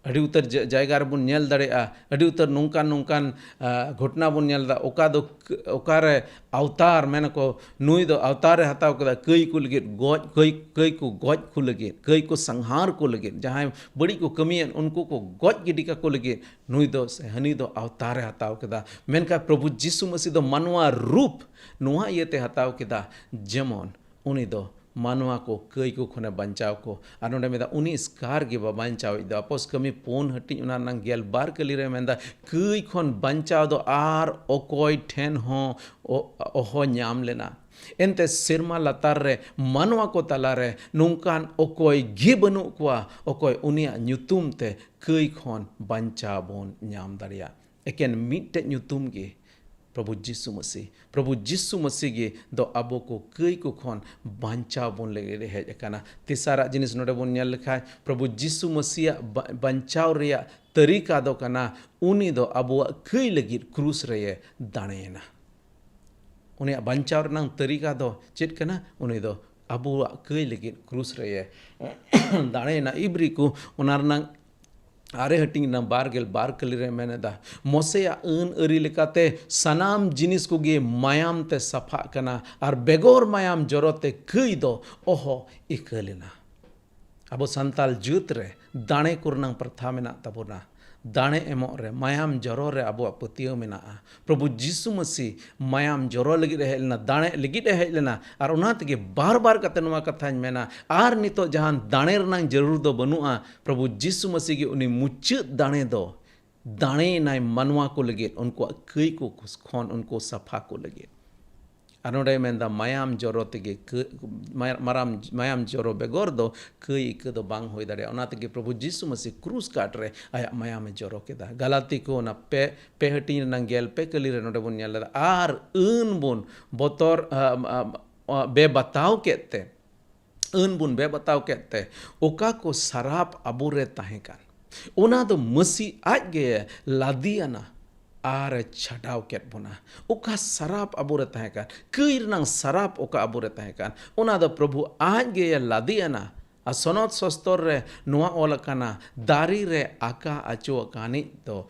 ᱟᱹᱰᱤ ᱩᱛᱟᱹᱨ ᱡᱟ-, ᱡᱟᱭᱜᱟ ᱨᱮᱵᱚᱱ ᱧᱮᱞ ᱫᱟᱲᱮᱭᱟᱜᱼᱟ, ᱟᱹᱰᱤ ᱩᱛᱟᱹᱨ ᱱᱚᱝᱠᱟᱱ, ᱱᱚᱝᱠᱟᱱ, ᱟ, ᱜᱷᱚᱴᱚᱱᱟ ᱵᱚᱱ ᱧᱮᱞ ᱮᱫᱟ, ᱚᱠᱟ ᱫᱚ ᱠ-, ᱚᱠᱟᱨᱮ ᱟᱣᱛᱟᱨ, ᱢᱮᱱᱟᱠᱚ, ᱱᱩᱭ ᱫᱚ ᱟᱣᱛᱟᱨᱮ ᱦᱟᱛᱟᱣ ᱠᱮᱫᱟ ᱠᱟᱹᱭ ᱠᱚ ᱞᱟᱹᱜᱤᱫ, ᱜᱚᱡ, ᱠᱟᱹᱭ, ᱠᱟᱹᱭ ᱠᱚ ᱜᱚᱡ ᱠᱚ ᱞᱟᱹᱜᱤᱫ, ᱠᱟᱹᱭ ᱠᱚ ᱥᱟᱝᱦᱟᱨ ᱠᱚ ᱞᱟᱹᱜᱤᱫ, ᱡᱟᱦᱟᱸᱭ ᱵᱟᱹᱲᱤᱡ ᱠᱚ ᱠᱟᱹᱢᱤᱭᱮᱫ ᱩᱱᱠᱩ ᱠᱚ ᱜᱚᱡ ᱜᱤᱰᱤ ᱠᱟᱠᱚ ᱞᱟᱹᱜᱤᱫ ᱱᱩᱭ ᱫᱚ ᱥᱮ ᱦᱟᱹᱱᱤ ᱫᱚ ᱟᱣᱛᱟᱨᱮ ᱦᱟᱛᱟᱣ ᱠᱮᱫᱟ᱾ ᱢᱮᱱᱠᱷᱟᱱ ᱯᱨᱚᱵᱷᱩ ᱡᱤᱥᱩ ᱢᱟᱹᱥᱤ ᱫᱚ ᱢᱟᱱᱣᱟ ᱨᱩᱯ ᱱᱚᱣᱟ ᱤᱭᱟᱹᱛᱮ ᱦᱟᱛᱟᱣ ᱠᱮᱫᱟ, ᱡᱮᱢᱚᱱ ᱩᱱᱤ ᱫᱚ ᱢᱟᱱᱣᱟ ᱠᱚ ᱠᱟᱹᱭ ᱠᱚ ᱠᱷᱚᱱᱮ ᱵᱟᱧᱪᱟᱣ ᱠᱚ᱾ ᱟᱨ ᱱᱚᱰᱮ ᱢᱮᱱᱫᱟ, ᱩᱱᱤ ᱮᱥᱠᱟᱨ ᱜᱮ ᱵᱟ ᱵᱟᱧᱪᱟᱣᱤᱡ ᱫᱚ᱾ ᱟᱯᱚᱥ ᱠᱟᱹᱢᱤ ᱯᱩᱱ ᱦᱟᱹᱴᱤᱧ ᱚᱱᱟ ᱨᱮᱱᱟᱝ ᱜᱮᱞ ᱵᱟᱨ ᱠᱟᱹᱞᱤ ᱨᱮ ᱢᱮᱱᱫᱟ, ᱠᱟᱹᱭ ᱠᱷᱚᱱ ᱵᱟᱧᱪᱟᱣ ᱫᱚ ᱟᱨ ᱚᱠᱚᱭ ᱴᱷᱮᱱ ᱦᱚᱸ ᱚ-, ᱚᱦᱚ ᱧᱟᱢ ᱞᱮᱱᱟ᱾ ᱮᱱᱛᱮ ᱥᱮᱨᱢᱟ ᱞᱟᱛᱟᱨ ᱨᱮ ᱢᱟᱱᱣᱟ ᱠᱚ ᱛᱟᱞᱟᱨᱮ ᱱᱚᱝᱠᱟᱱ ᱚᱠᱚᱭ ᱜᱮ ᱵᱟᱹᱱᱩᱜ ᱠᱚᱣᱟ, ᱚᱠᱚᱭ ᱩᱱᱤᱭᱟᱜ ᱧᱩᱛᱩᱢ ᱛᱮ ᱠᱟᱹᱭ ᱠᱷᱚᱱ ᱵᱟᱧᱪᱟᱣ ᱵᱚᱱ ᱧᱟᱢ ᱫᱟᱲᱮᱭᱟᱜ᱾ ᱮᱠᱮᱱ ᱢᱤᱫᱴᱮᱡ ᱧᱩᱛᱩᱢ ᱜᱮ, ᱯᱨᱚᱵᱷᱩ ᱡᱤᱥᱩ ᱢᱟᱹᱥᱤ᱾ ᱯᱨᱚᱵᱷᱩ ᱡᱤᱥᱩ ᱢᱟᱹᱥᱤ ᱜᱮ ᱫᱚ ᱟᱵᱚ ᱠᱚ ᱠᱟᱹᱭ ᱠᱚ ᱠᱷᱚᱱ ᱵᱟᱧᱪᱟᱣ ᱵᱚᱱ ᱞᱟᱹᱜᱤᱫ ᱮ ᱦᱮᱡ ᱟᱠᱟᱱᱟ᱾ ᱛᱮᱥᱟᱨᱟᱜ ᱡᱤᱱᱤᱥ ᱱᱚᱰᱮ ᱵᱚᱱ ᱧᱮᱞ ᱞᱮᱠᱷᱟᱡ, ᱯᱨᱚᱵᱷᱩ ᱡᱤᱥᱩ ᱢᱟᱹᱥᱤᱭᱟᱜ ᱵᱟ-, ᱵᱟᱧᱪᱟᱣ ᱨᱮᱭᱟᱜ ᱛᱟᱹᱨᱤᱠᱟ ᱫᱚ ᱠᱟᱱᱟ, ᱩᱱᱤ ᱫᱚ ᱟᱵᱚᱣᱟᱜ ᱠᱟᱹᱭ ᱞᱟᱹᱜᱤᱫ ᱠᱨᱩᱥ ᱨᱮᱭᱮ ᱫᱟᱲᱮᱭᱮᱱᱟ᱾ ᱩᱱᱤᱭᱟᱜ ᱵᱟᱧᱪᱟᱣ ᱨᱮᱱᱟᱜ ᱛᱟᱹᱨᱤᱠᱟ ᱫᱚ ᱪᱮᱫ ᱠᱟᱱᱟ? ᱩᱱᱤ ᱫᱚ ᱟᱵᱚᱣᱟᱜ ᱠᱟᱹᱭ ᱞᱟᱹᱜᱤᱫ ᱠᱨᱩᱥ ᱨᱮᱭᱮ ᱫᱟᱲᱮᱭᱮᱱᱟ᱾ ᱤᱵᱨᱤ ᱠᱚ ᱚᱱᱟ ᱨᱮᱱᱟᱜ ᱟᱨᱮ ᱦᱟᱹᱴᱤᱧ ᱨᱮᱱᱟᱜ ᱵᱟᱨ ᱜᱮᱞ ᱵᱟᱨ ᱠᱟᱹᱞᱤ ᱨᱮ ᱢᱮᱱ ᱮᱫᱟ, ᱢᱚᱥᱮᱭᱟᱜ ᱟᱹᱱ ᱟᱹᱨᱤ ᱞᱮᱠᱟᱛᱮ ᱥᱟᱱᱟᱢ ᱡᱤᱱᱤᱥ ᱠᱚᱜᱮ ᱢᱟᱭᱟᱢ ᱛᱮ ᱥᱟᱯᱷᱟᱜ ᱠᱟᱱᱟ, ᱟᱨ ᱵᱮᱜᱚᱨ ᱢᱟᱭᱟᱢ ᱡᱚᱨᱚ ᱛᱮ ᱠᱟᱹᱭ ᱫᱚ ᱚᱦᱚ ᱤᱠᱟᱹ ᱞᱮᱱᱟ᱾ ᱟᱵᱚ ᱥᱟᱱᱛᱟᱞ ᱡᱟᱹᱛ ᱨᱮ ᱫᱟᱲᱮ ᱠᱚᱨᱮᱱᱟᱝ ᱯᱨᱚᱛᱷᱟ ᱢᱮᱱᱟᱜ ᱛᱟᱵᱚᱱᱟ᱾ ᱫᱟᱲᱮ ᱮᱢᱚᱜ ᱨᱮ, ᱢᱟᱭᱟᱢ ᱡᱚᱨᱚ ᱨᱮ ᱟᱵᱚᱣᱟᱜ ᱯᱟᱹᱛᱭᱟᱹᱣ ᱢᱮᱱᱟᱜᱼᱟ᱾ ᱯᱨᱚᱵᱷᱩ ᱡᱤᱥᱩ ᱢᱟᱹᱥᱤ ᱢᱟᱭᱟᱢ ᱡᱚᱨᱚ ᱞᱟᱹᱜᱤᱫ ᱮ ᱦᱮᱡ ᱞᱮᱱᱟ, ᱫᱟᱲᱮ ᱞᱟᱹᱜᱤᱫ ᱮ ᱦᱮᱡ ᱞᱮᱱᱟ, ᱟᱨ ᱚᱱᱟ ᱛᱮᱜᱮ ᱵᱟᱨ ᱵᱟᱨ ᱠᱟᱛᱮ ᱱᱚᱣᱟ ᱠᱟᱛᱷᱟᱧ ᱢᱮᱱᱟ, ᱟᱨ ᱱᱤᱛᱚᱜ ᱡᱟᱦᱟᱱ ᱫᱟᱲᱮ ᱨᱮᱱᱟᱝ ᱡᱟᱹᱨᱩᱲ ᱫᱚ ᱵᱟᱹᱱᱩᱜᱼᱟ᱾ ᱯᱨᱚᱵᱷᱩ ᱡᱤᱥᱩ ᱢᱟᱹᱥᱤ ᱜᱮ ᱩᱱᱤ ᱢᱩᱪᱟᱹᱫ ᱫᱟᱲᱮ ᱫᱚ, ᱫᱟᱲᱮᱭᱮᱱᱟᱭ ᱢᱟᱱᱣᱟ ᱠᱚ ᱞᱟᱹᱜᱤᱫ, ᱩᱱᱠᱩᱣᱟᱜ ᱠᱟᱹᱭ ᱠᱚ ᱠᱷᱚᱱ ᱩᱱᱠᱩ ᱥᱟᱯᱷᱟ ᱠᱚ ᱞᱟᱹᱜᱤᱫ᱾ ᱟᱨ ᱱᱚᱰᱮ ᱢᱮᱱᱫᱟ, ᱢᱟᱭᱟᱢ ᱡᱚᱨᱚ ᱛᱮᱜᱮ ᱠᱟᱹ-, ᱢᱟᱭ-, ᱢᱟᱨᱟᱢ-, ᱢᱟᱭᱟᱢ ᱡᱚᱨᱚ ᱵᱮᱜᱚᱨ ᱫᱚ ᱠᱟᱹᱭ ᱤᱠᱟᱹ ᱫᱚ ᱵᱟᱝ ᱦᱩᱭ ᱫᱟᱲᱮᱭᱟᱜᱼᱟ᱾ ᱚᱱᱟ ᱛᱮᱜᱮ ᱯᱨᱚᱵᱷᱩ ᱡᱤᱥᱩ ᱢᱟᱹᱥᱤ ᱠᱨᱩᱥ ᱠᱟᱴ ᱨᱮ ᱟᱭᱟᱜ ᱢᱟᱭᱟᱢᱮ ᱡᱚᱨᱚ ᱠᱮᱫᱟ᱾ ᱜᱟᱞᱟᱛᱤ ᱠᱚ ᱚᱱᱟ ᱯᱮ, ᱯᱮ ᱦᱟᱹᱴᱤᱧ ᱨᱮᱱᱟᱜ ᱜᱮᱞ ᱯᱮ ᱠᱟᱹᱞᱤ ᱨᱮ ᱱᱚᱰᱮ ᱵᱚᱱ ᱧᱮᱞ ᱞᱮᱫᱟ, ᱟᱨ ᱟᱹᱱ ᱵᱚᱱ ᱵᱚᱛᱚᱨ, ᱟ, ᱟ, ᱟ, ᱵᱮᱵᱟᱛᱟᱣ ᱠᱮᱫ ᱛᱮ, ᱟᱹᱱ ᱵᱚᱱ ᱵᱮᱵᱟᱛᱟᱣ ᱠᱮᱫ ᱛᱮ, ᱚᱠᱟ ᱠᱚ ᱥᱟᱨᱟᱯ ᱟᱵᱚᱨᱮ ᱛᱟᱦᱮᱸ ᱠᱟᱱ, ᱚᱱᱟ ᱫᱚ ᱢᱟᱹᱥᱤ ᱟᱡ ᱜᱮ ᱞᱟᱫᱮᱭᱟᱱᱟ᱾ ᱟᱨ ᱮ ᱪᱷᱟᱰᱟᱣ ᱠᱮᱫ ᱵᱚᱱᱟ᱾ ᱚᱠᱟ ᱥᱟᱨᱟᱯ ᱟᱵᱚᱨᱮ ᱛᱟᱦᱮᱸ ᱠᱟᱱ, ᱠᱟᱹᱭ ᱨᱮᱱᱟᱝ ᱥᱟᱨᱟᱯ ᱚᱠᱟ ᱟᱵᱚᱨᱮ ᱛᱟᱦᱮᱸ ᱠᱟᱱ, ᱚᱱᱟ ᱫᱚ ᱯᱨᱚᱵᱷᱩ ᱟᱡ ᱜᱮᱭ ᱞᱟᱫᱮᱭᱟᱱᱟ᱾ ᱟᱨ ᱥᱚᱱᱚᱛ ᱥᱚᱥᱛᱚᱨ ᱨᱮ ᱱᱚᱣᱟ ᱚᱞ ᱟᱠᱟᱱᱟ, ᱫᱟᱨᱮ ᱨᱮ ᱟᱠᱟ ᱟᱪᱚ ᱟᱠᱟᱱᱤᱡ ᱫᱚ,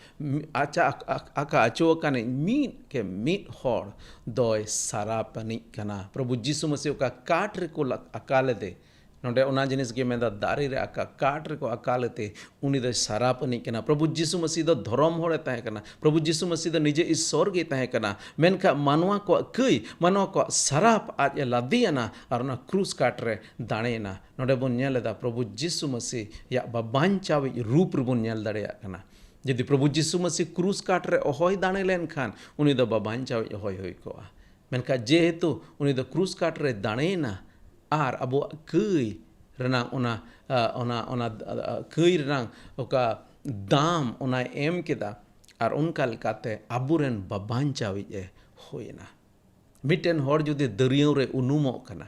ᱟᱪᱟ-, ᱟᱠ-, ᱟᱠ-, ᱟᱠᱟ ᱟᱪᱚ ᱟᱠᱟᱱᱤᱡ ᱢᱤᱫ ᱠᱮ ᱢᱤᱫ ᱦᱚᱲ ᱫᱚᱭ ᱥᱟᱨᱟᱯ ᱟᱹᱱᱤᱡ ᱠᱟᱱᱟ᱾ ᱯᱨᱚᱵᱷᱩ ᱡᱤᱥᱩ ᱢᱟᱹᱥᱤ ᱚᱠᱟ ᱠᱟᱴ ᱨᱮᱠᱚ ᱞᱟ-, ᱟᱠᱟ ᱞᱮᱫᱮ, ᱱᱚᱰᱮ ᱚᱱᱟ ᱡᱤᱱᱤᱥ ᱜᱮ ᱢᱮᱱᱫᱟ, ᱫᱟᱨᱮ ᱨᱮ ᱟᱠᱟ, ᱠᱟᱴ ᱨᱮᱠᱚ ᱟᱠᱟ ᱞᱮᱫᱮ, ᱩᱱᱤ ᱫᱚᱭ ᱥᱟᱨᱟᱯ ᱟᱹᱱᱤᱡ ᱠᱟᱱᱟ᱾ ᱯᱨᱚᱵᱷᱩ ᱡᱤᱥᱩ ᱢᱟᱹᱥᱤ ᱫᱚ ᱫᱷᱚᱨᱚᱢ ᱦᱚᱲᱮ ᱛᱟᱦᱮᱸ ᱠᱟᱱᱟ᱾ ᱯᱨᱚᱵᱷᱩ ᱡᱤᱥᱩ ᱢᱟᱹᱥᱤ ᱫᱚ ᱱᱤᱡᱮ ᱤᱥᱥᱚᱨ ᱜᱮᱭ ᱛᱟᱦᱮᱸ ᱠᱟᱱᱟ᱾ ᱢᱮᱱᱠᱷᱟᱱ ᱢᱟᱱᱣᱟ ᱠᱚᱣᱟᱜ ᱠᱟᱹᱭ, ᱢᱟᱱᱣᱟ ᱠᱚᱣᱟᱜ ᱥᱟᱨᱟᱯ ᱟᱡ ᱮ ᱞᱟᱫᱮᱭᱟᱱᱟ ᱟᱨ ᱚᱱᱟ ᱠᱨᱩᱥ ᱠᱟᱴ ᱨᱮ ᱫᱟᱲᱮᱭᱮᱱᱟ᱾ ᱱᱚᱰᱮ ᱵᱚᱱ ᱧᱮᱞ ᱮᱫᱟ, ᱯᱨᱚᱵᱷᱩ ᱡᱤᱥᱩ ᱢᱟᱹᱥᱤᱭᱟᱜ ᱵᱟᱵᱟᱧᱪᱟᱣᱤᱡ ᱨᱩᱯ ᱨᱮᱵᱚᱱ ᱧᱮᱞ ᱫᱟᱲᱮᱭᱟᱜ ᱠᱟᱱᱟ᱾ ᱡᱩᱫᱤ ᱯᱨᱚᱵᱷᱩ ᱡᱤᱥᱩ ᱢᱟᱹᱥᱤ ᱠᱨᱩᱥ ᱠᱟᱴ ᱨᱮ ᱚᱦᱚᱭ ᱫᱟᱲᱮ ᱞᱮᱱᱠᱷᱟᱱ, ᱩᱱᱤ ᱫᱚ ᱵᱟᱵᱟᱧᱪᱟᱣᱤᱡ ᱚᱦᱚᱭ ᱦᱩᱭ ᱠᱚᱜᱼᱟ᱾ ᱢᱮᱱᱠᱷᱟᱱ ᱡᱮᱦᱮᱛᱩ ᱩᱱᱤ ᱫᱚ ᱠᱨᱩᱥ ᱠᱟᱴ ᱨᱮ ᱫᱟᱲᱮᱭᱮᱱᱟ ᱟᱨ ᱟᱵᱚᱣᱟᱜ ᱠᱟᱹᱭ ᱨᱮᱱᱟᱜ ᱚᱱᱟ, ᱟ, ᱚᱱᱟ, ᱚᱱᱟ, ᱟ, ᱠᱟᱹᱭ ᱨᱮᱱᱟᱜ ᱚᱠᱟ ᱫᱟᱢ ᱚᱱᱟᱭ ᱮᱢ ᱠᱮᱫᱟ, ᱟᱨ ᱚᱱᱠᱟ ᱞᱮᱠᱟᱛᱮ ᱟᱵᱚᱨᱮᱱ ᱵᱟᱵᱟᱧᱪᱟᱣᱤᱡ ᱮ ᱦᱩᱭᱮᱱᱟ᱾ ᱢᱤᱫᱴᱮᱱ ᱦᱚᱲ ᱡᱩᱫᱤ ᱫᱟᱹᱨᱭᱟᱹᱣ ᱨᱮ ᱩᱱᱩᱢᱚᱜ ᱠᱟᱱᱟ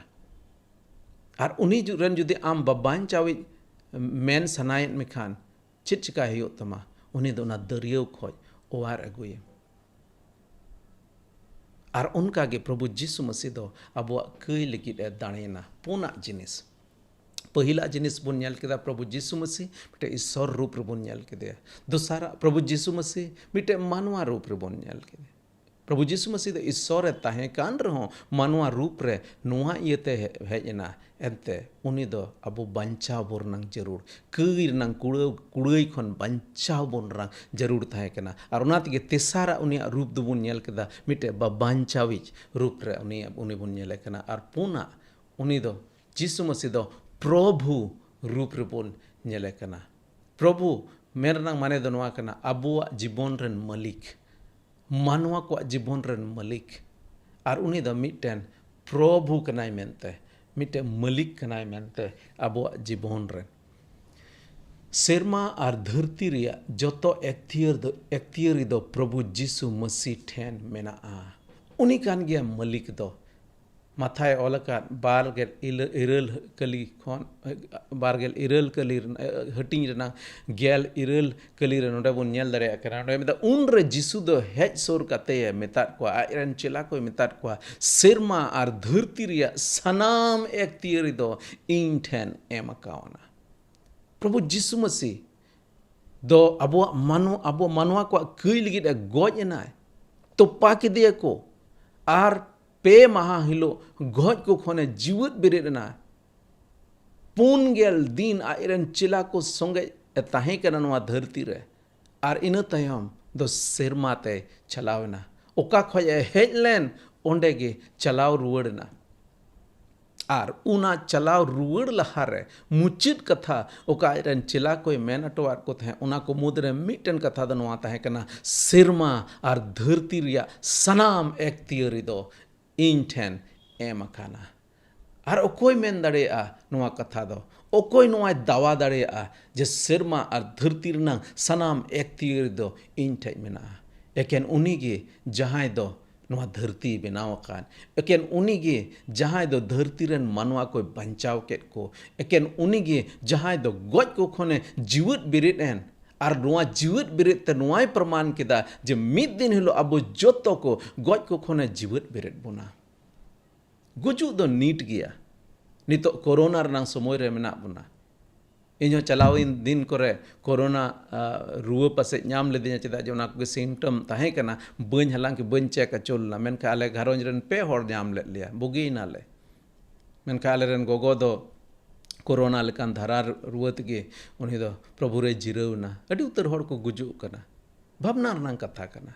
ᱟᱨ ᱩᱱᱤ ᱡᱩ-, ᱨᱮᱱ ᱡᱩᱫᱤ ᱟᱢ ᱵᱟᱵᱟᱧᱪᱟᱣᱤᱡ ᱢᱮᱱ ᱥᱟᱱᱟᱭᱮᱫ ᱢᱮᱠᱷᱟᱱ, ᱪᱮᱫ ᱪᱤᱠᱟᱭ ᱦᱩᱭᱩᱜ ᱛᱟᱢᱟ? ᱩᱱᱤ ᱫᱚ ᱚᱱᱟ ᱫᱟᱹᱨᱭᱟᱹᱣ ᱠᱷᱚᱡ ᱚᱣᱟᱨ ᱟᱹᱜᱩᱭᱮᱢ᱾ ᱟᱨ ᱚᱱᱠᱟ ᱜᱮ ᱯᱨᱚᱵᱷᱩ ᱡᱤᱥᱩ ᱢᱟᱹᱥᱤ ᱫᱚ ᱟᱵᱚᱣᱟᱜ ᱠᱟᱹᱭ ᱞᱟᱹᱜᱤᱫ ᱮ ᱫᱟᱲᱮᱭᱮᱱᱟ᱾ ᱯᱩᱱᱟᱜ ᱡᱤᱱᱤᱥ, ᱯᱟᱹᱦᱤᱞᱟᱜ ᱡᱤᱱᱤᱥ ᱵᱚᱱ ᱧᱮᱞ ᱠᱮᱫᱟ, ᱯᱨᱚᱵᱷᱩ ᱡᱤᱥᱩ ᱢᱟᱹᱥᱤ ᱢᱤᱫᱴᱮᱡ ᱤᱥᱥᱚᱨ ᱨᱩᱯ ᱨᱮᱵᱚᱱ ᱧᱮᱞ ᱠᱮᱫᱮᱭᱟ᱾ ᱫᱚᱥᱟᱨᱟᱜ, ᱯᱨᱚᱵᱷᱩ ᱡᱤᱥᱩ ᱢᱟᱹᱥᱤ ᱢᱤᱫᱴᱮᱡ ᱢᱟᱱᱣᱟ ᱨᱩᱯ ᱨᱮᱵᱚᱱ ᱧᱮᱞ ᱠᱮᱫᱮᱭᱟ᱾ ᱯᱨᱚᱵᱷᱩ ᱡᱤᱥᱩ ᱢᱟᱹᱥᱤ ᱫᱚ ᱤᱥᱥᱚᱨ ᱮ ᱛᱟᱦᱮᱸ ᱠᱟᱱ ᱨᱮᱦᱚᱸ, ᱢᱟᱱᱣᱟ ᱨᱩᱯ ᱨᱮ ᱱᱚᱣᱟ ᱤᱭᱟᱹᱛᱮ ᱦᱮ-, ᱦᱮᱡ ᱮᱱᱟ, ᱮᱱᱛᱮ ᱩᱱᱤ ᱫᱚ ᱟᱵᱚ ᱵᱟᱧᱪᱟᱣ ᱵᱚᱱ ᱨᱮᱱᱟᱝ ᱡᱟᱹᱨᱩᱲ, ᱠᱟᱹᱭ ᱨᱮᱱᱟᱝ ᱠᱩᱲᱟᱹᱣ, ᱠᱩᱲᱟᱹᱭ ᱠᱷᱚᱱ ᱵᱟᱧᱪᱟᱣ ᱵᱚᱱ ᱨᱮᱱᱟᱝ ᱡᱟᱹᱨᱩᱲ ᱛᱟᱦᱮᱸ ᱠᱟᱱᱟ᱾ ᱟᱨ ᱚᱱᱟ ᱛᱮᱜᱮ ᱛᱮᱥᱟᱨᱟᱜ ᱩᱱᱤᱭᱟᱜ ᱨᱩᱯ ᱫᱚᱵᱚᱱ ᱧᱮᱞ ᱠᱮᱫᱟ, ᱢᱤᱫᱴᱮᱡ ᱵᱟᱵᱟᱧᱪᱟᱣᱤᱡ ᱨᱩᱯ ᱨᱮ ᱩᱱᱤ, ᱩᱱᱤ ᱵᱚᱱ ᱧᱮᱞᱮ ᱠᱟᱱᱟ᱾ ᱟᱨ ᱯᱩᱱᱟᱜ, ᱩᱱᱤ ᱫᱚ, ᱡᱤᱥᱩ ᱢᱟᱹᱥᱤ ᱫᱚ ᱯᱨᱚᱵᱷᱩ ᱨᱩᱯ ᱨᱮᱵᱚᱱ ᱧᱮᱞᱮ ᱠᱟᱱᱟ᱾ ᱯᱨᱚᱵᱷᱩ ᱢᱮᱱ ᱨᱮᱱᱟᱜ ᱢᱟᱱᱮ ᱫᱚ ᱱᱚᱣᱟ ᱠᱟᱱᱟ, ᱟᱵᱚᱣᱟᱜ ᱡᱤᱵᱚᱱ ᱨᱮᱱ ᱢᱟᱹᱞᱤᱠ, ᱢᱟᱱᱣᱟ ᱠᱚᱣᱟᱜ ᱡᱤᱵᱚᱱ ᱨᱮᱱ ᱢᱟᱹᱞᱤᱠ᱾ ᱟᱨ ᱩᱱᱤ ᱫᱚ ᱢᱤᱫᱴᱮᱱ ᱯᱨᱚᱵᱷᱩ ᱠᱟᱱᱟᱭ ᱢᱮᱱᱛᱮ, ᱢᱤᱫᱴᱮᱱ ᱢᱟᱹᱞᱤᱠ ᱠᱟᱱᱟᱭ ᱢᱮᱱᱛᱮ ᱟᱵᱚᱣᱟᱜ ᱡᱤᱵᱚᱱ ᱨᱮᱱ᱾ ᱥᱮᱨᱢᱟ ᱟᱨ ᱫᱷᱟᱹᱨᱛᱤ ᱨᱮᱭᱟᱜ ᱡᱚᱛᱚ ᱮᱠᱛᱤᱭᱟᱹᱨ ᱫᱚ, ᱮᱠᱛᱤᱭᱟᱹᱨᱤ ᱫᱚ ᱯᱨᱚᱵᱷᱩ ᱡᱤᱥᱩ ᱢᱟᱹᱥᱤ ᱴᱷᱮᱱ ᱢᱮᱱᱟᱜᱼᱟ᱾ ᱩᱱᱤ ᱠᱟᱱ ᱜᱮᱭᱟ ᱢᱟᱹᱞᱤᱠ ᱫᱚ᱾ ᱢᱟᱛᱷᱟᱭ ᱚᱞ ᱟᱠᱟᱫ ᱵᱟᱨ ᱜᱮᱞ ᱤᱨᱟᱹᱞ ᱠᱟᱹᱞᱤ ᱠᱷᱚᱱ, ᱵᱟᱨ ᱜᱮᱞ ᱤᱨᱟᱹᱞ ᱠᱟᱹᱞᱤ ᱨᱮᱱᱟᱜ, ᱦᱟᱹᱴᱤᱧ ᱨᱮᱱᱟᱜ ᱜᱮᱞ ᱤᱨᱟᱹᱞ ᱠᱟᱹᱞᱤ ᱨᱮ ᱱᱚᱰᱮ ᱵᱚᱱ ᱧᱮᱞ ᱫᱟᱲᱮᱭᱟᱜ ᱠᱟᱱᱟ᱾ ᱱᱚᱰᱮ ᱢᱮᱱᱫᱟ, "ᱩᱱᱨᱮ ᱡᱤᱥᱩ ᱫᱚ ᱦᱮᱡ ᱥᱩᱨ ᱠᱟᱛᱮ ᱮ ᱢᱮᱛᱟᱫ ᱠᱚᱣᱟ", ᱟᱡ ᱨᱮᱱ ᱪᱮᱞᱟ ᱠᱚᱭ ᱢᱮᱛᱟᱫ ᱠᱚᱣᱟ, "ᱥᱮᱨᱢᱟ ᱟᱨ ᱫᱷᱟᱹᱨᱛᱤ ᱨᱮᱭᱟᱜ ᱥᱟᱱᱟᱢ ᱮᱠᱛᱤᱭᱟᱹᱨᱤ ᱫᱚ ᱤᱧ ᱴᱷᱮᱱ ᱮᱢ ᱟᱠᱟᱣᱱᱟ᱾" ᱯᱨᱚᱵᱷᱩ ᱡᱤᱥᱩ ᱢᱟᱹᱥᱤ ᱫᱚ ᱟᱵᱚᱣᱟᱜ ᱢᱟᱱᱣᱟ, ᱟᱵᱚ ᱢᱟᱱᱣᱟ ᱠᱚᱣᱟᱜ ᱠᱟᱹᱭ ᱞᱟᱹᱜᱤᱫ ᱮ ᱜᱚᱡ ᱮᱱᱟᱭ, ᱛᱚᱯᱟ ᱠᱮᱫᱮᱭᱟᱠᱚ, ᱟᱨ ᱯᱮ ᱢᱟᱦᱟ ᱦᱤᱞᱳᱜ ᱜᱚᱡ ᱠᱚ ᱠᱷᱚᱱᱮ ᱡᱤᱣᱮᱫ ᱵᱮᱨᱮᱫ ᱮᱱᱟ᱾ ᱯᱩᱱ ᱜᱮᱞ ᱫᱤᱱ ᱟᱡ ᱨᱮᱱ ᱪᱮᱞᱟ ᱠᱚ ᱥᱚᱸᱜᱮ ᱮ ᱛᱟᱦᱮᱸ ᱠᱟᱱᱟ ᱱᱚᱣᱟ ᱫᱷᱟᱹᱨᱛᱤ ᱨᱮ, ᱟᱨ ᱤᱱᱟᱹ ᱛᱟᱭᱚᱢ ᱫᱚ ᱥᱮᱨᱢᱟ ᱛᱮᱭ ᱪᱟᱞᱟᱣ ᱮᱱᱟ᱾ ᱚᱠᱟ ᱠᱷᱚᱡ ᱮ ᱦᱮᱡ ᱞᱮᱱ, ᱚᱸᱰᱮ ᱜᱮ ᱪᱟᱞᱟᱣ ᱨᱩᱣᱟᱹᱲ ᱮᱱᱟ᱾ ᱟᱨ ᱚᱱᱟ ᱪᱟᱞᱟᱣ ᱨᱩᱣᱟᱹᱲ ᱞᱟᱦᱟᱨᱮ ᱢᱩᱪᱟᱹᱫ ᱠᱟᱛᱷᱟ ᱚᱠᱟ ᱟᱡ ᱨᱮᱱ ᱪᱮᱞᱟ ᱠᱚᱭ ᱢᱮᱱ ᱦᱚᱴᱚᱣᱟᱫ ᱠᱚ ᱛᱟᱦᱮᱸᱫ, ᱚᱱᱟ ᱠᱚ ᱢᱩᱫᱽᱨᱮ ᱢᱤᱫᱴᱮᱱ ᱠᱟᱛᱷᱟ ᱫᱚ ᱱᱚᱣᱟ ᱛᱟᱦᱮᱸ ᱠᱟᱱᱟ, "ᱥᱮᱨᱢᱟ ᱟᱨ ᱫᱷᱟᱹᱨᱛᱤ ᱨᱮᱭᱟᱜ ᱥᱟᱱᱟᱢ ᱮᱠᱛᱤᱭᱟᱹᱨᱤ ᱫᱚ ᱤᱧ ᱴᱷᱮᱱ ᱮᱢ ᱟᱠᱟᱱᱟ᱾" ᱟᱨ ᱚᱠᱚᱭ ᱢᱮᱱ ᱫᱟᱲᱮᱭᱟᱜᱼᱟ ᱱᱚᱣᱟ ᱠᱟᱛᱷᱟ ᱫᱚ? ᱚᱠᱚᱭ ᱱᱚᱣᱟᱭ ᱫᱟᱣᱟ ᱫᱟᱲᱮᱭᱟᱜᱼᱟ ᱡᱮ ᱥᱮᱨᱢᱟ ᱟᱨ ᱫᱷᱟᱹᱨᱛᱤ ᱨᱮᱱᱟᱜ ᱥᱟᱱᱟᱢ ᱮᱠᱛᱤᱭᱟᱹᱨᱤ ᱫᱚ ᱤᱧ ᱴᱷᱮᱡ ᱢᱮᱱᱟᱜᱼᱟ? ᱮᱠᱮᱱ ᱩᱱᱤ ᱜᱮ, ᱡᱟᱦᱟᱸᱭ ᱫᱚ ᱱᱚᱣᱟ ᱫᱷᱟᱹᱨᱛᱤᱭ ᱵᱮᱱᱟᱣ ᱟᱠᱟᱫ᱾ ᱮᱠᱮᱱ ᱩᱱᱤ ᱜᱮ, ᱡᱟᱦᱟᱸᱭ ᱫᱚ ᱫᱷᱟᱹᱨᱛᱤ ᱨᱮᱱ ᱢᱟᱱᱣᱟ ᱠᱚᱭ ᱵᱟᱧᱪᱟᱣ ᱠᱮᱫ ᱠᱚ᱾ ᱮᱠᱮᱱ ᱩᱱᱤ ᱜᱮ, ᱡᱟᱦᱟᱸᱭ ᱫᱚ ᱜᱚᱡ ᱠᱚ ᱠᱷᱚᱱᱮ ᱡᱤᱣᱮᱫ ᱵᱮᱨᱮᱫ ᱮᱱ᱾ ᱟᱨ ᱱᱚᱣᱟ ᱡᱤᱣᱮᱫ ᱵᱮᱨᱮᱫ ᱛᱮ ᱱᱚᱣᱟᱭ ᱯᱨᱚᱢᱟᱱ ᱠᱮᱫᱟ ᱡᱮ ᱢᱤᱫ ᱫᱤᱱ ᱦᱤᱞᱳᱜ ᱟᱵᱚ ᱡᱚᱛᱚ ᱠᱚ ᱜᱚᱡ ᱠᱚ ᱠᱷᱚᱱᱮ ᱡᱤᱣᱮᱫ ᱵᱮᱨᱮᱫ ᱵᱚᱱᱟ᱾ ᱜᱩᱡᱩᱜ ᱫᱚ ᱱᱤᱴ ᱜᱮᱭᱟ᱾ ᱱᱤᱛᱚᱜ ᱠᱳᱨᱳᱱᱟ ᱨᱮᱱᱟᱜ ᱥᱚᱢᱚᱭ ᱨᱮ ᱢᱮᱱᱟᱜ ᱵᱚᱱᱟ᱾ ᱤᱧᱦᱚᱸ ᱪᱟᱞᱟᱣᱮᱱ ᱫᱤᱱ ᱠᱚᱨᱮ ᱠᱳᱨᱳᱱᱟ, ᱟ, ᱨᱩᱣᱟᱹ ᱯᱟᱥᱮᱡ ᱧᱟᱢ ᱞᱤᱫᱤᱧᱟ, ᱪᱮᱫᱟᱜ ᱡᱮ ᱚᱱᱟ ᱠᱚᱜᱮ ᱥᱤᱢᱴᱚᱢ ᱛᱟᱦᱮᱸ ᱠᱟᱱᱟ᱾ ᱵᱟᱹᱧ, ᱦᱟᱞᱟᱝᱠᱤ ᱵᱟᱹᱧ ᱪᱮᱠ ᱦᱚᱪᱚ ᱞᱮᱱᱟ, ᱢᱮᱱᱠᱷᱟᱱ ᱟᱞᱮ ᱜᱷᱟᱨᱚᱸᱡᱽ ᱨᱮᱱ ᱯᱮ ᱦᱚᱲ ᱧᱟᱢ ᱞᱮᱫ ᱞᱮᱭᱟ, ᱵᱩᱜᱤᱭᱮᱱᱟᱞᱮ᱾ ᱢᱮᱱᱠᱷᱟᱱ ᱟᱞᱮᱨᱮᱱ ᱜᱚᱜᱚ ᱫᱚ ᱠᱳᱨᱳᱱᱟ ᱞᱮᱠᱟᱱ ᱫᱷᱟᱨᱟ ᱨᱩᱣᱟᱹ ᱛᱮᱜᱮ ᱩᱱᱤ ᱫᱚ ᱯᱨᱚᱵᱷᱩ ᱨᱮᱭ ᱡᱤᱨᱟᱹᱣ ᱮᱱᱟ᱾ ᱟᱹᱰᱤ ᱩᱛᱟᱹᱨ ᱦᱚᱲ ᱠᱚ ᱜᱩᱡᱩᱜ ᱠᱟᱱᱟ᱾ ᱵᱷᱟᱵᱽᱱᱟ ᱨᱮᱱᱟᱜ ᱠᱟᱛᱷᱟ ᱠᱟᱱᱟ᱾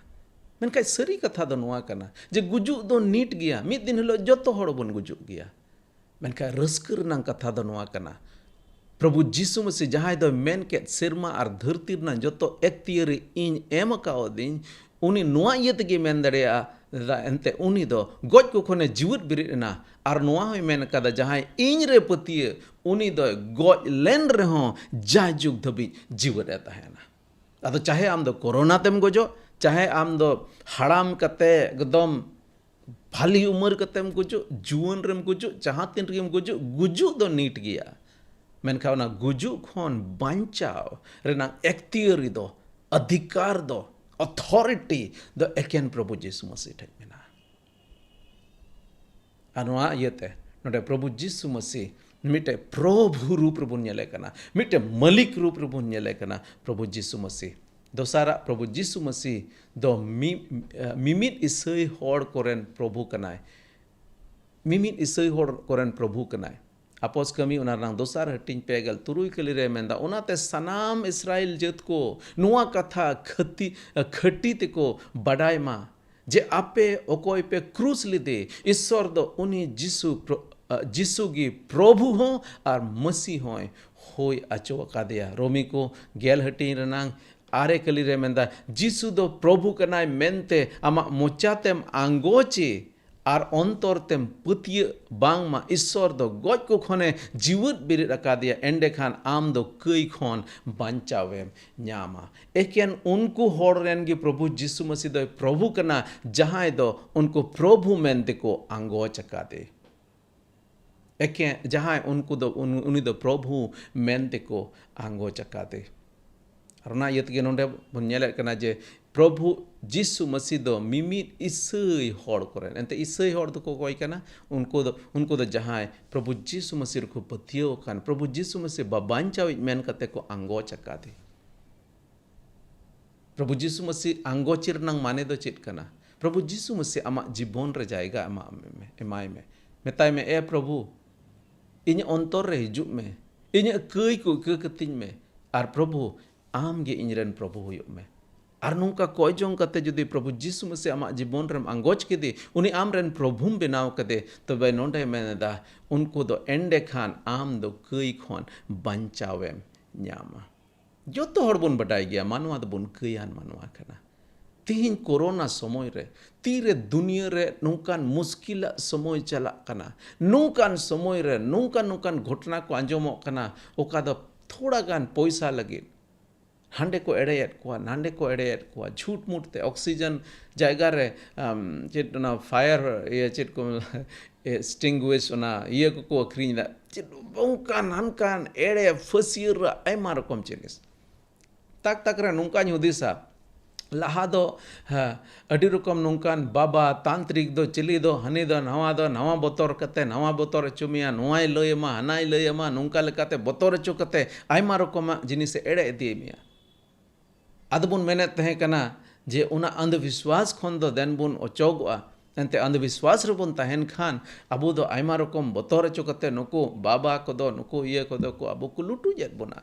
ᱢᱮᱱᱠᱷᱟᱱ ᱥᱟᱹᱨᱤ ᱠᱟᱛᱷᱟ ᱫᱚ ᱱᱚᱣᱟ ᱠᱟᱱᱟ ᱡᱮ ᱜᱩᱡᱩᱜ ᱫᱚ ᱱᱤᱴ ᱜᱮᱭᱟ, ᱢᱤᱫ ᱫᱤᱱ ᱦᱤᱞᱳᱜ ᱡᱚᱛᱚ ᱦᱚᱲ ᱵᱚᱱ ᱜᱩᱡᱩᱜ ᱜᱮᱭᱟ᱾ ᱢᱮᱱᱠᱷᱟᱱ ᱨᱟᱹᱥᱠᱟᱹ ᱨᱮᱱᱟᱜ ᱠᱟᱛᱷᱟ ᱫᱚ ᱱᱚᱣᱟ ᱠᱟᱱᱟ, ᱯᱨᱚᱵᱷᱩ ᱡᱤᱥᱩ ᱢᱟᱹᱥᱤ ᱡᱟᱦᱟᱸᱭ ᱫᱚᱭ ᱢᱮᱱ ᱠᱮᱫ, "ᱥᱮᱨᱢᱟ ᱟᱨ ᱫᱷᱟᱹᱨᱛᱤ ᱨᱮᱱᱟᱜ ᱡᱚᱛᱚ ᱮᱠᱛᱤᱭᱟᱹᱨᱤ ᱤᱧ ᱮᱢ ᱟᱠᱟᱣᱫᱤᱧ", ᱩᱱᱤ ᱱᱚᱣᱟ ᱤᱭᱟᱹ ᱛᱮᱜᱮ ᱢᱮᱱ ᱫᱟᱲᱮᱭᱟᱜᱼᱟ, ᱮᱱᱛᱮ ᱩᱱᱤ ᱫᱚ ᱜᱚᱡ ᱠᱚ ᱠᱷᱚᱱᱮ ᱡᱤᱣᱮᱫ ᱵᱮᱨᱮᱫ ᱮᱱᱟ᱾ ᱟᱨ ᱱᱚᱣᱟ ᱦᱚᱸᱭ ᱢᱮᱱ ᱠᱟᱫᱟ, "ᱡᱟᱦᱟᱸᱭ ᱤᱧ ᱨᱮ ᱯᱟᱹᱛᱭᱟᱹ, ᱩᱱᱤ ᱫᱚᱭ ᱜᱚᱡ ᱞᱮᱱ ᱨᱮᱦᱚᱸ ᱡᱟᱭᱡᱩᱜᱽ ᱫᱷᱟᱹᱵᱤᱡ ᱡᱤᱣᱮᱫ ᱮ ᱛᱟᱦᱮᱱᱟ᱾" ᱟᱫᱚ ᱪᱟᱦᱮ ᱟᱢ ᱫᱚ ᱠᱳᱨᱳᱱᱟ ᱛᱮᱢ ᱜᱚᱡᱚᱜ, ᱪᱟᱦᱮ ᱟᱢ ᱫᱚ ᱦᱟᱲᱟᱢ ᱠᱟᱛᱮ ᱮᱠᱫᱚᱢ ᱵᱷᱟᱞᱤ ᱩᱢᱮᱨ ᱠᱟᱛᱮᱢ ᱜᱩᱡᱩᱜ, ᱡᱩᱣᱟᱹᱱ ᱨᱮᱢ ᱜᱩᱡᱩᱜ, ᱡᱟᱦᱟᱸ ᱛᱤᱱ ᱨᱮᱜᱮᱢ ᱜᱩᱡᱩᱜ, ᱜᱩᱡᱩᱜ ᱫᱚ ᱱᱤᱴ ᱜᱮᱭᱟ᱾ ᱢᱮᱱᱠᱷᱟᱱ ᱚᱱᱟ ᱜᱩᱡᱩᱜ ᱠᱷᱚᱱ ᱵᱟᱧᱪᱟᱣ ᱨᱮᱱᱟᱜ ᱮᱠᱛᱤᱭᱟᱹᱨᱤ ᱫᱚ, ᱚᱫᱷᱤᱠᱟᱨ ᱫᱚ, ᱚᱛᱷᱚᱨᱤᱴᱤ ᱫᱚ ᱮᱠᱮᱱ ᱯᱨᱚᱵᱷᱩ ᱡᱤᱥᱩ ᱢᱟᱹᱥᱤ ᱴᱷᱮᱱ ᱢᱮᱱᱟᱜᱼᱟ᱾ ᱟᱨ ᱱᱚᱣᱟ ᱤᱭᱟᱹᱛᱮ ᱱᱚᱰᱮ ᱯᱨᱚᱵᱷᱩ ᱡᱤᱥᱩ ᱢᱟᱹᱥᱤ ᱢᱤᱫᱴᱮᱡ ᱯᱨᱚᱵᱷᱩ ᱨᱩᱯ ᱨᱮᱵᱚᱱ ᱧᱮᱞᱮ ᱠᱟᱱᱟ, ᱢᱤᱫᱴᱮᱡ ᱢᱟᱹᱞᱤᱠ ᱨᱩᱯ ᱨᱮᱵᱚᱱ ᱧᱮᱞᱮ ᱠᱟᱱᱟ ᱯᱨᱚᱵᱷᱩ ᱡᱤᱥᱩ ᱢᱟᱹᱥᱤ᱾ ᱫᱚᱥᱟᱨᱟᱜ, ᱯᱨᱚᱵᱷᱩ ᱡᱤᱥᱩ ᱢᱟᱹᱥᱤ ᱫᱚ ᱢᱤ-, ᱢᱤᱢᱤᱫ ᱤᱥᱟᱹᱭ ᱦᱚᱲ ᱠᱚᱨᱮᱱ ᱯᱨᱚᱵᱷᱩ ᱠᱟᱱᱟᱭ᱾ ᱢᱤᱢᱤᱫ ᱤᱥᱟᱹᱭ ᱦᱚᱲ ᱠᱚᱨᱮᱱ ᱯᱨᱚᱵᱷᱩ ᱠᱟᱱᱟᱭ᱾ ᱟᱯᱚᱥ ᱠᱟᱹᱢᱤ ᱚᱱᱟ ᱨᱮᱱᱟᱜ ᱫᱚᱥᱟᱨ ᱦᱟᱹᱴᱤᱧ ᱯᱮ ᱜᱮᱞ ᱛᱩᱨᱩᱭ ᱠᱟᱹᱞᱤ ᱨᱮ ᱢᱮᱱᱫᱟ, ᱚᱱᱟᱛᱮ ᱥᱟᱱᱟᱢ ᱤᱥᱨᱟᱭᱮᱞ ᱡᱟᱹᱛ ᱠᱚ, ᱱᱚᱣᱟ ᱠᱟᱛᱷᱟ ᱠᱷᱟᱹᱛᱤ-, ᱠᱷᱟᱹᱴᱤ ᱛᱮᱠᱚ ᱵᱟᱰᱟᱭ ᱢᱟ ᱡᱮ ᱟᱯᱮ ᱚᱠᱚᱭ ᱯᱮ ᱠᱨᱩᱥ ᱞᱮᱫᱮ, ᱤᱥᱥᱚᱨ ᱫᱚ ᱩᱱᱤ ᱡᱤᱥᱩ ᱯᱨᱚ-, ᱡᱤᱥᱩ ᱜᱮ ᱯᱨᱚᱵᱷᱩ ᱦᱚᱸ ᱟᱨ ᱢᱟᱹᱥᱤ ᱦᱚᱸᱭ ᱦᱩᱭ ᱟᱪᱚ ᱟᱠᱟᱫᱮᱭᱟ᱾ ᱨᱳᱢᱤ ᱠᱚ ᱜᱮᱞ ᱦᱟᱹᱴᱤᱧ ᱨᱮᱱᱟᱝ ᱟᱨᱮ ᱠᱟᱹᱞᱤ ᱨᱮ ᱢᱮᱱᱫᱟ, ᱡᱤᱥᱩ ᱫᱚ ᱯᱨᱚᱵᱷᱩ ᱠᱟᱱᱟᱭ ᱢᱮᱱᱛᱮ ᱟᱢᱟᱜ ᱢᱚᱪᱟᱛᱮᱢ ᱟᱸᱜᱚᱪᱮ ᱟᱨ ᱚᱱᱛᱚᱨ ᱛᱮᱢ ᱯᱟᱹᱛᱭᱟᱹᱜ ᱵᱟᱝᱢᱟ ᱤᱥᱥᱚᱨ ᱫᱚ ᱜᱚᱡ ᱠᱚ ᱠᱷᱚᱱᱮ ᱡᱤᱣᱮᱫ ᱵᱮᱨᱮᱫ ᱟᱠᱟᱫᱮᱭᱟ, ᱮᱸᱰᱮᱠᱷᱟᱱ ᱟᱢ ᱫᱚ ᱠᱟᱹᱭ ᱠᱷᱚᱱ ᱵᱟᱧᱪᱟᱣᱮᱢ ᱧᱟᱢᱟ᱾ ᱮᱠᱮᱱ ᱩᱱᱠᱩ ᱦᱚᱲ ᱨᱮᱱ ᱜᱮ ᱯᱨᱚᱵᱷᱩ ᱡᱤᱥᱩ ᱢᱟᱹᱥᱤ ᱫᱚᱭ ᱯᱨᱚᱵᱷᱩ ᱠᱟᱱᱟ, ᱡᱟᱦᱟᱸᱭ ᱫᱚ ᱩᱱᱠᱩ ᱯᱨᱚᱵᱷᱩ ᱢᱮᱱᱛᱮᱠᱚ ᱟᱸᱜᱚᱪ ᱟᱠᱟᱫᱮ᱾ ᱮᱠᱮᱱ ᱡᱟᱦᱟᱸᱭ ᱩᱱᱠᱩ ᱫᱚ, ᱩᱱ-, ᱩᱱᱤ ᱫᱚ ᱯᱨᱚᱵᱷᱩ ᱢᱮᱱᱛᱮᱠᱚ ᱟᱸᱜᱚᱪ ᱟᱠᱟᱫᱮ᱾ ᱟᱨ ᱚᱱᱟ ᱤᱭᱟᱹ ᱛᱮᱜᱮ ᱱᱚᱰᱮ ᱵᱚᱱ ᱧᱮᱞᱮᱫ ᱠᱟᱱᱟ ᱡᱮ ᱯᱨᱚᱵᱷᱩ ᱡᱤᱥᱩ ᱢᱟᱹᱥᱤ ᱫᱚ ᱢᱤᱢᱤᱫ ᱤᱥᱟᱹᱭ ᱦᱚᱲ ᱠᱚᱨᱮᱱ, ᱮᱱᱛᱮ ᱤᱥᱟᱹᱭ ᱦᱚᱲ ᱫᱚᱠᱚ ᱚᱠᱚᱭ ᱠᱟᱱᱟ? ᱩᱱᱠᱩ ᱫᱚ, ᱩᱱᱠᱩ ᱫᱚ ᱡᱟᱦᱟᱸᱭ ᱯᱨᱚᱵᱷᱩ ᱡᱤᱥᱩ ᱢᱟᱹᱥᱤ ᱨᱮᱠᱚ ᱯᱟᱹᱛᱭᱟᱹᱣ ᱟᱠᱟᱱ, ᱯᱨᱚᱵᱷᱩ ᱡᱤᱥᱩ ᱢᱟᱹᱥᱤ ᱵᱟᱵᱟᱧᱪᱟᱣᱤᱡ ᱢᱮᱱ ᱠᱟᱛᱮ ᱠᱚ ᱟᱸᱜᱚᱪ ᱟᱠᱟᱫᱮ᱾ ᱯᱨᱚᱵᱷᱩ ᱡᱤᱥᱩ ᱢᱟᱹᱥᱤ ᱟᱸᱜᱚᱪ ᱨᱮᱱᱟᱝ ᱢᱟᱱᱮ ᱫᱚ ᱪᱮᱫ ᱠᱟᱱᱟ? ᱯᱨᱚᱵᱷᱩ ᱡᱤᱥᱩ ᱢᱟᱹᱥᱤ ᱟᱢᱟᱜ ᱡᱤᱵᱚᱱ ᱨᱮ ᱡᱟᱭᱜᱟ ᱮᱢᱟᱜ ᱢᱮ, ᱮᱢᱟᱭ ᱢᱮ᱾ ᱢᱮᱛᱟᱭ ᱢᱮ, "ᱮ ᱯᱨᱚᱵᱷᱩ, ᱤᱧᱟᱹᱜ ᱚᱱᱛᱚᱨ ᱨᱮ ᱦᱤᱡᱩᱜ ᱢᱮ, ᱤᱧᱟᱹᱜ ᱠᱟᱹᱭ ᱠᱚ ᱟᱹᱭᱠᱟᱹᱣ ᱠᱟᱹᱛᱤᱧ ᱢᱮ, ᱟᱨ ᱯᱨᱚᱵᱷᱩ, ᱟᱢ ᱜᱮ ᱤᱧ ᱨᱮᱱ ᱯᱨᱚᱵᱷᱩ ᱦᱩᱭᱩᱜ ᱢᱮ᱾" ᱟᱨ ᱱᱚᱝᱠᱟ ᱠᱚᱭ ᱡᱚᱝ ᱠᱟᱛᱮ ᱡᱩᱫᱤ ᱯᱨᱚᱵᱷᱩ ᱡᱤᱥᱩ ᱢᱟᱹᱥᱤ ᱟᱢᱟᱜ ᱡᱤᱵᱚᱱ ᱨᱮᱢ ᱟᱸᱜᱚᱪ ᱠᱮᱫᱮ, ᱩᱱᱤ ᱟᱢ ᱨᱮᱱ ᱯᱨᱚᱵᱷᱩᱢ ᱵᱮᱱᱟᱣ ᱠᱮᱫᱮ, ᱛᱚᱵᱮ ᱱᱚᱰᱮ ᱢᱮᱱ ᱮᱫᱟ, ᱩᱱᱠᱩ ᱫᱚ ᱮᱸᱰᱮᱠᱷᱟᱱ ᱟᱢ ᱫᱚ ᱠᱟᱹᱭ ᱠᱷᱚᱱ ᱵᱟᱧᱪᱟᱣᱮᱢ ᱧᱟᱢᱟ᱾ ᱡᱚᱛᱚ ᱦᱚᱲ ᱵᱚᱱ ᱵᱟᱰᱟᱭ ᱜᱮᱭᱟ, ᱢᱟᱱᱣᱟ ᱫᱚᱵᱚᱱ ᱠᱟᱹᱭᱟᱱ ᱢᱟᱱᱣᱟ ᱠᱟᱱᱟ᱾ ᱛᱤᱦᱤᱧ ᱠᱳᱨᱳᱱᱟ ᱥᱚᱢᱚᱭ ᱨᱮ, ᱛᱤᱨᱮ ᱫᱩᱱᱤᱭᱟᱹ ᱨᱮ ᱱᱚᱝᱠᱟᱱ ᱢᱩᱥᱠᱤᱞᱟᱜ ᱥᱚᱢᱚᱭ ᱪᱟᱞᱟᱜ ᱠᱟᱱᱟ, ᱱᱚᱝᱠᱟᱱ ᱥᱚᱢᱚᱭ ᱨᱮ ᱱᱚᱝᱠᱟᱱ, ᱱᱚᱝᱠᱟᱱ ᱜᱷᱚᱴᱚᱱᱟ ᱠᱚ ᱟᱸᱡᱚᱢᱚᱜ ᱠᱟᱱᱟ, ᱚᱠᱟ ᱫᱚ ᱛᱷᱚᱲᱟ ᱜᱟᱱ ᱯᱚᱭᱥᱟ ᱞᱟᱹᱜᱤᱫ ᱦᱟᱸᱰᱮ ᱠᱚ ᱮᱲᱮᱭᱮᱫ ᱠᱚᱣᱟ, ᱱᱟᱸᱰᱮ ᱠᱚ ᱮᱲᱮᱭᱮᱫ ᱠᱚᱣᱟ, ᱡᱷᱩᱴ ᱢᱩᱴ ᱛᱮ ᱚᱠᱥᱤᱡᱮᱱ ᱡᱟᱭᱜᱟ ᱨᱮ ᱟᱢ, ᱪᱮᱫ ᱚᱱᱟ ᱯᱷᱟᱭᱟᱨ ᱤᱭᱟᱹ ᱪᱮᱫ ᱠᱚ ᱮ, ᱥᱴᱤᱝᱜᱩᱭᱤᱥ ᱚᱱᱟ ᱤᱭᱟᱹ ᱠᱚᱠᱚ ᱟᱹᱠᱷᱨᱤᱧ ᱮᱫᱟ, ᱪᱮᱫ ᱚᱱᱠᱟᱱ ᱦᱟᱱᱠᱟᱱ ᱮᱲᱮ ᱯᱷᱟᱹᱥᱭᱟᱹᱨ ᱟᱭᱢᱟ ᱨᱚᱠᱚᱢ ᱡᱤᱱᱤᱥ᱾ ᱛᱟᱠ ᱛᱟᱠ ᱨᱮ ᱱᱚᱝᱠᱟᱧ ᱦᱩᱫᱤᱥᱟ, ᱞᱟᱦᱟ ᱫᱚ ᱦᱮᱸ, ᱟᱹᱰᱤ ᱨᱚᱠᱚᱢ ᱱᱚᱝᱠᱟᱱ ᱵᱟᱵᱟ ᱛᱟᱱᱛᱨᱤᱠ ᱫᱚ ᱪᱤᱞᱤ ᱫᱚ ᱦᱟᱹᱱᱤ ᱫᱚ ᱱᱟᱣᱟ ᱫᱚ ᱱᱟᱣᱟ ᱵᱚᱛᱚᱨ ᱠᱟᱛᱮ ᱱᱟᱣᱟ ᱵᱚᱛᱚᱨ ᱦᱚᱪᱚ ᱢᱮᱭᱟ, ᱱᱚᱣᱟᱭ ᱞᱟᱹᱭ ᱟᱢᱟ, ᱦᱟᱱᱟᱭ ᱞᱟᱹᱭ ᱟᱢᱟ, ᱱᱚᱝᱠᱟ ᱞᱮᱠᱟᱛᱮ ᱵᱚᱛᱚᱨ ᱦᱚᱪᱚ ᱠᱟᱛᱮ ᱟᱭᱢᱟ ᱨᱚᱠᱚᱢᱟᱜ ᱡᱤᱱᱤᱥᱮ ᱮᱲᱮ ᱤᱫᱤᱭ ᱢᱮᱭᱟ᱾ ᱟᱫᱚ ᱵᱚᱱ ᱢᱮᱱᱮᱫ ᱛᱟᱦᱮᱸ ᱠᱟᱱᱟ ᱡᱮ ᱚᱱᱟ ᱟᱱᱫᱷᱚᱵᱤᱥᱣᱟᱥ ᱠᱷᱚᱱ ᱫᱚ ᱫᱮᱱ ᱵᱚᱱ ᱚᱪᱚᱜᱚᱜᱼᱟ᱾ ᱮᱱᱛᱮ ᱟᱱᱫᱷᱚᱵᱤᱥᱣᱟᱥ ᱨᱮᱵᱚᱱ ᱛᱟᱦᱮᱱ ᱠᱷᱟᱱ ᱟᱵᱚ ᱫᱚ ᱟᱭᱢᱟ ᱨᱚᱠᱚᱢ ᱵᱚᱛᱚᱨ ᱦᱚᱪᱚ ᱠᱟᱛᱮ ᱱᱩᱠᱩ ᱵᱟᱵᱟ ᱠᱚᱫᱚ, ᱱᱩᱠᱩ ᱤᱭᱟᱹ ᱠᱚᱫᱚ ᱠᱚ ᱟᱵᱚ ᱠᱚ ᱞᱩᱴᱩᱡᱮᱫ ᱵᱚᱱᱟ᱾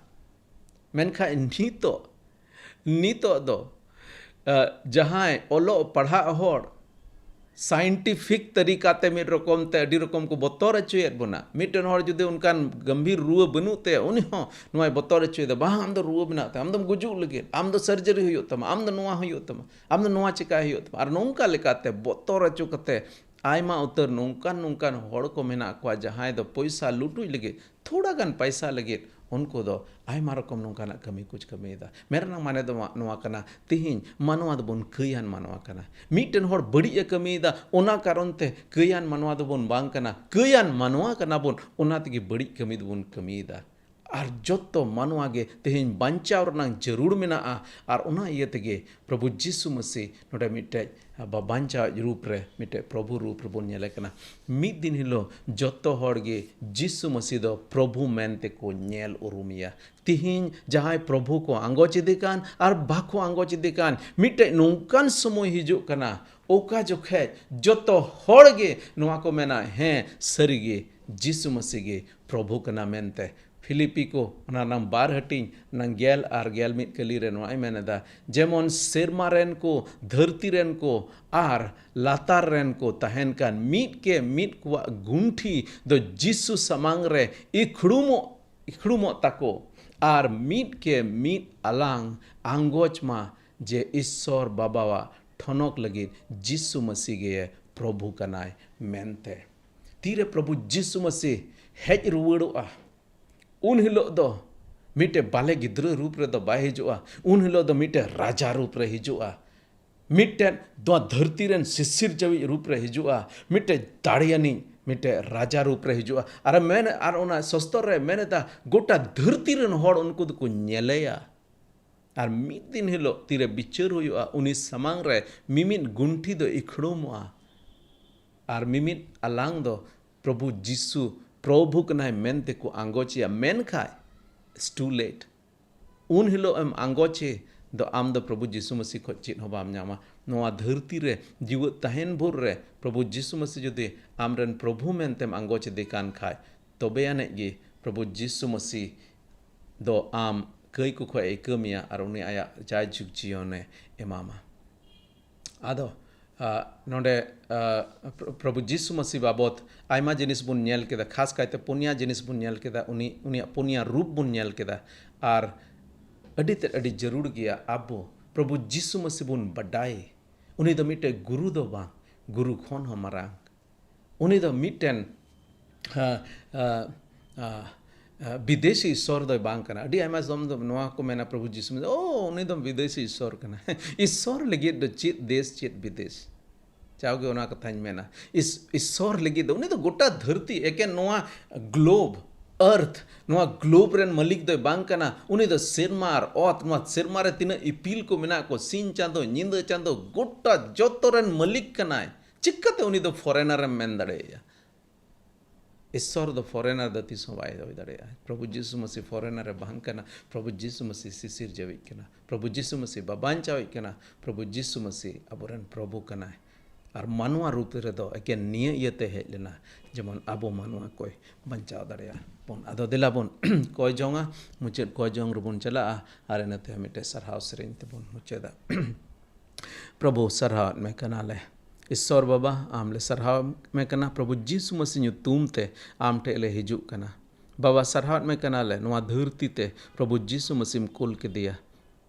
ᱢᱮᱱᱠᱷᱟᱱ ᱱᱤᱛᱚᱜ, ᱱᱤᱛᱚᱜ ᱫᱚ ᱟ, ᱡᱟᱦᱟᱸᱭ ᱚᱞᱚᱜ ᱯᱟᱲᱦᱟᱜ ᱦᱚᱲ ᱥᱟᱭᱮᱱᱴᱤᱯᱷᱤᱠ ᱛᱟᱹᱨᱤᱠᱟ ᱛᱮ ᱢᱤᱫ ᱨᱚᱠᱚᱢ ᱛᱮ ᱟᱹᱰᱤ ᱨᱚᱠᱚᱢ ᱠᱚ ᱵᱚᱛᱚᱨ ᱦᱚᱪᱚᱭᱮᱫ ᱵᱚᱱᱟ᱾ ᱢᱤᱫᱴᱮᱱ ᱦᱚᱲ ᱡᱩᱫᱤ ᱚᱱᱠᱟᱱ ᱜᱟᱢᱵᱷᱤᱨ ᱨᱩᱣᱟᱹ ᱵᱟᱹᱱᱩᱜ ᱛᱟᱭᱟ, ᱩᱱᱤ ᱦᱚᱸ ᱱᱚᱣᱟᱭ ᱵᱚᱛᱚᱨ ᱦᱚᱪᱚᱭᱮᱫᱟ, "ᱵᱟᱝ, ᱟᱢ ᱫᱚ ᱨᱩᱣᱟᱹ ᱢᱮᱱᱟᱜ ᱛᱟᱢᱟ, ᱟᱢ ᱫᱚᱢ ᱜᱩᱡᱩᱜ ᱞᱟᱹᱜᱤᱫ, ᱟᱢ ᱫᱚ ᱥᱟᱨᱡᱟᱨᱤ ᱦᱩᱭᱩᱜ ᱛᱟᱢᱟ, ᱟᱢ ᱫᱚ ᱱᱚᱣᱟ ᱦᱩᱭᱩᱜ ᱛᱟᱢᱟ, ᱟᱢ ᱫᱚ ᱱᱚᱣᱟ ᱪᱮᱠᱟᱭ ᱦᱩᱭᱩᱜ ᱛᱟᱢᱟ", ᱟᱨ ᱱᱚᱝᱠᱟ ᱞᱮᱠᱟᱛᱮ ᱵᱚᱛᱚᱨ ᱦᱚᱪᱚ ᱠᱟᱛᱮ ᱟᱭᱢᱟ ᱩᱛᱟᱹᱨ ᱱᱚᱝᱠᱟᱱ ᱱᱚᱝᱠᱟᱱ ᱦᱚᱲ ᱠᱚ ᱢᱮᱱᱟᱜ ᱠᱚᱣᱟ, ᱡᱟᱦᱟᱸᱭ ᱫᱚ ᱯᱚᱭᱥᱟ ᱞᱩᱴᱩᱡ ᱞᱟᱹᱜᱤᱫ, ᱛᱷᱚᱲᱟ ᱜᱟᱱ ᱯᱚᱭᱥᱟ ᱞᱟᱹᱜᱤᱫ ᱩᱱᱠᱩ ᱫᱚ ᱟᱭᱢᱟ ᱨᱚᱠᱚᱢ ᱱᱚᱝᱠᱟᱱᱟᱜ ᱠᱟᱹᱢᱤ ᱠᱚ ᱠᱟᱹᱢᱤᱭᱮᱫᱟ᱾ ᱢᱮᱱ ᱨᱮᱱᱟᱜ ᱢᱟᱱᱮ ᱫᱚ ᱱᱚᱣᱟ ᱠᱟᱱᱟ, ᱛᱤᱦᱤᱧ ᱢᱟᱱᱣᱟ ᱫᱚᱵᱚᱱ ᱠᱟᱹᱭᱟᱱ ᱢᱟᱱᱣᱟ ᱠᱟᱱᱟ᱾ ᱢᱤᱫᱴᱮᱱ ᱦᱚᱲ ᱵᱟᱹᱲᱤᱡ ᱮ ᱠᱟᱹᱢᱤᱭᱮᱫᱟ, ᱚᱱᱟ ᱠᱟᱨᱚᱱ ᱛᱮ ᱠᱟᱹᱭᱟᱱ ᱢᱟᱱᱣᱟ ᱫᱚᱵᱚᱱ ᱵᱟᱝ ᱠᱟᱱᱟ᱾ ᱠᱟᱹᱭᱟᱱ ᱢᱟᱱᱣᱟ ᱠᱟᱱᱟ ᱵᱚᱱ, ᱚᱱᱟ ᱛᱮᱜᱮ ᱵᱟᱹᱲᱤᱡ ᱠᱟᱹᱢᱤ ᱫᱚᱵᱚᱱ ᱠᱟᱹᱢᱤᱭᱮᱫᱟ᱾ ᱟᱨ ᱡᱚᱛᱚ ᱢᱟᱱᱣᱟ ᱜᱮ ᱛᱮᱦᱮᱧ ᱵᱟᱧᱪᱟᱣ ᱨᱮᱱᱟᱜ ᱡᱟᱹᱨᱩᱲ ᱢᱮᱱᱟᱜᱼᱟ᱾ ᱟᱨ ᱚᱱᱟ ᱤᱭᱟᱹ ᱛᱮᱜᱮ ᱯᱨᱚᱵᱷᱩ ᱡᱤᱥᱩ ᱢᱟᱹᱥᱤ ᱱᱚᱰᱮ ᱢᱤᱫᱴᱮᱡ ᱵᱟ-, ᱵᱟᱧᱪᱟᱣ ᱨᱩᱯ ᱨᱮ, ᱢᱤᱫᱴᱮᱡ ᱯᱨᱚᱵᱷᱩ ᱨᱩᱯ ᱨᱮᱵᱚᱱ ᱧᱮᱞᱮ ᱠᱟᱱᱟ᱾ ᱢᱤᱫ ᱫᱤᱱ ᱦᱤᱞᱳᱜ ᱡᱚᱛᱚ ᱦᱚᱲ ᱜᱮ ᱡᱤᱥᱩ ᱢᱟᱹᱥᱤ ᱫᱚ ᱯᱨᱚᱵᱷᱩ ᱢᱮᱱ ᱛᱮᱠᱚ ᱧᱮᱞ ᱩᱨᱩᱢᱮᱭᱟ᱾ ᱛᱤᱦᱤᱧ ᱡᱟᱦᱟᱸᱭ ᱯᱨᱚᱵᱷᱩ ᱠᱚ ᱟᱸᱜᱚᱪ ᱤᱫᱤ ᱠᱟᱱ ᱟᱨ ᱵᱟᱠᱚ ᱟᱸᱜᱚᱪ ᱤᱫᱤ ᱠᱟᱱ, ᱢᱤᱫᱴᱮᱡ ᱱᱚᱝᱠᱟᱱ ᱥᱚᱢᱚᱭ ᱦᱤᱡᱩᱜ ᱠᱟᱱᱟ, ᱚᱠᱟ ᱡᱚᱠᱷᱮᱡ ᱡᱚᱛᱚ ᱦᱚᱲ ᱜᱮ ᱱᱚᱣᱟ ᱠᱚ ᱢᱮᱱᱟ, "ᱦᱮᱸ, ᱥᱟᱹᱨᱤ ᱜᱮ ᱡᱤᱥᱩ ᱢᱟᱹᱥᱤ ᱜᱮ ᱯᱨᱚᱵᱷᱩ ᱠᱟᱱᱟ" ᱢᱮᱱᱛᱮ᱾ ᱯᱷᱤᱞᱤᱯᱤ ᱠᱚ, ᱚᱱᱟ ᱨᱮᱱᱟᱜ ᱵᱟᱨ ᱦᱟᱹᱴᱤᱧ, ᱚᱱᱟ ᱜᱮᱞ ᱟᱨ ᱜᱮᱞ ᱢᱤᱫ ᱠᱟᱹᱞᱤ ᱨᱮ ᱱᱚᱣᱟᱭ ᱢᱮᱱ ᱮᱫᱟ, ᱡᱮᱢᱚᱱ ᱥᱮᱨᱢᱟ ᱨᱮᱱ ᱠᱚ, ᱫᱷᱟᱹᱨᱛᱤ ᱨᱮᱱ ᱠᱚ ᱟᱨ ᱞᱟᱛᱟᱨ ᱨᱮᱱ ᱠᱚ ᱛᱟᱦᱮᱱ ᱠᱟᱱ, ᱢᱤᱫ ᱠᱮ ᱢᱤᱫ ᱠᱚᱣᱟᱜ ᱜᱩᱱᱴᱷᱤ ᱫᱚ ᱡᱤᱥᱩ ᱥᱟᱢᱟᱝ ᱨᱮ ᱤᱠᱷᱲᱩᱢᱚᱜ, ᱤᱠᱷᱲᱩᱢᱚᱜ ᱛᱟᱠᱚ, ᱟᱨ ᱢᱤᱫ ᱠᱮ ᱢᱤᱫ ᱟᱞᱟᱝ ᱟᱸᱜᱚᱪ ᱢᱟ ᱡᱮ ᱤᱥᱥᱚᱨ ᱵᱟᱵᱟᱣᱟᱜ ᱴᱷᱚᱱᱚᱠ ᱞᱟᱹᱜᱤᱫ ᱡᱤᱥᱩ ᱢᱟᱹᱥᱤ ᱜᱮ ᱯᱨᱚᱵᱷᱩ ᱠᱟᱱᱟᱭ ᱢᱮᱱᱛᱮ᱾ ᱛᱤᱨᱮ ᱯᱨᱚᱵᱷᱩ ᱡᱤᱥᱩ ᱢᱟᱹᱥᱤ ᱦᱮᱡ ᱨᱩᱣᱟᱹᱲᱚᱜᱼᱟ, ᱩᱱ ᱦᱤᱞᱳᱜ ᱫᱚ ᱢᱤᱫᱴᱮᱡ ᱵᱟᱞᱮ ᱜᱤᱫᱽᱨᱟᱹ ᱨᱩᱯ ᱨᱮᱫᱚ ᱵᱟᱭ ᱦᱤᱡᱩᱜᱼᱟ᱾ ᱩᱱ ᱦᱤᱞᱳᱜ ᱫᱚ ᱢᱤᱫᱴᱮᱡ ᱨᱟᱡᱟ ᱨᱩᱯ ᱨᱮ ᱦᱤᱡᱩᱜᱼᱟ᱾ ᱢᱤᱫᱴᱮᱡ ᱱᱚᱣᱟ ᱫᱷᱟᱹᱨᱛᱤ ᱨᱮᱱ ᱥᱤᱥᱤᱨ ᱡᱟᱹᱣᱤᱡ ᱨᱩᱯ ᱨᱮ ᱦᱤᱡᱩᱜᱼᱟ᱾ ᱢᱤᱫᱴᱮᱡ ᱫᱟᱲᱮᱭᱟᱱᱤᱡ, ᱢᱤᱫᱴᱮᱡ ᱨᱟᱡᱟ ᱨᱩᱯ ᱨᱮ ᱦᱤᱡᱩᱜᱼᱟ᱾ ᱟᱨ ᱢᱮᱱ, ᱟᱨ ᱚᱱᱟ ᱥᱚᱥᱛᱚᱨ ᱨᱮ ᱢᱮᱱ ᱮᱫᱟ, ᱜᱚᱴᱟ ᱫᱷᱟᱹᱨᱛᱤ ᱨᱮᱱ ᱦᱚᱲ ᱩᱱᱠᱩ ᱫᱚᱠᱚ ᱧᱮᱞᱮᱭᱟ᱾ ᱟᱨ ᱢᱤᱫ ᱫᱤᱱ ᱦᱤᱞᱳᱜ ᱛᱤᱨᱮ ᱵᱤᱪᱟᱹᱨ ᱦᱩᱭᱩᱜᱼᱟ, ᱩᱱᱤ ᱥᱟᱢᱟᱝ ᱨᱮ ᱢᱤᱢᱤᱫ ᱜᱩᱱᱴᱷᱤ ᱫᱚ ᱤᱠᱷᱲᱩᱢᱚᱜᱼᱟ᱾ ᱟᱨ ᱢᱤᱢᱤᱫ ᱟᱞᱟᱝ ᱫᱚ ᱯᱨᱚᱵᱷᱩ ᱡᱤᱥᱩ ᱯᱨᱚᱵᱷᱩ ᱠᱟᱱᱟᱭ ᱢᱮᱱᱛᱮ ᱠᱚ ᱟᱸᱜᱚᱪᱮᱭᱟ᱾ ᱢᱮᱱᱠᱷᱟᱡ, it's too late᱾ ᱩᱱ ᱦᱤᱞᱳᱜ ᱮᱢ ᱟᱸᱜᱚᱪᱮ ᱫᱚ ᱟᱢ ᱫᱚ ᱯᱨᱚᱵᱷᱩ ᱡᱤᱥᱩ ᱢᱟᱹᱥᱤ ᱠᱷᱚᱡ ᱪᱮᱫ ᱦᱚᱸ ᱵᱟᱢ ᱧᱟᱢᱟ᱾ ᱱᱚᱣᱟ ᱫᱷᱟᱹᱨᱛᱤ ᱨᱮ ᱡᱤᱣᱮᱫ ᱛᱟᱦᱮᱱ ᱵᱷᱳᱨ ᱨᱮ ᱯᱨᱚᱵᱷᱩ ᱡᱤᱥᱩ ᱢᱟᱹᱥᱤ ᱡᱩᱫᱤ ᱟᱢᱨᱮᱱ ᱯᱨᱚᱵᱷᱩ ᱢᱮᱱᱛᱮᱢ ᱟᱸᱜᱚᱪ ᱤᱫᱤ ᱠᱟᱱ ᱠᱷᱟᱡ, ᱛᱚᱵᱮ ᱟᱹᱱᱤᱡ ᱜᱮ ᱯᱨᱚᱵᱷᱩ ᱡᱤᱥᱩ ᱢᱟᱹᱥᱤ ᱫᱚ ᱟᱢ ᱠᱟᱹᱭ ᱠᱚ ᱠᱷᱚᱡ ᱮ ᱟᱹᱭᱠᱟᱹᱣ ᱢᱮᱭᱟ ᱟᱨ ᱩᱱᱤ ᱟᱭᱟᱜ ᱡᱟᱭᱡᱩᱜᱽ ᱡᱤᱭᱚᱱᱮ ᱮᱢᱟᱢᱟ᱾ ᱟᱫᱚ, ᱟ, ᱱᱚᱰᱮ, ᱟ, ᱯᱨᱚ-, ᱯᱨᱚᱵᱷᱩ ᱡᱤᱥᱩ ᱢᱟᱹᱥᱤ ᱵᱟᱵᱚᱛ ᱟᱭᱢᱟ ᱡᱤᱱᱤᱥ ᱵᱚᱱ ᱧᱮᱞ ᱠᱮᱫᱟ, ᱠᱷᱟᱥ ᱠᱟᱭᱛᱮ ᱯᱩᱱᱭᱟ ᱡᱤᱱᱤᱥ ᱵᱚᱱ ᱧᱮᱞ ᱠᱮᱫᱟ, ᱩᱱᱤ, ᱩᱱᱤᱭᱟᱜ ᱯᱩᱱᱭᱟ ᱨᱩᱯ ᱵᱚᱱ ᱧᱮᱞ ᱠᱮᱫᱟ᱾ ᱟᱨ ᱟᱹᱰᱤ ᱛᱮᱫ ᱟᱹᱰᱤ ᱡᱟᱹᱨᱩᱲ ᱜᱮᱭᱟ ᱟᱵᱚ ᱯᱨᱚᱵᱷᱩ ᱡᱤᱥᱩ ᱢᱟᱹᱥᱤ ᱵᱚᱱ ᱵᱟᱰᱟᱭ᱾ ᱩᱱᱤ ᱫᱚ ᱢᱤᱫᱴᱮᱡ ᱜᱩᱨᱩ ᱫᱚ ᱵᱟᱝ, ᱜᱩᱨᱩ ᱠᱷᱚᱱ ᱦᱚᱸ ᱢᱟᱨᱟᱝ᱾ ᱩᱱᱤ ᱫᱚ ᱢᱤᱫᱴᱮᱱ, ᱟ, ᱟ, ᱟ, ᱟ, ᱵᱤᱫᱮᱥᱤ ᱤᱥᱥᱚᱨ ᱫᱚᱭ ᱵᱟᱝ ᱠᱟᱱᱟ᱾ ᱟᱹᱰᱤ ᱟᱭᱢᱟ ᱫᱚᱢ ᱫᱚ ᱱᱚᱣᱟ ᱠᱚ ᱢᱮᱱᱟ, ᱯᱨᱚᱵᱷᱩ ᱡᱤᱥᱩ ᱢᱮᱱᱫᱟ, "ᱳ, ᱩᱱᱤ ᱫᱚ ᱵᱤᱫᱮᱥᱤ ᱤᱥᱥᱚᱨ ᱠᱟᱱᱟ᱾" ᱤᱥᱥᱚᱨ ᱞᱟᱹᱜᱤᱫ ᱫᱚ ᱪᱮᱫ ᱫᱮᱥ, ᱪᱮᱫ ᱵᱤᱫᱮᱥ? ᱡᱟᱣᱜᱮ ᱚᱱᱟ ᱠᱟᱛᱷᱟᱧ ᱢᱮᱱᱟ, ᱤᱥ-, ᱤᱥᱥᱚᱨ ᱞᱟᱹᱜᱤᱫ ᱫᱚ ᱩᱱᱤ ᱫᱚ ᱜᱚᱴᱟ ᱫᱷᱟᱹᱨᱛᱤ, ᱮᱠᱮᱱ ᱱᱚᱣᱟ ᱜᱞᱳᱵ, ᱟᱨᱛᱷ, ᱱᱚᱣᱟ ᱜᱞᱳᱵ ᱨᱮᱱ ᱢᱟᱹᱞᱤᱠ ᱫᱚᱭ ᱵᱟᱝ ᱠᱟᱱᱟ᱾ ᱩᱱᱤ ᱫᱚ ᱥᱮᱨᱢᱟ ᱟᱨ ᱚᱛ, ᱱᱚᱣᱟ ᱥᱮᱨᱢᱟ ᱨᱮ ᱛᱤᱱᱟᱹᱜ ᱤᱯᱤᱞ ᱠᱚ ᱢᱮᱱᱟᱜ ᱠᱚ, ᱥᱤᱧ ᱪᱟᱸᱫᱚ, ᱧᱤᱫᱟᱹ ᱪᱟᱸᱫᱚ, ᱜᱚᱴᱟ ᱡᱚᱛᱚ ᱨᱮᱱ ᱢᱟᱹᱞᱤᱠ ᱠᱟᱱᱟᱭ᱾ ᱪᱤᱠᱟᱹᱛᱮ ᱩᱱᱤ ᱫᱚ ᱯᱷᱚᱨᱮᱱᱟᱨ ᱮᱢ ᱢᱮᱱ ᱫᱟᱲᱮᱭᱟᱭᱟ? ᱤᱥᱥᱚᱨ ᱫᱚ ᱯᱷᱚᱨᱮᱱᱟᱨ ᱫᱚ ᱛᱤᱥ ᱦᱚᱸ ᱵᱟᱭ ᱦᱩᱭ ᱫᱟᱲᱮᱭᱟᱜᱼᱟ᱾ ᱯᱨᱚᱵᱷᱩ ᱡᱤᱥᱩ ᱢᱟᱹᱥᱤ ᱯᱷᱚᱨᱮᱱᱟᱨ ᱮ ᱵᱟᱝ ᱠᱟᱱᱟ᱾ ᱯᱨᱚᱵᱷᱩ ᱡᱤᱥᱩ ᱢᱟᱹᱥᱤ ᱥᱤᱥᱤᱨ ᱡᱟᱹᱣᱤᱡ ᱠᱟᱱᱟ᱾ ᱯᱨᱚᱵᱷᱩ ᱡᱤᱥᱩ ᱢᱟᱹᱥᱤ ᱵᱟᱵᱟᱧᱪᱟᱣᱤᱡ ᱠᱟᱱᱟ᱾ ᱯᱨᱚᱵᱷᱩ ᱡᱤᱥᱩ ᱢᱟᱹᱥᱤ ᱟᱵᱚᱨᱮᱱ ᱯᱨᱚᱵᱷᱩ ᱠᱟᱱᱟᱭ᱾ ᱟᱨ ᱢᱟᱱᱣᱟ ᱨᱩᱯ ᱨᱮᱫᱚ ᱮᱠᱮᱱ ᱱᱤᱭᱟᱹ ᱤᱭᱟᱹᱛᱮ ᱦᱮᱡ ᱞᱮᱱᱟ, ᱡᱮᱢᱚᱱ ᱟᱵᱚ ᱢᱟᱱᱣᱟ ᱠᱚᱭ ᱵᱟᱧᱪᱟᱣ ᱫᱟᱲᱮᱭᱟᱜ ᱵᱚᱱ᱾ ᱟᱫᱚ ᱫᱮᱞᱟ ᱵᱚᱱ ᱠᱚᱭ ᱡᱚᱝᱟ, ᱢᱩᱪᱟᱹᱫ ᱠᱚᱭ ᱡᱚᱝ ᱨᱮᱵᱚᱱ ᱪᱟᱞᱟᱜᱼᱟ ᱟᱨ ᱤᱱᱟᱹ ᱛᱟᱭᱚᱢ ᱢᱤᱫᱴᱮᱡ ᱥᱟᱨᱦᱟᱣ ᱥᱮᱨᱮᱧ ᱛᱮᱵᱚᱱ ᱢᱩᱪᱟᱹᱫᱟ᱾ ᱯᱨᱚᱵᱷᱩ, ᱥᱟᱨᱦᱟᱣᱮᱫ ᱢᱮ ᱠᱟᱱᱟᱞᱮ᱾ ᱤᱥᱥᱚᱨ ᱵᱟᱵᱟ, ᱟᱢ ᱞᱮ ᱥᱟᱨᱦᱟᱣ ᱢᱮ ᱠᱟᱱᱟ᱾ ᱯᱨᱚᱵᱷᱩ ᱡᱤᱥᱩ ᱢᱟᱹᱥᱤ ᱧᱩᱛᱩᱢ ᱛᱮ ᱟᱢ ᱴᱷᱮᱡ ᱞᱮ ᱦᱤᱡᱩᱜ ᱠᱟᱱᱟ᱾ ᱵᱟᱵᱟ, ᱥᱟᱨᱦᱟᱣᱮᱫ ᱢᱮ ᱠᱟᱱᱟᱞᱮ, ᱱᱚᱣᱟ ᱫᱷᱟᱹᱨᱛᱤ ᱛᱮ ᱯᱨᱚᱵᱷᱩ ᱡᱤᱥᱩ ᱢᱟᱹᱥᱤᱢ ᱠᱩᱞ ᱠᱮᱫᱮᱭᱟ᱾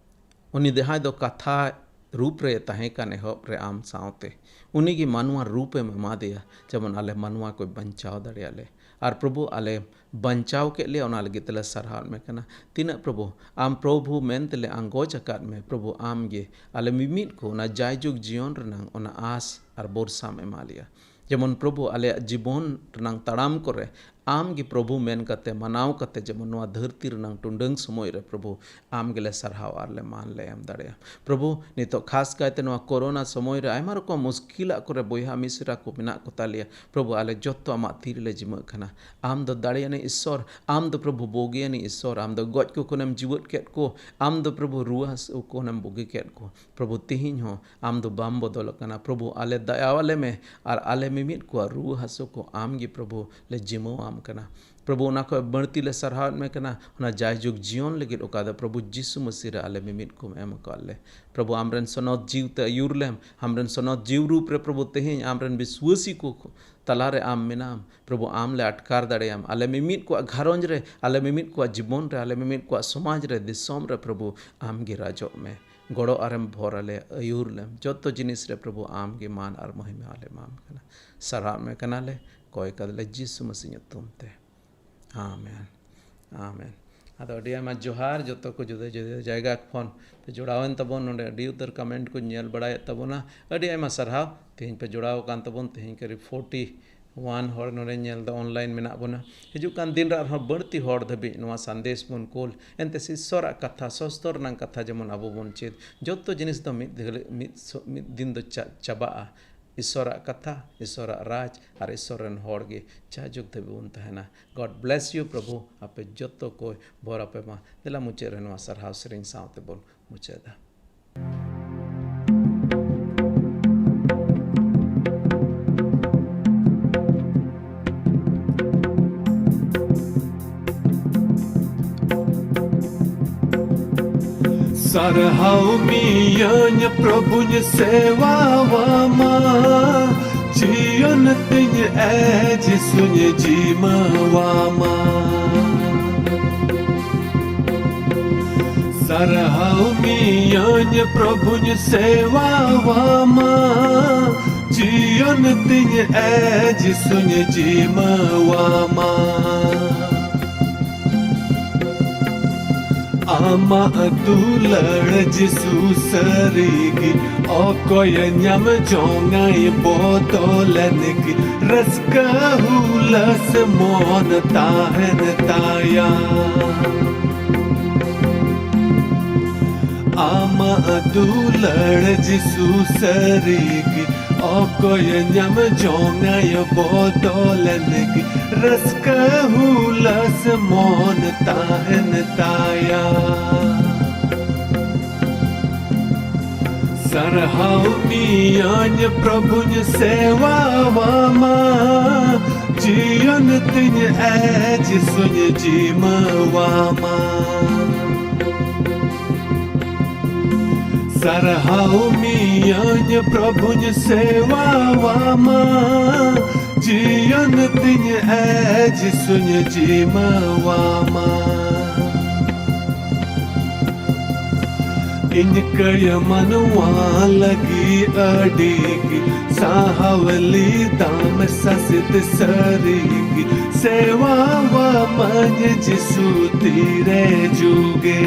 ᱩᱱᱤ ᱡᱟᱦᱟᱸᱭ ᱫᱚ ᱠᱟᱛᱷᱟ ᱨᱩᱯ ᱨᱮ ᱛᱟᱦᱮᱸ ᱠᱟᱱ ᱮᱦᱚᱵ ᱨᱮ ᱟᱢ ᱥᱟᱶᱛᱮ, ᱩᱱᱤ ᱜᱮ ᱢᱟᱱᱣᱟ ᱨᱩᱯ ᱮᱢ ᱮᱢᱟᱫᱮᱭᱟ, ᱡᱮᱢᱚᱱ ᱟᱞᱮ ᱢᱟᱱᱣᱟ ᱠᱚ ᱵᱟᱧᱪᱟᱣ ᱫᱟᱲᱮᱭᱟᱜ ᱞᱮ᱾ ᱟᱨ ᱯᱨᱚᱵᱷᱩ, ᱟᱞᱮ ᱵᱟᱧᱪᱟᱣ ᱠᱮᱫ ᱞᱮᱭᱟ, ᱚᱱᱟ ᱞᱟᱹᱜᱤᱫ ᱛᱮᱞᱮ ᱥᱟᱨᱦᱟᱣᱮᱫ ᱢᱮ ᱠᱟᱱᱟ᱾ ᱛᱤᱱᱟᱹᱜ ᱯᱨᱚᱵᱷᱩ, ᱟᱢ ᱯᱨᱚᱵᱷᱩ ᱢᱮᱱ ᱛᱮᱞᱮ ᱟᱸᱜᱚᱪ ᱟᱠᱟᱫ ᱢᱮ, ᱯᱨᱚᱵᱷᱩ, ᱟᱢ ᱜᱮ ᱟᱞᱮ ᱢᱤᱢᱤᱫ ᱠᱚ ᱚᱱᱟ ᱡᱟᱭᱡᱩᱜᱽ ᱡᱤᱭᱚᱱ ᱨᱮᱱᱟᱝ ᱚᱱᱟ ᱟᱥ ᱟᱨ ᱵᱷᱚᱨᱥᱟᱢ ᱮᱢᱟ ᱞᱮᱭᱟ᱾ ᱡᱮᱢᱚᱱ ᱯᱨᱚᱵᱷᱩ, ᱟᱞᱮᱭᱟᱜ ᱡᱤᱵᱚᱱ ᱨᱮᱱᱟᱝ ᱛᱟᱲᱟᱢ ᱠᱚᱨᱮ ᱟᱢ ᱜᱮ ᱯᱨᱚᱵᱷᱩ ᱢᱮᱱ ᱠᱟᱛᱮ, ᱢᱟᱱᱟᱣ ᱠᱟᱛᱮ, ᱡᱮᱢᱚᱱ ᱱᱚᱣᱟ ᱫᱷᱟᱹᱨᱛᱤ ᱨᱮᱱᱟᱝ ᱴᱩᱰᱟᱹᱝ ᱥᱚᱢᱚᱭ ᱨᱮ ᱯᱨᱚᱵᱷᱩ, ᱟᱢ ᱜᱮᱞᱮ ᱥᱟᱨᱦᱟᱣ ᱟᱨ ᱞᱮ ᱢᱟᱱ ᱞᱮ ᱮᱢ ᱫᱟᱲᱮᱭᱟᱜᱼᱟ᱾ ᱯᱨᱚᱵᱷᱩ, ᱱᱤᱛᱚᱜ ᱠᱷᱟᱥ ᱠᱟᱭᱛᱮ ᱱᱚᱣᱟ ᱠᱳᱨᱳᱱᱟ ᱥᱚᱢᱚᱭ ᱨᱮ ᱟᱭᱢᱟ ᱨᱚᱠᱚᱢ ᱢᱩᱥᱠᱤᱞᱟᱜ ᱠᱚᱨᱮ ᱵᱚᱭᱦᱟ ᱢᱤᱥᱨᱟ ᱠᱚ ᱢᱮᱱᱟᱜ ᱠᱚ ᱛᱟᱞᱮᱭᱟ᱾ ᱯᱨᱚᱵᱷᱩ, ᱟᱞᱮ ᱡᱚᱛᱚ ᱟᱢᱟᱜ ᱛᱤ ᱨᱮᱞᱮ ᱡᱤᱢᱟᱹᱜ ᱠᱟᱱᱟ᱾ ᱟᱢ ᱫᱚ ᱫᱟᱲᱮᱭᱟᱱᱤᱡ ᱤᱥᱥᱚᱨ, ᱟᱢ ᱫᱚ ᱯᱨᱚᱵᱷᱩ ᱵᱩᱜᱤᱭᱟᱱᱤᱡ ᱤᱥᱥᱚᱨ, ᱟᱢ ᱫᱚ ᱜᱚᱡ ᱠᱚ ᱠᱷᱚᱱᱮᱢ ᱡᱤᱣᱮᱫ ᱠᱮᱫ ᱠᱚ, ᱟᱢ ᱫᱚ ᱯᱨᱚᱵᱷᱩ ᱨᱩᱣᱟᱹ ᱦᱟᱹᱥᱩ ᱠᱷᱚᱱᱮᱢ ᱵᱩᱜᱤ ᱠᱮᱫ ᱠᱚ᱾ ᱯᱨᱚᱵᱷᱩ, ᱛᱮᱦᱮᱧ ᱦᱚᱸ ᱟᱢ ᱫᱚ ᱵᱟᱢ ᱵᱚᱫᱚᱞ ᱟᱠᱟᱱᱟ᱾ ᱯᱨᱚᱵᱷᱩ, ᱟᱞᱮ ᱫᱟᱭᱟᱣᱟᱞᱮ ᱢᱮ ᱟᱨ ᱟᱞᱮ ᱢᱤᱢᱤᱫ ᱠᱚᱣᱟᱜ ᱨᱩᱣᱟᱹ ᱦᱟᱹᱥᱩ ᱠᱚ ᱟᱢ ᱜᱮ ᱯᱨᱚᱵᱷᱩ ᱞᱮ ᱡᱤᱢᱟᱹᱣᱟᱢ ᱠᱟᱱᱟ᱾ ᱯᱨᱚᱵᱷᱩ, ᱚᱱᱟ ᱠᱷᱚᱱ ᱵᱟᱹᱲᱛᱤ ᱞᱮ ᱥᱟᱨᱦᱟᱣᱮᱫ ᱢᱮ ᱠᱟᱱᱟ, ᱚᱱᱟ ᱡᱟᱭᱡᱩᱜᱽ ᱡᱤᱭᱚᱱ ᱞᱟᱹᱜᱤᱫ ᱚᱠᱟ ᱫᱚ ᱯᱨᱚᱵᱷᱩ ᱡᱤᱥᱩ ᱢᱟᱹᱥᱤ ᱨᱮ ᱟᱞᱮ ᱢᱤᱢᱤᱫ ᱠᱚᱢ ᱮᱢ ᱟᱠᱟᱫ ᱞᱮ᱾ ᱯᱨᱚᱵᱷᱩ, ᱟᱢᱨᱮᱱ ᱥᱚᱱᱚᱛ ᱡᱤᱣᱤ ᱛᱮ ᱟᱹᱭᱩᱨ ᱞᱮᱢ, ᱟᱢᱨᱮᱱ ᱥᱚᱱᱚᱛ ᱡᱤᱣᱤ ᱨᱩᱯ ᱨᱮ ᱯᱨᱚᱵᱷᱩ ᱛᱮᱦᱮᱧ ᱟᱢᱨᱮᱱ ᱵᱤᱥᱣᱟᱹᱥᱤ ᱠᱚ ᱛᱟᱞᱟᱨᱮ ᱟᱢ ᱢᱮᱱᱟᱢ᱾ ᱯᱨᱚᱵᱷᱩ, ᱟᱢ ᱞᱮ ᱟᱴᱠᱟᱨ ᱫᱟᱲᱮᱭᱟᱢ᱾ ᱟᱞᱮ ᱢᱤᱢᱤᱫ ᱠᱚᱣᱟᱜ ᱜᱷᱟᱨᱚᱸᱡᱽ ᱨᱮ, ᱟᱞᱮ ᱢᱤᱢᱤᱫ ᱠᱚᱣᱟᱜ ᱡᱤᱵᱚᱱ ᱨᱮ, ᱟᱞᱮ ᱢᱤᱢᱤᱫ ᱠᱚᱣᱟᱜ ᱥᱚᱢᱟᱡᱽ ᱨᱮ, ᱫᱤᱥᱚᱢ ᱨᱮ ᱯᱨᱚᱵᱷᱩ ᱟᱢ ᱜᱮ ᱨᱟᱡᱚᱜ ᱢᱮ᱾ ᱜᱚᱲᱚ ᱟᱨᱮᱢ ᱵᱷᱚᱨ ᱟᱞᱮ, ᱟᱹᱭᱩᱨ ᱞᱮᱢ᱾ ᱡᱚᱛᱚ ᱡᱤᱱᱤᱥ ᱨᱮ ᱯᱨᱚᱵᱷᱩ ᱟᱢ ᱜᱮ ᱢᱟᱱ ᱟᱨ ᱢᱚᱦᱤᱢᱟ ᱞᱮ ᱮᱢᱟᱢ ᱠᱟᱱᱟ᱾ ᱥᱟᱨᱦᱟᱣ ᱢᱮ ᱠᱟᱱᱟᱞᱮ, ᱠᱚᱭ ᱠᱟᱫᱟᱞᱮ ᱡᱤᱥᱩ ᱢᱟᱹᱥᱤ ᱧᱩᱛᱩᱢ ᱛᱮ᱾ ᱟᱢᱮᱱ᱾ ᱟᱢᱮᱱ᱾ ᱟᱫᱚ ᱟᱹᱰᱤ ᱟᱭᱢᱟ ᱡᱚᱦᱟᱨ ᱡᱚᱛᱚ ᱠᱚ ᱡᱩᱫᱟᱹ ᱡᱩᱫᱟᱹ ᱡᱟᱭᱜᱟ ᱠᱷᱚᱱ ᱯᱮ ᱡᱚᱲᱟᱣᱮᱱ ᱛᱟᱵᱚᱱ᱾ ᱱᱚᱰᱮ ᱟᱹᱰᱤ ᱩᱛᱟᱹᱨ ᱠᱚᱢᱮᱱᱴ ᱠᱚᱧ ᱧᱮᱞ ᱵᱟᱲᱟᱭᱮᱫ ᱛᱟᱵᱚᱱᱟ᱾ ᱟᱹᱰᱤ ᱟᱭᱢᱟ ᱥᱟᱨᱦᱟᱣ᱾ ᱛᱮᱦᱮᱧ ᱯᱮ ᱡᱚᱲᱟᱣ ᱟᱠᱟᱱ ᱛᱟᱵᱚᱱ᱾ ᱛᱮᱦᱮᱧ ᱠᱟᱹᱨᱤ ᱯᱷᱳᱨᱴᱤ ᱳᱣᱟᱱ ᱦᱚᱲ ᱱᱚᱰᱮ ᱧᱮᱞ ᱫᱟ ᱚᱱᱞᱟᱭᱤᱱ ᱢᱮᱱᱟᱜ ᱵᱚᱱᱟ᱾ ᱦᱤᱡᱩᱜ ᱠᱟᱱ ᱫᱤᱱ ᱨᱮ ᱟᱨᱦᱚᱸ ᱵᱟᱹᱲᱛᱤ ᱦᱚᱲ ᱫᱷᱟᱹᱵᱤᱡ ᱱᱚᱣᱟ ᱥᱟᱸᱫᱮᱥ ᱵᱚᱱ ᱠᱳᱞ᱾ ᱮᱱᱛᱮ ᱥᱤᱥᱚᱨᱟᱜ ᱠᱟᱛᱷᱟ, ᱥᱚᱥᱛᱚᱨ ᱨᱮᱱᱟᱜ ᱠᱟᱛᱷᱟ ᱡᱮᱢᱚᱱ ᱟᱵᱚ ᱵᱚᱱ ᱪᱮᱫ᱾ ᱡᱚᱛᱚ ᱡᱤᱱᱤᱥ ᱫᱚ ᱢᱤᱫ ᱜᱷᱟᱹᱲᱤᱡ, ᱢᱤᱫ ᱥᱚ-, ᱢᱤᱫ ᱫᱤᱱ ᱫᱚ ᱪᱟ-, ᱪᱟᱵᱟᱜᱼᱟ᱾ ᱤᱥᱚᱨᱟᱜ ᱠᱟᱛᱷᱟ, ᱤᱥᱚᱨᱟᱜ ᱨᱟᱡᱽ ᱟᱨ ᱤᱥᱚᱨ ᱨᱮᱱ ᱦᱚᱲ ᱜᱮ ᱡᱟᱭᱡᱩᱜᱽ ᱫᱷᱟᱹᱵᱤᱡ ᱵᱚᱱ ᱛᱟᱦᱮᱱᱟ᱾ God bless you, ᱯᱨᱚᱵᱷᱩ ᱟᱯᱮ ᱡᱚᱛᱚ ᱠᱚᱭ ᱵᱷᱚᱨ ᱟᱯᱮ ᱢᱟ᱾ ᱫᱮᱞᱟ ᱢᱩᱪᱟᱹᱫ ᱨᱮ ᱱᱚᱣᱟ ᱥᱟᱨᱦᱟᱣ ᱥᱮᱨᱮᱧ ᱥᱟᱶ ᱛᱮᱵᱚᱱ ᱢᱩᱪᱟᱹᱫᱟ᱾ ᱥᱟᱨᱦᱟᱣ ᱢᱤᱭᱟᱹᱧ ᱯᱨᱚᱵᱷᱩᱧ ᱥᱮᱣᱟᱣᱟᱢᱟ, ᱡᱤᱭᱚᱱ ᱛᱤᱧ ᱮ ᱡᱤᱥᱩᱧ ᱡᱤᱢᱟᱹᱣᱟᱢᱟ᱾ ᱥᱟᱨᱦᱟᱣ ᱢᱤᱭᱟᱹᱧ ᱯᱨᱚᱵᱷᱩᱧ ᱥᱮᱣᱟᱣᱟᱢᱟ, ᱡᱤᱭᱚᱱ ᱛᱤᱧ ᱮ ᱡᱤᱥᱩᱧ ᱡᱤᱢᱟᱹᱣᱟᱢᱟ᱾ ᱟᱢᱟᱜ ᱫᱩᱞᱟᱹᱲ ᱡᱤᱥᱩ ᱥᱟᱹᱨᱤᱜᱮ, ᱚᱠᱚᱭ ᱧᱟᱢ ᱡᱚᱝᱟᱭ ᱵᱚᱫᱚᱞᱮᱱ ᱜᱮ, ᱨᱟᱹᱥᱠᱟᱹ ᱦᱩᱞᱟᱹᱥ ᱢᱚᱱ ᱛᱟᱦᱮᱱ ᱛᱟᱭᱟ᱾ ᱟᱢᱟᱜ ᱫᱩᱞᱟᱹᱲ ᱡᱤᱥᱩ ᱥᱟᱹᱨᱤᱜᱮ, ᱚᱠᱚᱭ ᱧᱟᱢ ᱡᱚᱝᱟᱭ ᱵᱚᱫᱚᱞᱮᱱ ᱜᱮ, ᱨᱟᱹᱥᱠᱟᱹ ᱦᱩᱞᱟᱹᱥ ᱢᱚᱱ ᱛᱟᱦᱮᱱ ᱛᱟᱭᱟ᱾ ᱥᱟᱨᱦᱟᱣ ᱢᱤᱭᱟᱹᱧ ᱯᱨᱚᱵᱷᱩᱧ ᱥᱮᱣᱟᱣᱟᱢᱟ, ᱡᱤᱭᱚᱱ ᱛᱤᱧ ᱮ ᱡᱤᱥᱩᱧ ᱡᱤᱢᱟᱹᱣᱟᱢᱟ᱾ ᱥᱟᱨᱦᱟᱣ ᱢᱤᱭᱟᱹᱧ ᱯᱨᱚᱵᱷᱩᱧ ᱥᱮᱣᱟᱣᱟᱢᱟ, ᱡᱤᱭᱚᱱ ᱛᱤᱧ ᱮ ᱡᱤᱥᱩᱧ ᱡᱤᱢᱟᱹᱣᱟᱢᱟ᱾ ᱤᱧ ᱠᱟᱹᱭ ᱢᱟᱱᱣᱟ ᱞᱟᱹᱜᱤᱫ ᱟᱹᱰᱤ ᱜᱮ ᱥᱟᱦᱟᱣ ᱞᱤᱫᱟᱢ ᱥᱟᱥᱮᱛ ᱥᱟᱹᱨᱤ ᱜᱮ, ᱥᱮᱣᱟᱣᱟᱢᱟᱹᱧ ᱡᱤᱥᱩ ᱛᱤᱨᱮ ᱡᱩᱜᱮ᱾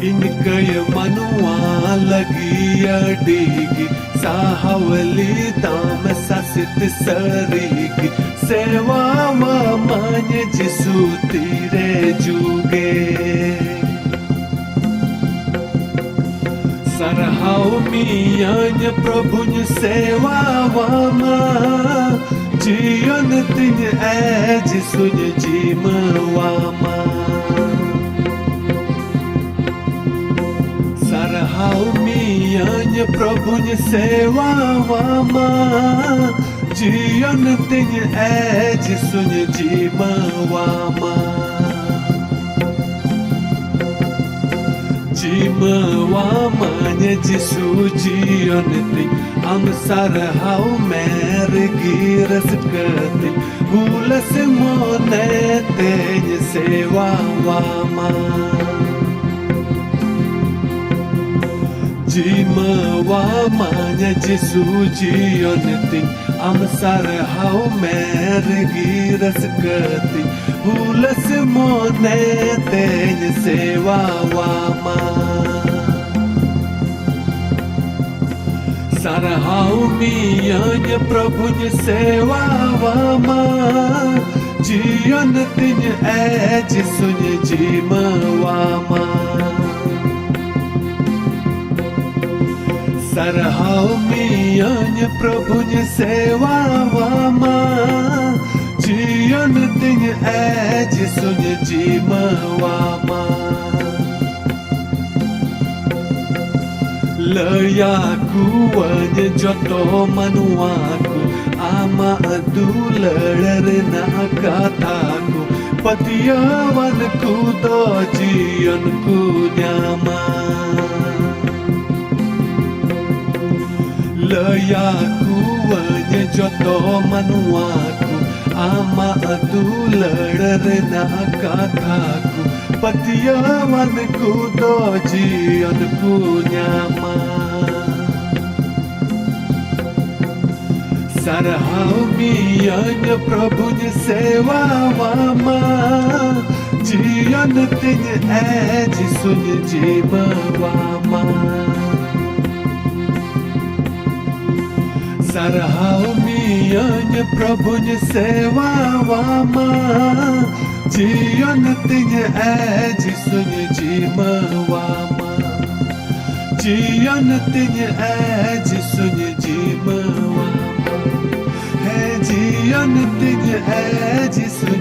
ᱤᱧ ᱠᱟᱹᱭ ᱢᱟᱱᱣᱟ ᱞᱟᱹᱜᱤᱫ ᱟᱹᱰᱤ ᱜᱮ ᱥᱟᱦᱟᱣ ᱞᱤᱫᱟᱢ ᱥᱟᱥᱮᱛ ᱥᱟᱹᱨᱤ ᱜᱮ, ᱥᱮᱣᱟᱣᱟᱢᱟᱹᱧ ᱡᱤᱥᱩ ᱛᱤᱨᱮ ᱡᱩᱜᱮ᱾ ᱥᱟᱨᱦᱟᱣ ᱢᱤᱭᱟᱹᱧ ᱯᱨᱚᱵᱷᱩᱧ ᱥᱮᱣᱟᱣᱟᱢᱟ, ᱡᱤᱭᱚᱱ ᱛᱤᱧ ᱮ ᱡᱤᱥᱩᱧ ᱡᱤᱢᱟᱹᱣᱟᱢᱟ᱾ ᱥᱟᱨᱦᱟᱣ ᱢᱤᱭᱟᱹᱧ ᱯᱨᱚᱵᱷᱩᱧ ᱥᱮᱣᱟᱣᱟᱢᱟ, ᱡᱤᱭᱚᱱ ᱛᱤᱧ ᱮ ᱡᱤᱥᱩᱧ ᱡᱤᱢᱟᱹᱣᱟᱢᱟ᱾ ᱡᱤᱢᱟᱹᱣᱟᱢᱟᱹᱧ ᱡᱤᱥᱩ ᱡᱤᱭᱚᱱ ᱛᱤᱧ, ᱟᱢ ᱥᱟᱨᱦᱟᱣ ᱢᱮ ᱨᱤᱜᱤ ᱨᱟᱹᱥᱠᱟᱹ ᱛᱤᱧ, ᱦᱩᱞᱟᱹᱥ ᱢᱚᱱᱮ ᱛᱮᱧ ᱥᱮᱣᱟᱣᱟᱢᱟ᱾ ᱡᱤ ᱮᱢᱟᱹᱧᱟ ᱡᱤᱥᱩ ᱡᱤᱭᱚᱱ ᱛᱤᱧ, ᱟᱢ ᱥᱟᱨᱦᱟᱣ ᱢᱮ ᱨᱮᱜᱮ ᱨᱟᱹᱥᱠᱟᱹ ᱛᱤᱧ, ᱦᱩᱞᱟᱹᱥ ᱢᱚᱱᱮ ᱛᱮᱧ ᱥᱮᱣᱟᱣᱟᱢᱟ᱾ ᱥᱟᱨᱦᱟᱣ ᱢᱤᱭᱟᱹᱧ ᱯᱨᱚᱵᱷᱩᱧ ᱥᱮᱣᱟᱣᱟᱢᱟ, ᱡᱤᱭᱚᱱ ᱛᱤᱧ ᱮ ᱡᱤᱥᱩᱧ ᱡᱤᱢᱟᱹᱣᱟᱢᱟ᱾ ᱥᱟᱨᱦᱟᱣ ᱢᱤᱭᱟᱹᱧ ᱯᱨᱚᱵᱷᱩᱧ ᱥᱮᱣᱟᱣᱟᱢᱟ, ᱡᱤᱭᱚᱱ ᱛᱤᱧ ᱮ ᱡᱤᱥᱩᱧ ᱡᱤᱢᱟᱹᱣᱟᱢᱟ᱾ ᱞᱟᱹᱭᱟᱠᱚᱣᱟᱹᱧ ᱡᱚᱛᱚ ᱢᱟᱱᱣᱟ ᱠᱚ, ᱟᱢᱟᱜ ᱫᱩᱞᱟᱹᱲ ᱨᱮᱱᱟᱜ ᱠᱟᱛᱷᱟ ᱠᱚ, ᱯᱟᱹᱛᱭᱟᱹᱣᱟᱱ ᱠᱚ ᱫᱚ ᱡᱤᱭᱚᱱ ᱠᱚ ᱧᱟᱢᱟ᱾ ᱞᱟᱹᱭᱟᱠᱚᱣᱟᱹᱧ ᱡᱚᱛᱚ ᱢᱟᱱᱣᱟ ᱠᱚ, ᱟᱢᱟᱜ ᱫᱩᱞᱟᱹᱲ ᱨᱮᱱᱟᱜ ᱠᱟᱛᱷᱟ ᱠᱚ, ᱯᱟᱹᱛᱭᱟᱹᱣᱟᱱ ᱠᱚ ᱫᱚ ᱡᱤᱭᱚᱱ ᱠᱚ ᱧᱟᱢᱟ᱾ ᱥᱟᱨᱦᱟᱣ ᱢᱤᱭᱟᱹᱧ ᱯᱨᱚᱵᱷᱩᱧ ᱥᱮᱣᱟᱣᱟᱢᱟ, ᱡᱤᱭᱚᱱ ᱛᱤᱧ ᱮ ᱡᱤᱥᱩᱧ ᱡᱤᱢᱟᱹᱣᱟᱢᱟ᱾ ᱥᱟᱨᱦᱟᱣ ᱢᱤᱭᱟᱹᱧ ᱯᱨᱚᱵᱷᱩᱧ ᱥᱮᱣᱟᱣᱟᱢᱟ, ᱡᱤᱭᱚᱱ ᱛᱤᱧ ᱮ ᱡᱤᱥᱩᱧ ᱡᱤᱢᱟᱹᱣᱟᱢᱟ᱾ ᱡᱤᱭᱚᱱ ᱛᱤᱧ ᱮ ᱡᱤᱥᱩᱧ ᱡᱤᱢᱟᱹᱣᱟᱢᱟ᱾ ᱦᱮᱸ, ᱡᱤᱭᱚᱱ ᱛᱤᱧ ᱮ ᱡᱤᱥᱩᱧ